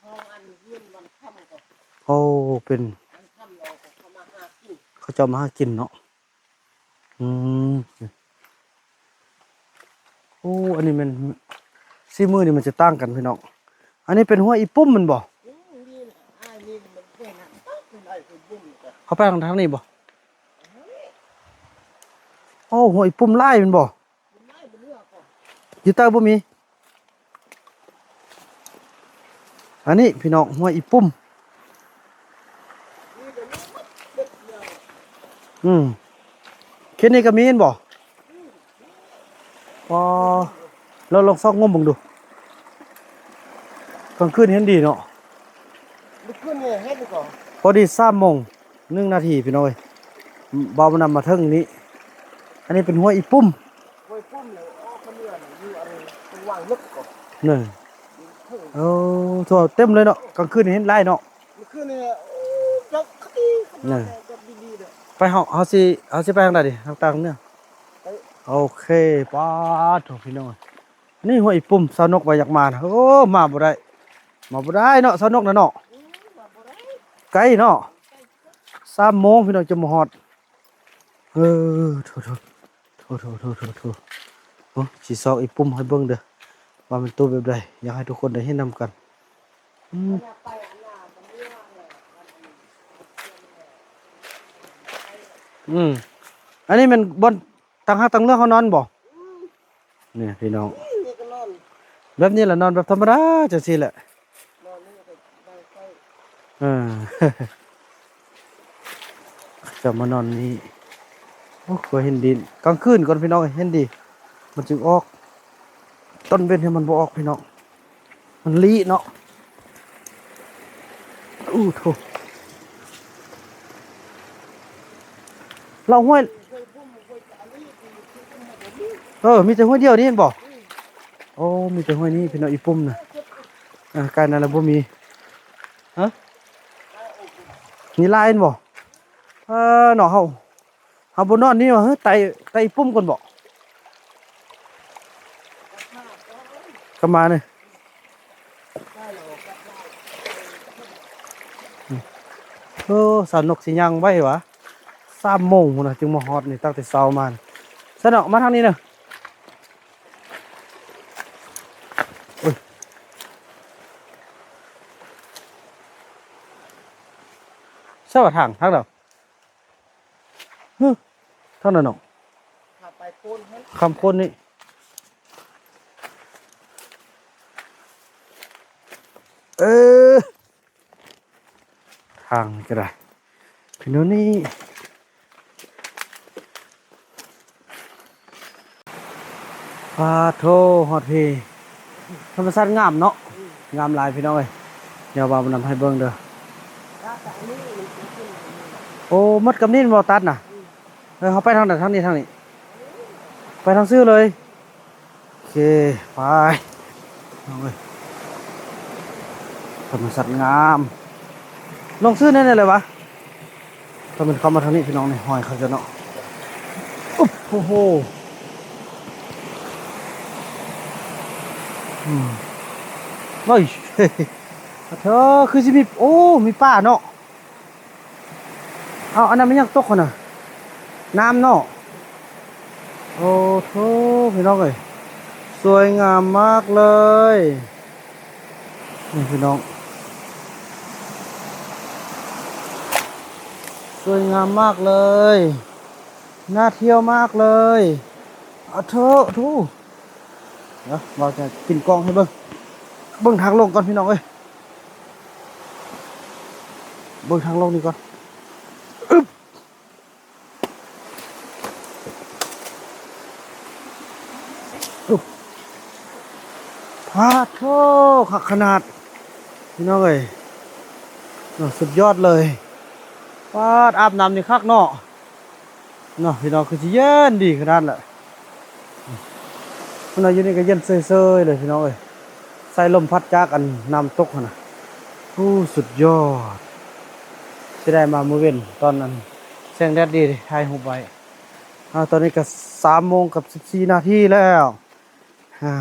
ຂອງອັນເຮືອນວັນຄຳກໍ ໂອ້ ເປັນວັນຄຳເນາະ ເຂົາມາຫາກິນ. ເຂົາເຈົ້າມາຫາກິນເນາະ. ອືມ ໂອ້ ອັນນີ້ແມ່ນ ສີມືນີ້ມັນຈະຕ່າງກັນພີ່ນ້ອງ. ອັນນີ້ເປັນຫ້ວຍອີປຸ່ມແມ່ນບໍ່? ອືມ ນີ້ນະ ອ້າຍນີ້ມັນເປັນຫັ້ນ ໄປທາງນັ້ນ ເຂົາໄປທາງ ທາງນີ້ບໍ່? ໂອ້ ຫ້ວຍອີປຸ່ມຫຼາຍແມ່ນບໍ່? ຢູ່ໃຕ້ບໍ່ມີ. ອັນນີ້ພີ່ນ້ອງ ຫ້ວຍອີປຸ່ມ. ອືມ ເຂດນີ້ກໍມີແມ່ນບໍ່? ອໍ ລອງ ລອງຊອກງົມເບິ່ງດູ. ກາງຄືນເຫັນດີເນາະ. ມື້ຄືນນີ້ເຫັນກໍ ພໍດີສາມໂມງ ໜຶ່ງນາທີພີ່ນ້ອງເອີຍ ບ່າວບຸນນຳມາເຖິງນີ້. ອັນນີ້ເປັນຫ້ວຍອີປຸ່ມ ຫ້ວຍປຸ້ມນີ້ ອອກມາເມືອນຢູ່ອັນຕະວັງເລິກກໍ ນີ້ ເອີ ໂອ້ ເຕັມເລີຍເນາະ. ກາງຄືນເຫັນຫຼາຍເນາະ. ມື້ຄືນນີ້ ໂອ້ ຈັກດີຂະໜາດໃດ ຈັກດີໆເດີ. ໄປ ເຮົາ ເຮົາຊິ ເຮົາຊິໄປທາງໃດດີ? ທາງໃຕ້ທາງເໜືອ. ໂອເຄ ປາດໂທ້ພີ່ນ້ອງ ນີ້ຫ້ວຍອີປຸ່ມ. ສາວນົກວ່າຢາກມານະ ໂອ້ ມາບໍ່ໄດ້ ມາບໍ່ໄດ້ເນາະ ສາວນົກນະເນາະ. ອືມ ມາບໍ່ໄດ້ ໄກເນາະ ສາມໂມງພີ່ນ້ອງ ຈະມາຮອດ. ເອີ ໂທ້ໆ ໂອ້ ຊິຊອກອີປຸ່ມໃຫ້ເບິ່ງເດີ ວ່າມັນໂຕແບບໃດ ຢາກໃຫ້ທຸກຄົນໄດ້ເຫັນນຳກັນ. ອືມ ອືມ ອັນນີ້ແມ່ນບ່ອນ ຕັ້ງຮັກຕັ້ງເລືອກເຮົານອນບໍ່? ອືມ ນີ້ພີ່ນ້ອງ ນີ້ກໍນອນ ແບບນີ້ລະ ນອນແບບທຳມະດາຈັ່ງຊີ້ແຫຼະ. ເອີ ຈະມານອນນີ້. ໂອ້ ກໍເຫັນດີ ກາງຄືນກ່ອນພີ່ນ້ອງ ເຫັນດີ ມັນຈຶ່ງອອກ. ຕອນເວັນໃຫ້ມັນບໍ່ອອກພີ່ນ້ອງ ມັນລີ້ເນາະ. ໂອ້ໂທ້ ລາວຫ້ວຍ ເອີ ມີແຕ່ຫ້ວຍດຽວນີ້ແມ່ນບໍ່? ໂອ້ ມີແຕ່ຫ້ວຍນີ້ພີ່ນ້ອງ ອີປຸ່ມນະ. ເອີ ໃກ້ນັ້ນລະບໍ່ມີ. ຮະ ມີຫຼາຍແມ່ນບໍ່? ເອີ ເນາະ ເຮົາ ເຮົາບໍ່ນອນນີ້ຫວາ ເຮີ ໄຕ່ ໄຕ່ອີປຸ່ມກ່ອນບໍ? ກັບມານີ້ ໂອ້ ສາວນົກຊິຍ່າງໄຫວຫວາ? ສາມໂມງພຸ້ນນະ ຈຶ່ງມາຮອດນີ້ ຕັ້ງແຕ່ເຊົ້າມາ. ຊັ້ນເນາະ ມາທາງນີ້ເດີ. ໂອ້ຍ ໃສວ່າທາງ ທາງໃດ? ຮຶ ທາງນັ້ນເນາະ ຂ້າມໄປໂພນຫັ້ນ ຂ້າມໂພນນີ້. ເອີ ທາງນີ້ກໍໄດ້ ເປັນແນວນີ້. ປາໂທ້ ຮອດພີ້ ທຳມະຊາດງາມເນາະ. ອືມ ງາມຫຼາຍພີ່ນ້ອງເອີຍ. ດຽວບ່າວນຳໃຫ້ເບິ່ງເດີ. ຕັດອັນນີ້ມັນເປັນຂຶ້ນມານີ້ ໂອ້ ໝົດກຳນີ້ແມ່ນບໍ່ຕັດນະ? ອືມ ເອີ ເຮົາໄປທາງໃດ? ທາງນີ້ ທາງນີ້ ໄປທາງຊື່ເລີຍ. ໂອເຄ ໄປ ເອົາເວີຍ ທຳມະຊາດງາມ. ລົງຊື່ແນວນີ້ເລີຍຫວາ? ຖ້າແມ່ນເຂົ້າມາທາງນີ້ພີ່ນ້ອງ ນີ້ຫ້ອຍເຂົາເຈົ້າເນາະ. ໂອ້ໂຫ ອືມ ເອີຍ ເທີ ຄືຊິມີ ໂອ້ ມີປາເນາະ. ເອົາ ອັນນັ້ນແມ່ນຫຍັງຕົກຫັ້ນນະ? ນ້ຳເນາະ. ໂອ້ໂທ້ ພີ່ນ້ອງເອີຍ ສວຍງາມມາກເລີຍ ນີ້ພີ່ນ້ອງ ສວຍງາມມາກເລີຍ ໜ້າທ່ຽວມາກເລີຍ. ອາໂທ້ ໂທ້ ດຽວ ເຮົາຈະປິ່ນກ້ອງໃຫ້ເບິ່ງ ເບິ່ງທາງລົງກ່ອນພີ່ນ້ອງເອີຍ ເບິ່ງທາງລົງນີ້ກ່ອນ ອຶບ ອຶບ ປາດໂທ້ ຄັກຂະໜາດ ພີ່ນ້ອງເອີຍ ເນາະ ສຸດຍອດເລີຍ ປາດ ອາບນ້ຳນີ້ຄັກເນາະ. ເນາະ ພີ່ນ້ອງ ຄືຊິເຢັນດີຂະໜາດລະ ເນາະ ຢູ່ນີ້ກໍເຢັນເຊີຍໆເລີຍພີ່ນ້ອງເອີຍ ສາຍລົມພັດຈາກອັນນ້ຳຕົກຫັ້ນນະ ໂອ້ ສຸດຍອດ ເສຍດາຍມາມື້ເວັນ ຕອນນັ້ນແສງແດດດີ ຖ່າຍຮູບໄວ້. ອາ ຕອນນີ້ກໍສາມໂມງກັບສິບສີ່ນາທີແລ້ວ ອາ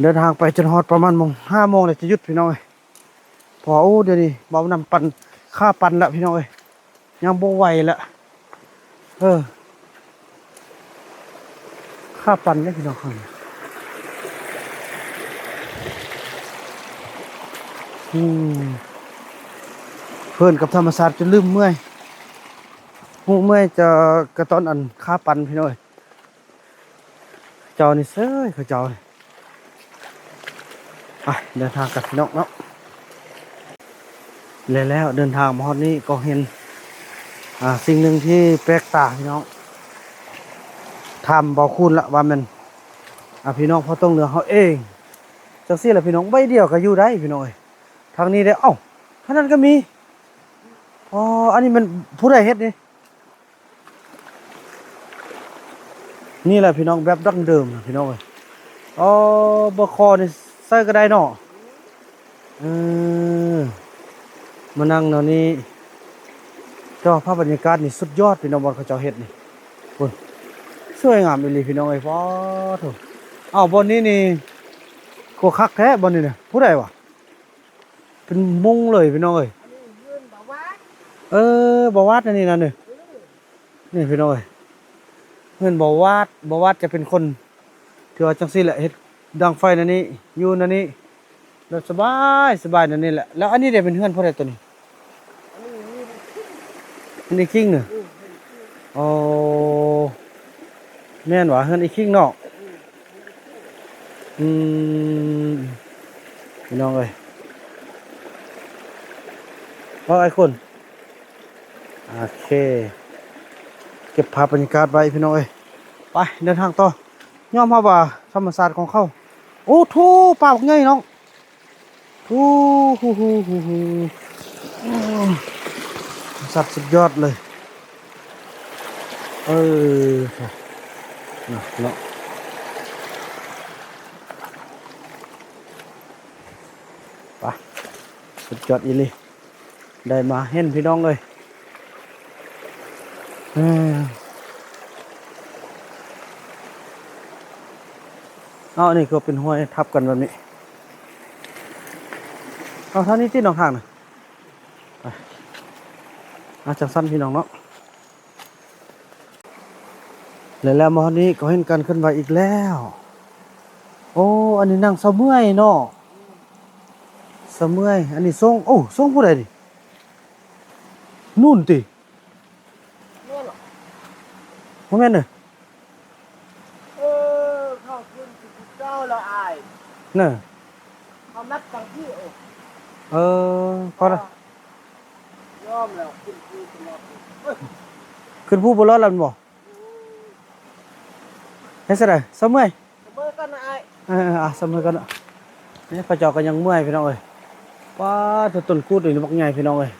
ເດີນທາງໄປຈົນຮອດປະມານໂມງ ຫ້າໂມງແລ້ວຈະຢຸດພີ່ນ້ອງເອີຍ ເພາະວ່າ ໂອ້ ດຽວນີ້ບ່າວນຳປັ່ນ ຂາປັ່ນລະພີ່ນ້ອງເອີຍ. ຍັງບໍ່ໄຫວລະ ເອີ ຄາປັ່ນເດ້ພີ່ນ້ອງເຮົານີ້ ອືມ ເພີນກັບທຳມະຊາດຈົນລືມເມື່ອຍ ຮູ້ເມື່ອຍຈະ ກະຕອນອັນຄາປັ່ນພີ່ນ້ອງເອີຍ. ເຈົ້ານີ້ເຊີຍ ເຂົາເຈົ້ານີ້ ໄປເດີນທາງກັນພີ່ນ້ອງເນາະ ແລະແລ້ວເດີນທາງມາຮອດນີ້ກໍເຫັນ ອ່າ ສິ່ງໜຶ່ງທີ່ແປກຕາພີ່ນ້ອງ ຖາມເບົາຄູນລະວ່າແມ່ນ ອ່າ ພີ່ນ້ອງພໍ່ຕົງເຫຼືອເຮົາເອງ ຈັ່ງຊີ້ລະພີ່ນ້ອງ ໃບດຽວກໍຢູ່ໄດ້ພີ່ນ້ອງເອີຍ ທາງນີ້ເດ້ ເອົ້າ ທາງນັ້ນກໍມີ ອໍ ອັນນີ້ແມ່ນຜູ້ໃດເຮັດນີ້? ນີ້ແຫຼະພີ່ນ້ອງ ແບບດັ້ງເດີມນະພີ່ນ້ອງເອີຍ ອໍ ບໍ່ຂໍນີ້ໃສ່ກໍໄດ້ເນາະ ເອີ ມານັ່ງແນວນີ້ ແຕ່ວ່າພາບບັນຍາກາດນີ້ສຸດຍອດພີ່ນ້ອງ ບ່ອນເຂົາເຈົ້າເຮັດນີ້ ພຸ້ນ ສວຍງາມອີ່ຫຼີພີ່ນ້ອງເອີຍ ປາໂທ້ ອ້າວ ບ່ອນນີ້ນີ້ ໂຄ ຄັກແທ້ບ່ອນນີ້ນະ ຜູ້ໃດວະ? ເປັນມຸງເລີຍພີ່ນ້ອງເອີຍ ອັນນີ້ເຮືອນບ່າວວາດ ເອີ ບ່າວວາດອັນນີ້ນະນີ້ ເອີ ນີ້ພີ່ນ້ອງເອີຍ ເຮືອນບ່າວວາດ ບ່າວວາດຈະເປັນຄົນ ຖືວ່າຈັ່ງຊີ້ແຫຼະ ເຮັດດັງໄຟແນວນີ້ ຢູ່ແນວນີ້ ແບບສະບາຍ ສະບາຍແນວນີ້ແຫຼະ ແລ້ວອັນນີ້ເດ ເປັນເຮືອນຜູ້ໃດໂຕນີ້? ອັນນີ້ມີ ອັນນີ້ຄິງນະ ອືມ ອໍ ແມ່ນຫວາ ເຮືອນອີຄິງເນາະ ອືມ ອືມ ພີ່ນ້ອງເອີຍ ເອົາ ອ້າຍຄຸນ ໂອເຄ ເກັບພາບບັນຍາກາດໄວ້ພີ່ນ້ອງເອີຍ ໄປເດີນທາງຕໍ່ ຍອມຮັບວ່າທຳມະຊາດຂອງເຂົາ ໂອ້ໂທ້ ປາບັກໃຫຍ່ນ້ອງ ໂອ້ໂຫ ສັດສຸດຍອດເລີຍ ເອີ ເນາະ ໄປ ສຸດຍອດອີ່ຫຼີ ໄດ້ມາເຫັນພີ່ນ້ອງເອີຍ ເອີ ເອົາ ອັນນີ້ກໍເປັນຫ້ວຍທັບກັນແບບນີ້ ເອົາ ທາງນີ້ຕິ ນອກທາງນະ ໄປ ເອົາ ຈັ່ງຊັ້ນພີ່ນ້ອງເນາະ ແລະ ແລ້ວມາຮອດນີ້ກໍເຫັນການເຄື່ອນໄຫວອີກແລ້ວ ໂອ້ ອັນນີ້ນາງສາວເມື່ອຍເນາະ ສາວເມື່ອຍ ອັນນີ້ຊົງ ໂອ້ ຊົງຜູ້ໃດນີ້ ນູ່ນຕິ ແມ່ນຫວາ? ບໍ່ແມ່ນເດີ ເອີ ເຂົາຂຶ້ນຄືເກົ່າລະອ້າຍ ເນາະ ເຂົານັບຕັ້ງທີ່ ເອີ ເຂົານະ ຍອມແລ້ວ ຂຶ້ນພູຕະຫຼອດ ເອີ ຂຶ້ນພູບໍ່ລອດແລ້ວແມ່ນບໍ່? ເຮັດຈັ່ງໃດ? ສະເມື່ອຍ ສະເໝີກັນນະອ້າຍ ເອີ ອ່ະ ສະເໝີກັນເນາະ ນີ້ເຂົາເຈົ້າກໍຍັງເມື່ອຍພີ່ນ້ອງເອີຍ ປາດໂທ້ ຕົ້ນກູດນີ້ບັກໃຫຍ່ພີ່ນ້ອງເອີຍ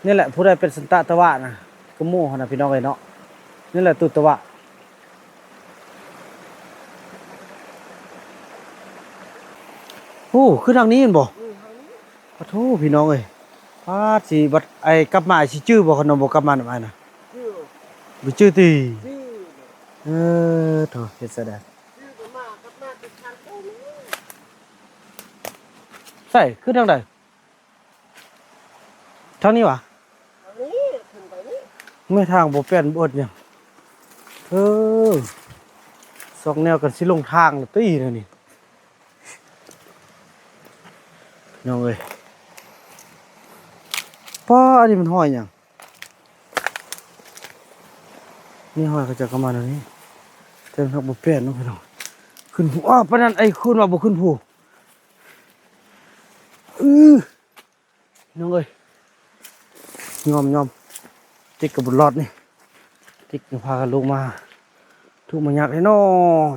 ນີ້ແຫຼະ ຜູ້ໃດເປັນສັນຕະຕະວະນະ ຄືໝູ່ຫັ້ນນະພີ່ນ້ອງເອີຍເນາະ ນີ້ແຫຼະຕຸຕະວະ ໂອ້ ຄືທາງນີ້ແມ່ນບໍ່? ເອີ ທາງນີ້ ປາດໂທ້ ພີ່ນ້ອງເອີຍ ປາດ ຊິບັດ ໄອ້ກັບມາຊິຈື່ບໍ່ ຄັນວ່າບໍ່ກັບມານຳອ້າຍນະ? ຈື່ ບໍ່ຈື່ຕິ? ຈື່ ເອີ ໂທ້ ເຮັດຊະໄດ໋ ຈື່ກັບມາ ກັບມາຕິດທາງໂຄ້ງ ໃສ ຄືທາງໃດ? ທາງນີ້ຫວາ? ທາງນີ້ ຂຶ້ນໄປນີ້ ແມ່ນທາງບໍ່ແປນບໍ່ຫຍັງ ເອີ ຊອກແນວກັນ ຊິຫຼົງທາງລະຕິແນວນີ້ ນ້ອງເອີຍ ປ້າ ອັນນີ້ມັນຮອຍຫຍັງ? ນີ້ຮອຍເຂົາເຈົ້າກໍມາແນວນີ້ ແຕ່ມັນບໍ່ແປນເນາະພີ່ນ້ອງ ຂຶ້ນພູ ອ້າ ປານນັ້ນ ໄອ້ຄູນວ່າບໍ່ຂຶ້ນພູ ອື ນ້ອງເອີຍ ຍອມ ຍອມ ຕິກກໍບໍ່ລອດນີ້ ຕິກຍັງພາກັນລົງມາ ທຸກມາຍາກແທ້ເນາະ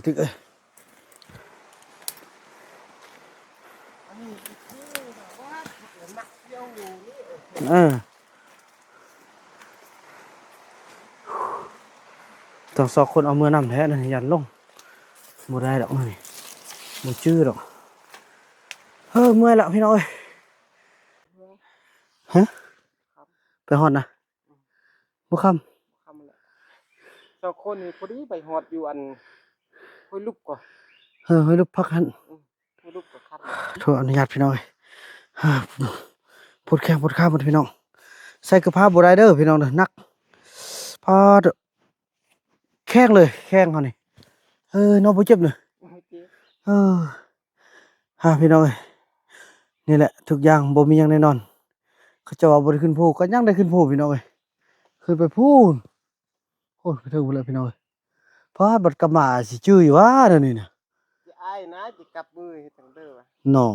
ຕິກເອີຍ ເອີ ຕ້ອງຊອກຄົນເອົາເມືອນຳແທ້ນະ ຢ້ານຫຼົງ ບໍ່ໄດ້ດອກນີ້ ບໍ່ຈື່ດອກ ເອີ ເມື່ອຍລະພີ່ນ້ອງເອີຍ ຮະ ຄ່ຳ ໄປຮອດນະ ອືມ ບໍ່ຄ່ຳ ຄ່ຳແລ້ວ ສອງຄົນນີ້ພໍດີໄປຮອດຢູ່ອັນ ຫ້ວຍລຸບກໍ ເອີ ຫ້ວຍລຸບພັກຫັ້ນ ອືມ ຫ້ວຍລຸບກໍຄ່ຳ ໂທ ອະນຸຍາດພີ່ນ້ອງເອີຍ ປວດແຂ້ງປວດຂາໝົດພີ່ນ້ອງ ໃສ່ເກີບຜ້າບໍ່ໄດ້ເດີພີ່ນ້ອງເດີ ໜັກ ປາດ ແຂງເລີຍ ແຂງເຮົານີ້ ເອີ ເນາະ ບໍ່ເຈັບເນາະ ບໍ່ເຈັບ ເອີ ຫາ ພີ່ນ້ອງເອີຍ ນີ້ແຫຼະ ທຸກຢ່າງບໍ່ມີຫຍັງແນ່ນອນ ເຂົາເຈົ້າວ່າບໍ່ໄດ້ຂຶ້ນພູ ກໍຍັງໄດ້ຂຶ້ນພູພີ່ນ້ອງເອີຍ ຂຶ້ນໄປພຸ້ນ ໂອ້ຍ ໄປເທິງພຸ້ນແຫຼະພີ່ນ້ອງເອີຍ ພາດບັດກັບມາຊິຈື່ຢູ່ຫວາແນວນີ້ນະ ຊິອ້າຍນະ ຊິກັບມືເຮັດຈັ່ງເດີວະ ເນາະ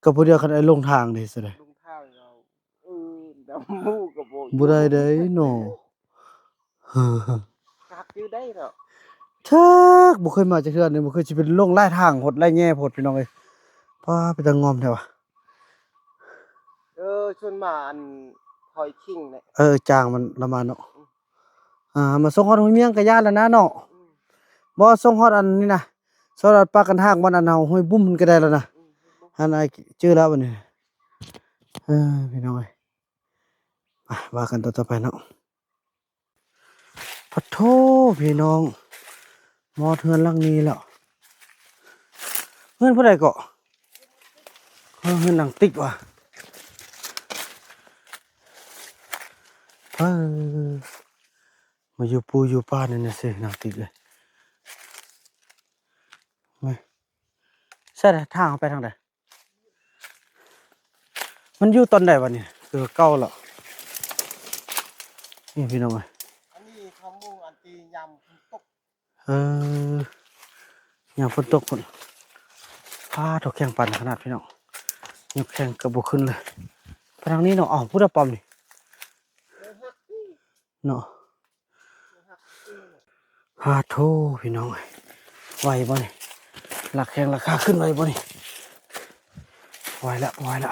ກໍຜູ້ດຽວ ຄັນອ້າຍຫຼົງທາງເດ້ ຊິໄດ້ ຫຼົງທາງເຮົາ ເອີ ດຳໝູ່ກໍບໍ່ ບໍ່ໄດ້ເດ້ເນາະ ຄັກຢູ່ໄດ໋ເນາະ ຈັກ ບໍ່ເຄີຍມາຈັກເທື່ອນີ້ ບໍ່ເຄີຍ ຊິເປັນຫຼົງຫຼາຍທາງໂພດ ຫຼາຍແງ່ໂພດ ພີ່ນ້ອງເອີຍ ປ້າ ເປັນຕາງ່ອມແທ້ວະ ເອີ ຊົນມາອັນ ຫອຍຄີງນີ້ ເອີ ຈ້າງມັນລະມາເນາະ ອືມ ອ່າ ມາສົ່ງຮອດຫ້ວຍມຽງກໍຢ້ານແລ້ວນະເນາະ ອືມ ບໍ່ ສົ່ງຮອດອັນນີ້ນະ ສ່ວນອັນປາກກັນທາງ ບ່ອນອັນເຮົາຫ້ວຍບຸ້ມມັນກໍໄດ້ແລ້ວນະ ອືມ ອັນອ້າຍຈື່ແລ້ວບັດນີ້ ເອີ ພີ່ນ້ອງເອີຍ ມາ ວ່າກັນຕໍ່ໆໄປເນາະ ປະໂທ້ ພີ່ນ້ອງ ມາຮອດເຮືອນຫຼັງນີ້ແລ້ວ ເຮືອນຜູ້ໃດເກາະ ເອີ ເຮືອນນາງຕິກວ່າ ເອີ ມາຢູ່ປູຢູ່ປານີ້ນະຊິ ນາງຕິກເອີຍ ແມ່ນ ໃຊ່ລະ ທາງເຮົາໄປທາງໃດ ມັນຢູ່ຕອນໃດວະນີ້ ຄືເກົ່າແລ້ວ ນີ້ພີ່ນ້ອງເອີຍ ອັນນີ້ເຂົາມຸງອັນຕີຍາມຝົນຕົກ ເອີ ຍາມຝົນຕົກພຸ້ນ ປາດ ເອົາແຂງປັນຂະໜາດພີ່ນ້ອງ ຍົກແຂງເກືອບບໍ່ຂຶ້ນເລີຍ ໄປທາງນີ້ເນາະ ເອົ້າ ພຸ້ນລະປ້ອມນີ້ ເນາະ ປາດໂທ້ ພີ່ນ້ອງເອີຍ ໄຫວບໍ່ນີ້ ລາກແຂ້ງລາກຂາຂຶ້ນໄຫວບໍ່ນີ້ ບໍ່ໄຫວລະ ບໍ່ໄຫວລະ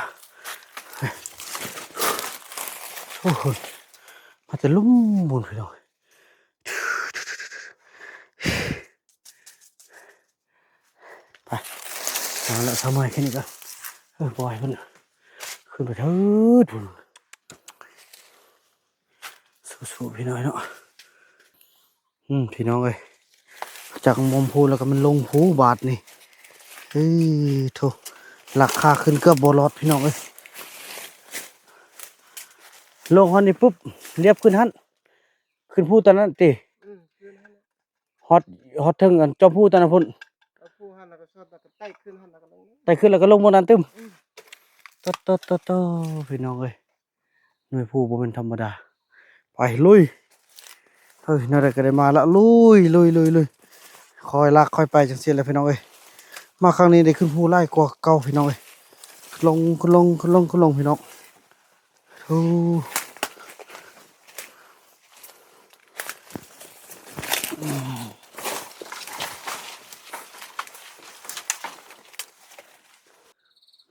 ໂອ້ໂຫ ມາແຕ່ລຸ່ມພຸ້ນ ພີ່ນ້ອງເອີຍ ໄປ ເອົາລະ ສາວເມື່ອຍຂຶ້ນອີກລະ ເອີ ບໍ່ໄຫວພຸ້ນ ຂຶ້ນໄປເທີດພຸ້ນ ສູ້ໆ ພີ່ນ້ອງເນາະ ອືມ ພີ່ນ້ອງເອີຍ ຈາກໝ່ອງພູແລ້ວກໍມັນລົງພູບາດນີ້ ເອີ ໂທ້ ລາກຂາຂຶ້ນເກືອບບໍ່ລອດ ພີ່ນ້ອງເອີຍ ລົງຮອດນີ້ປຸບ ລຽບຂຶ້ນຫັ້ນ ຂຶ້ນພູຕອນນັ້ນຕິ ອືມ ຂຶ້ນຫັ້ນ ຮອດ ຮອດເທິງອັນຈອມພູຕອນນັ້ນພຸ້ນ ເອົາພູຫັ້ນແລ້ວກໍຊອດ ແລ້ວກໍໄຕ່ຂຶ້ນຫັ້ນ ແລ້ວກໍລົງ ໄຕ່ຂຶ້ນແລ້ວກໍລົງໝົດນັ້ນຕຶ້ມ ອືມ ໂຕໆໆໆ ພີ່ນ້ອງເອີຍ ໜ່ວຍພູບໍ່ແມ່ນທຳມະດາ ໄປລຸຍ ເຮີ້ຍ ແນວໃດກໍໄດ້ມາລະ ລຸຍ ລຸຍ ລຸຍ ລຸຍ ຄ່ອຍລາກຄ່ອຍໄປຈັ່ງຊີ້ແຫຼະ ພີ່ນ້ອງເອີຍ ມາຄັ້ງນີ້ໄດ້ຂຶ້ນພູຫຼາຍກວ່າເກົ່າ ພີ່ນ້ອງເອີຍ ຂຶ້ນລົງ ຂຶ້ນລົງ ຂຶ້ນລົງ ຂຶ້ນລົງ ພີ່ນ້ອງ. ໂອ້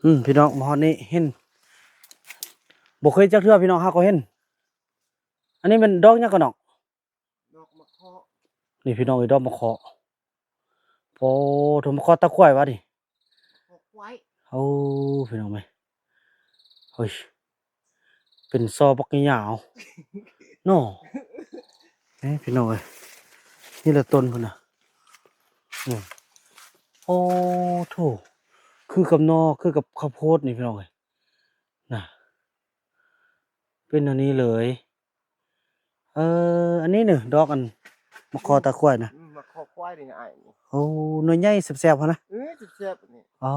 ອືມ ພີ່ນ້ອງ ມາຮອດນີ້ເຫັນ ບໍ່ເຄີຍຈັກເທື່ອ ພີ່ນ້ອງ ຫາກໍເຫັນ ອັນນີ້ແມ່ນດອກຫຍັງກໍນ້ອງ? ດອກມະເຄາະ ນີ້ພີ່ນ້ອງເອີຍ ດອກມະເຄາະ ໂອ້ ໂທ້ ມະເຄາະຕາຄວາຍຫວານີ້ ມະເຄາະຄວາຍ ໂອ້ ພີ່ນ້ອງເອີຍ ເຮີ້ຍ ເປັນຊໍບັກຍາວເນາະ ເອີ ພີ່ນ້ອງເອີຍ ນີ້ລະຕົ້ນພຸ້ນນະ ນີ້ ໂອ້ ໂທ້ ຄືກັບໜໍ່ ຄືກັບເຂົ້າໂພດນີ້ ພີ່ນ້ອງເອີຍ ນະ ເປັນອັນນີ້ເລີຍ ເອີ ອັນນີ້ເນີ ດອກອັນມະເຄາະຕາຄວາຍນະ ອືມ ມະເຄາະຄວາຍນີ້ອ້າຍນີ້ ໂອ້ ໜ່ວຍໃຫຍ່ແຊບໆຫັ້ນນະ ເອີ ແຊບໆນີ້ ອໍ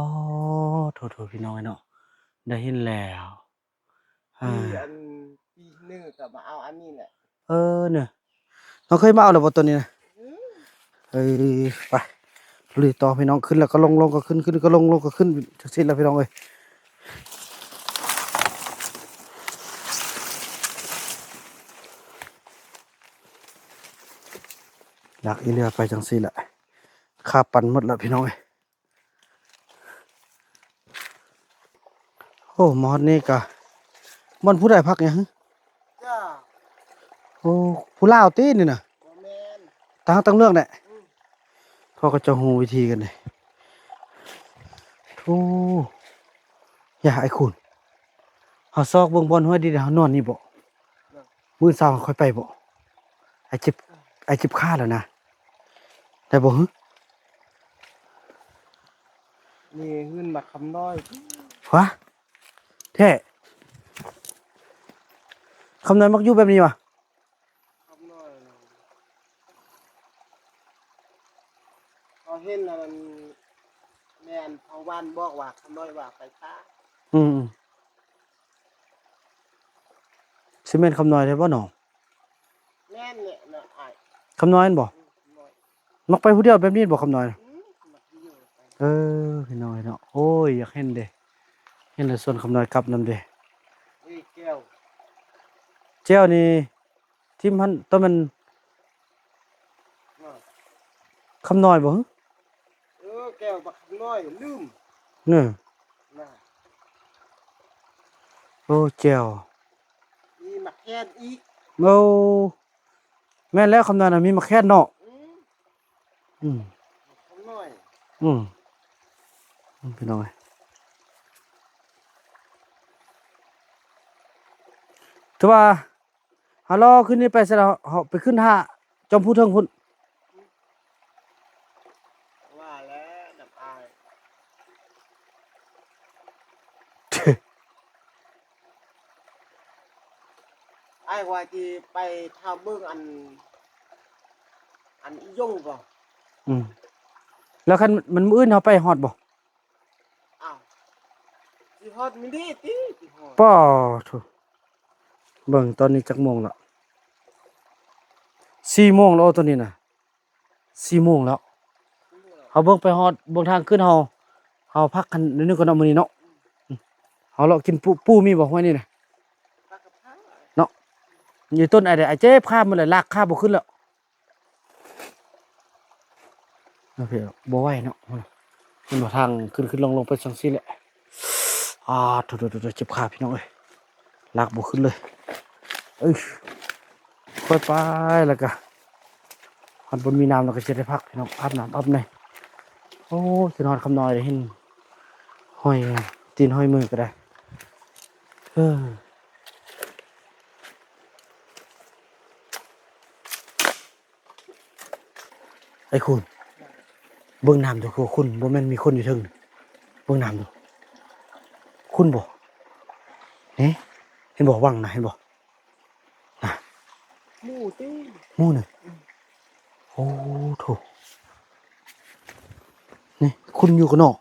ໂທ້ໆ ພີ່ນ້ອງເອີຍເນາະ ໄດ້ເຫັນແລ້ວ ອ່າ ປີອັນ ປີໜຶ່ງກໍມາເອົາອັນນີ້ແຫຼະ ເອີ ເນີ ນ້ອງເຄີຍມາເອົາແລ້ວບໍ່ຕົວນີ້ນະ? ອືມ ເອີ ໄປ ລຸຍຕໍ່ພີ່ນ້ອງ ຂຶ້ນແລ້ວກໍລົງ ລົງກໍຂຶ້ນ ຂຶ້ນກໍລົງ ລົງກໍຂຶ້ນ ຈັ່ງຊີ້ແຫຼະພີ່ນ້ອງເອີຍ ລາກອີເຫຼືອໄປຈັ່ງຊີ້ແຫຼະ ຂາປັ່ນໝົດແລ້ວພີ່ນ້ອງເອີຍ. ໂອ້ ມາຮອດນີ້ກະ ບ່ອນຜູ້ໃດພັກຫຍັງ? ຈ້າ ໂອ້ ຜູ້ລາວຕິນີ້ນະ? ບໍ່ແມ່ນ ຕ່າງຮັກຕ່າງເລື່ອງແຫຼະ ອືມ ເພາະເຂົາເຈົ້າຮູ້ວິທີກັນເດ້ ໂອ້ ຢ່າ ອ້າຍຄູນ ເຮົາຊອກເບິ່ງບ່ອນຫ້ວຍດີ ເຮົານອນນີ້ບໍ? ມື້ເຊົ້າເຮົາຄ່ອຍໄປບໍ? ອ້າຍເຈັບ ອ້າຍເຈັບຂາແລ້ວນະ ໄດ້ບໍ່ຫື? ນີ້ເຮືອນມາຄຳນ້ອຍ ຫວາ ແທ້ ຄຳນ້ອຍມັກຢູ່ແບບນີ້ຫວາ? ຄຳນ້ອຍ ເຂົາເຫັນອັນນັ້ນ ແມ່ນເຂົາບ້ານບອກວ່າ ຄຳນ້ອຍວ່າໄປປ່າ. ອືມ ຊິແມ່ນຄຳນ້ອຍແທ້ບໍ່ເນາະ? ແມ່ນແຫຼະເນາະອ້າຍ. ຄຳນ້ອຍແມ່ນບໍ່? ອືມ ຄຳນ້ອຍ. ມັກໄປຜູ້ດຽວແບບນີ້ບໍ່ຄຳນ້ອຍ? ອືມ ມັກຢູ່ໄປ. ເອີ ພີ່ນ້ອງເນາະ ໂອ້ຍ ຢາກເຫັນເດ ເຫັນແລ້ວຊວນຄຳນ້ອຍກັບນຳເດ. ເອີ ແກ້ວ ແກ້ວນີ້ ທີມຫັ້ນຕ້ອງແມ່ນ ເອີ ຄຳນ້ອຍບໍ່? ເອີ ແກ້ວບັກຄຳນ້ອຍ ລືມ ເອີ ນະ ໂອ້ ແກ້ວ ມີໝາກແຄນອີກ. ໂອ້ ແມ່ນແລ້ວ ຄຳນ້ອຍນະມີໝາກແຄນເນາະ. ອືມ ອືມ ຄຳນ້ອຍ ອືມ ອືມ ພີ່ນ້ອງເອີຍ ຖືວ່າ ຮາລໍຂຶ້ນນີ້ໄປໃສລະ ເຮົາໄປຂຶ້ນຫາຈອມພູເທິງພຸ້ນ. ວ່າແລ້ວນ້ຳອາຍ ອ້າຍວ່າຊິໄປຖ້າເບິ່ງອັນ ອັນອີຢົງກໍ ອືມ ແລ້ວຄັນມັນມື້ອື່ນເຮົາໄປຮອດບໍ່? ອ້າວ ຊິຮອດມື້ນີ້ຕິ ຊິຮອດ ປ້າໂທ້ ເບິ່ງຕອນນີ້ຈັກໂມງລະ ສີ່ໂມງແລ້ວ ຕອນນີ້ນະ ສີ່ໂມງແລ້ວ ເຮົາເບິ່ງໄປຮອດເບິ່ງທາງຂຶ້ນ ເຮົາ ເຮົາພັກກັນໜ້ອຍໜຶ່ງກ່ອນເນາະ ມື້ນີ້ເນາະ ເຮົາເລາະກິນປູ ປູມີບໍ່ຫ້ວຍນີ້ນະ ເນາະ ຢູ່ຕົ້ນໄອ້ເດ ໄອ້ເຈັບຂາໝົດແລ້ວ ລາກຂາບໍ່ຂຶ້ນແລ້ວ. ໂອເຄ ບໍ່ໄຫວເນາະ ເຫັນບໍ່ ທາງຂຶ້ນໆລົງໆໄປຈັ່ງຊີ້ແຫຼະ ອາ ໂທ້ໆໆ ເຈັບຂາພີ່ນ້ອງເອີຍ ລາກບໍ່ຂຶ້ນເລີຍ ເອີຍ ຄ່ອຍໄປ ແລ້ວກະຮອດບ່ອນມີນ້ຳ ແລ້ວກະຊິໄດ້ພັກພີ່ນ້ອງ ອາບນ້ຳອາບໃນ ໂອ້ ຂຶ້ນຮອດຄຳນ້ອຍໄດ້ເຫັນຮອຍຕີນຮອຍມືກໍໄດ້ ເອີ. ໄອ້ຄຸນ ເບິ່ງນ້ຳດູ ຄືຂຸ່ນ ບໍ່ແມ່ນມີຄົນຢູ່ເທິງ ເບິ່ງນ້ຳດູ ຂຸ່ນບໍ່ ເຫັນບໍ່ ວັງນະ ເຫັນບໍ່ ນະ ໝູຕິ ໝູນະ ອືມ ໂອ້ໂທ້ ນີ້ຂຸ່ນຢູ່ກະນອກ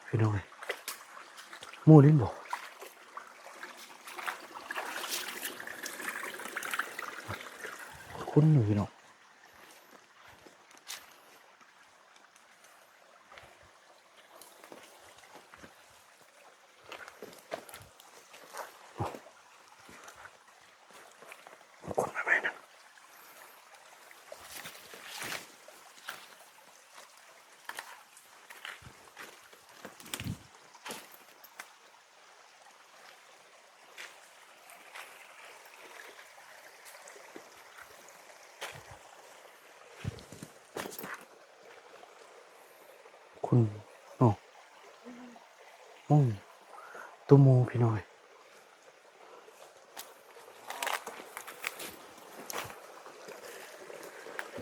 ພີ່ນ້ອງເອີຍ ໝູລິນບໍ່ ຂຸ່ນຢູ່ພີ່ນ້ອງ. ຂຸ່ນເນາະ ໂອ້ ໂຕໝູພີ່ນ້ອງເອີຍ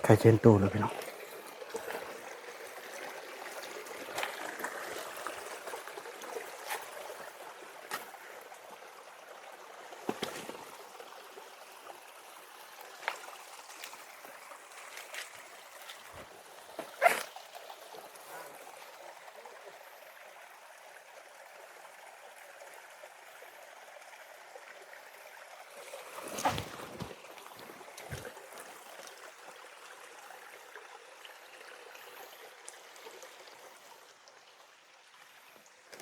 ໃກ້ຈະເຫັນໂຕແລ້ວພີ່ນ້ອງ.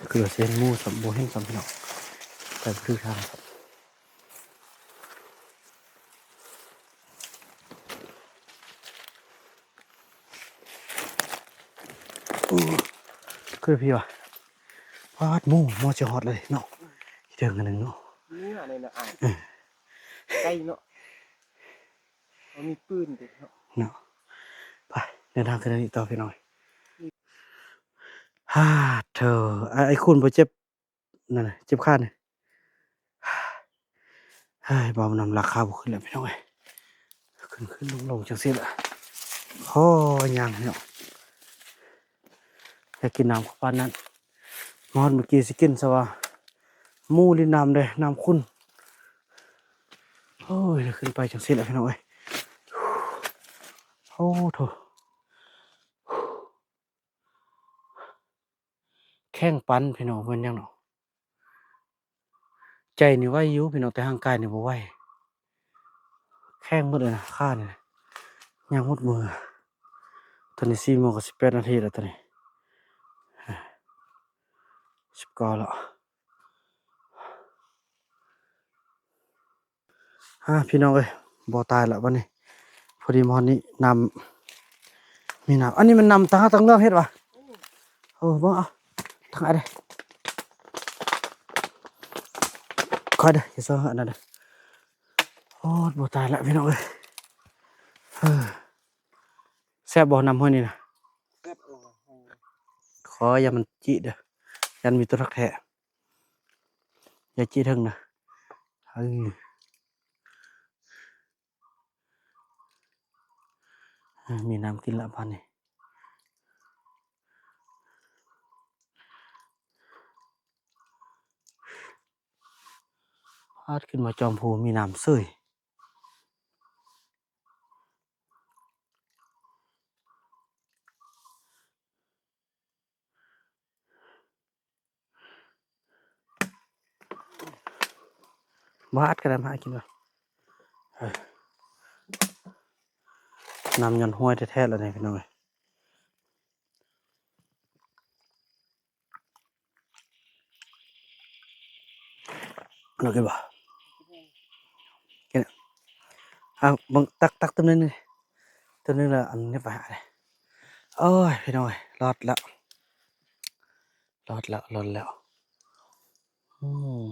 ເກືອເຊັ່ນໝູ່ຊ້ຳ ບໍ່ເຫັນຊ້ຳພີ່ນ້ອງ ໄປບໍ່ຖືກທາງຊ້ຳ. ໂອ້ ຄືພີ່ວ່າ ປາດ ໝູ່ ໝໍຊິຮອດເລີຍເນາະ ເຖິງອັນໜຶ່ງເນາະ ເໜືອເລີຍນະອ້າຍ ເອີ ໄກເນາະ ບໍ່ມີປືນເດ້ເນາະ ເນາະ ໄປ ເດີນທາງຂຶ້ນອັນນີ້ຕໍ່ພີ່ນ້ອງ. ຮາດເທີ ອ້າຍ ອ້າຍຄູນບໍ່ເຈັບ ນັ້ນນະ ເຈັບຂານີ້ ເຮີ້ຍ ເບົານຳລາຄາບໍ່ຂຶ້ນແລ້ວພີ່ນ້ອງເອີຍ ຂຶ້ນໆລົງໆ ຈັ່ງຊີ້ລະ ຂໍຍ່າງເນາະ ຢາກກິນນ້ຳຂອງປານນັ້ນ ມາຮອດມື້ກີ້ຊິກິນຊະວ່າ ໝູ່ຫຼິ້ນນ້ຳເດ້ ນ້ຳຂຸ່ນ. ໂອ້ຍ ຂຶ້ນໄປຈັ່ງຊີ້ແຫຼະພີ່ນ້ອງເອີຍ. ໂອ້ໂທ້ ແຂ້ງປັ່ນພີ່ນ້ອງ ແມ່ນຫຍັງເນາະ. ໃຈນີ້ໄວຢູ່ພີ່ນ້ອງ ແຕ່ຮ່າງກາຍນີ້ບໍ່ໄວ ແຂງໝົດເລີຍນະ ຂານີ້ນະ ຍ່າງໝົດມື້. ຕອນນີ້ສີ່ໂມງກັບສິບແປດນາທີແລ້ວ ຕອນນີ້ສິບເກົ້າແລ້ວ. ອ່າ ພີ່ນ້ອງເອີຍ ບໍ່ຕາຍລະບັດນີ້. ພໍດີມາຮອດນີ້ ນ້ຳ ມີນ້ຳ ອັນນີ້ມັນນ້ຳຕາຕັ້ງເລື່ອງເຮັດຫວາ? ໂອ້ ເບິ່ງເອົາ ທາງອ້າຍເດ້ ຄ່ອຍເດ້ ຢ່າຊ່ອຍອັນນັ້ນເດ້. ໂອ້ ບໍ່ຕາຍລະພີ່ນ້ອງເອີຍ. ເອີ ແຊບບໍ່ນ້ຳຫ້ວຍນີ້ນະ? ແຊບ. ຂໍຢ່າມັນຈິເດີ ຢ້ານມີຕົວຮັກແທ້ ຢ່າຈິເຖິງນະ. ເອີ ເອີ ມີນ້ຳກິນລະບາດນີ້. ພາດຂຶ້ນມາຈອມພູມີນ້ຳເສີຍ. ບໍ່ອັດກໍໄດ້ ມາກິນກ່ອນ. ເອີ ນ້ຳຍ້ອນຫ້ວຍແທ້ໆ ແລ້ວນີ້ພີ່ນ້ອງເອີຍ. ເອົາກິນບໍ່? ກິນ. ເອົາເບິ່ງ ຕັກ ຕັກຕື່ມໜຶ່ງ ຕື່ມໜຶ່ງແລ້ວອັນນີ້ໄປຫາເດ້. ໂອ້ຍ ພີ່ນ້ອງເອີຍ ລອດແລ້ວ ລອດແລ້ວ ລອດແລ້ວ. ອືມ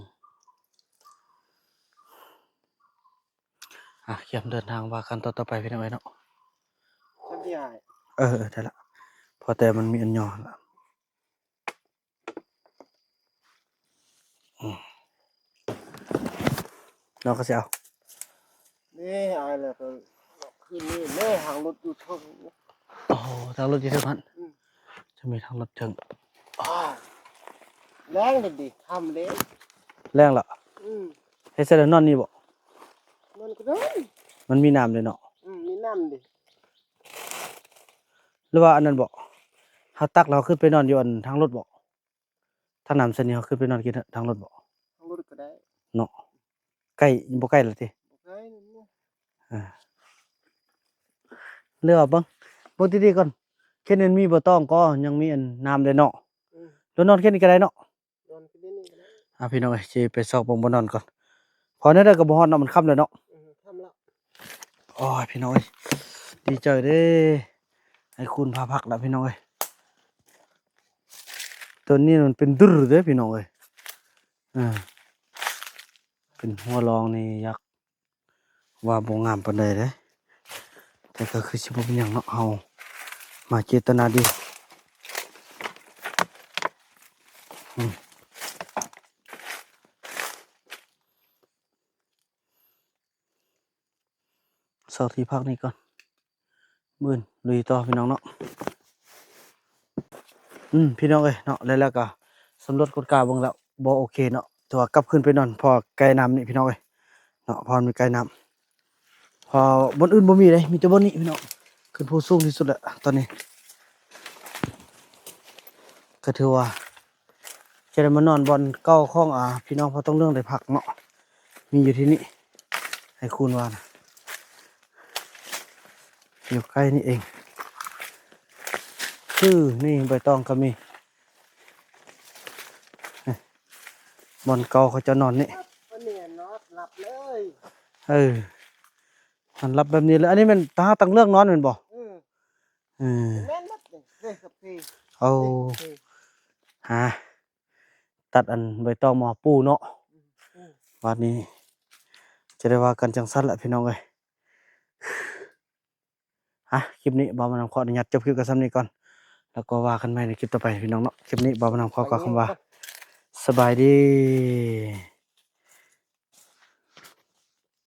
ອ່ະ ກຽມເດີນທາງວ່າກັນຕໍ່ໆ ໄປພີ່ນ້ອງເອີຍເນາະ. ເອີ ເອີ ໄດ້ລະ ພໍແຕ່ມັນມີອັນຫຍໍ້ລະ. ອືມ ນ້ອງກໍຊິເອົາ ນີ້ ອາຍແລ້ວກໍຂຶ້ນນີ້ ນີ້ທາງລົດຢູ່ເທິງ. ໂອ້ ທາງລົດຢູ່ເທິງຫັ້ນ. ອືມ ຈະມີທາງລົດເທິງ. ອ້າວ ແລງເດ້ ຄ່ຳເດ້. ແລງລະ. ອືມ ເຮັດໃສ່ນອນນີ້ບໍ? ນອນກໍໄດ້ ມັນມີນ້ຳເດ້ເນາະ. ອືມ ມີນ້ຳເດ້. ຫຼືວ່າອັນນັ້ນບໍ ເຮົາຕັກແລ້ວເຮົາຂຶ້ນໄປນອນຢູ່ອັນທາງລົດບໍ? ຖ້ານ້ຳຊະນີ້ເຮົາຂຶ້ນໄປນອນກິນທາງລົດບໍ? ທາງລົດກໍໄດ້ເນາະ. ໃກ້ ບໍ່ໃກ້ລະຕິ? ບໍ່ໃກ້. ເອີ ເລືອກເອົາເບິ່ງ ເບິ່ງດີໆກ່ອນ. ເຂດນີ້ມີບໍ່ຕ້ອງກໍຍັງມີອັນນ້ຳເດ້ເນາະ. ອືມ ຫຼືນອນເຂດນີ້ກໍໄດ້ເນາະ. ນອນຢູ່ນີ້ກໍໄດ້. ອ່າ ພີ່ນ້ອງເອີຍ ຊິໄປຊອກເບິ່ງບ່ອນນອນກ່ອນ ເພາະແນວໃດກໍບໍ່ຮອດເນາະ ມັນຄ່ຳແລ້ວເນາະ. ອືມ ຄ່ຳແລ້ວ. ໂອ້ຍ ພີ່ນ້ອງເອີຍ ດີໃຈເດ້ ໄອ້ຄູນພາພັກລະ ພີ່ນ້ອງເອີຍ. ໂຕນີ້ມັນເປັນດຶດເດ້ ພີ່ນ້ອງເອີຍ. ເອີ ເປັນຫົວລອງນີ້ ຢາກ ວ່າບໍ່ງາມປານໃດເດ້ ແຕ່ກໍຄືຊິບໍ່ເປັນຫຍັງເນາະ ເຮົາມາເຈດຕະນາດີ. ອືມ ເຊົ່າທີ່ພັກນີ້ກ່ອນ. ມື້ອື່ນລຸຍຕໍ່ພີ່ນ້ອງເນາະ. ອືມ ພີ່ນ້ອງເອີຍເນາະ ແລ້ວ ແລ້ວກໍສຳຫຼວດກວດກາເບິ່ງແລ້ວບໍ່ໂອເຄເນາະ ຖືວ່າກັບຄືນໄປນອນ ເພາະວ່າໃກ້ນ້ຳນີ້ພີ່ນ້ອງເອີຍເນາະ ເພາະມັນໃກ້ນ້ຳ ເພາະບ່ອນອື່ນບໍ່ມີເດ້ ມີແຕ່ບ່ອນນີ້ພີ່ນ້ອງ ຂຶ້ນພູສູງທີ່ສຸດແລ້ວຕອນນີ້ ກໍຖືວ່າ ຈະໄດ້ມານອນບ່ອນເກົ່າຂອງ ອ່າ ພີ່ນ້ອງພໍ່ຕ້ອງເລື່ອງໄດ້ພັກເນາະ ມີຢູ່ທີ່ນີ້ ໃຫ້ຄູນວ່ານະ ຢູ່ໃກ້ນີ້ເອງ ຄືນີ້ໃບຕອງກໍມີ ບ່ອນເກົ່າເຂົາເຈົ້ານອນນີ້ ເພິ່ນນີ້ນອນຫຼັບເລີຍ ເອີ ນອນຫຼັບແບບນີ້ເລີຍ ອັນນີ້ແມ່ນຕາຕັ້ງເລື່ອງນອນແມ່ນບໍ່? ເອີ ເອີ ແມ່ນໝົດເດ້ ເດ້ ເດ້ ເອົາ ເດ້ ຫາ ຕັດອັນໃບຕອງມາປູເນາະ ອືມ ບາດນີ້ຈະໄດ້ວ່າກັນຈັ່ງຊັ້ນລະພີ່ນ້ອງເອີຍ. ອ່ະ ຄລິບນີ້ບ່າວມານຳຂໍອະນຸຍາດຈົບຄລິບກັນສ່ຳນີ້ກ່ອນ ແລ້ວກໍວ່າກັນໃໝ່ໃນຄລິບຕໍ່ໄປພີ່ນ້ອງເນາະ. ຄລິບນີ້ບ່າວມານຳຂໍກ່າວຄຳວ່າ ສະບາຍດີ.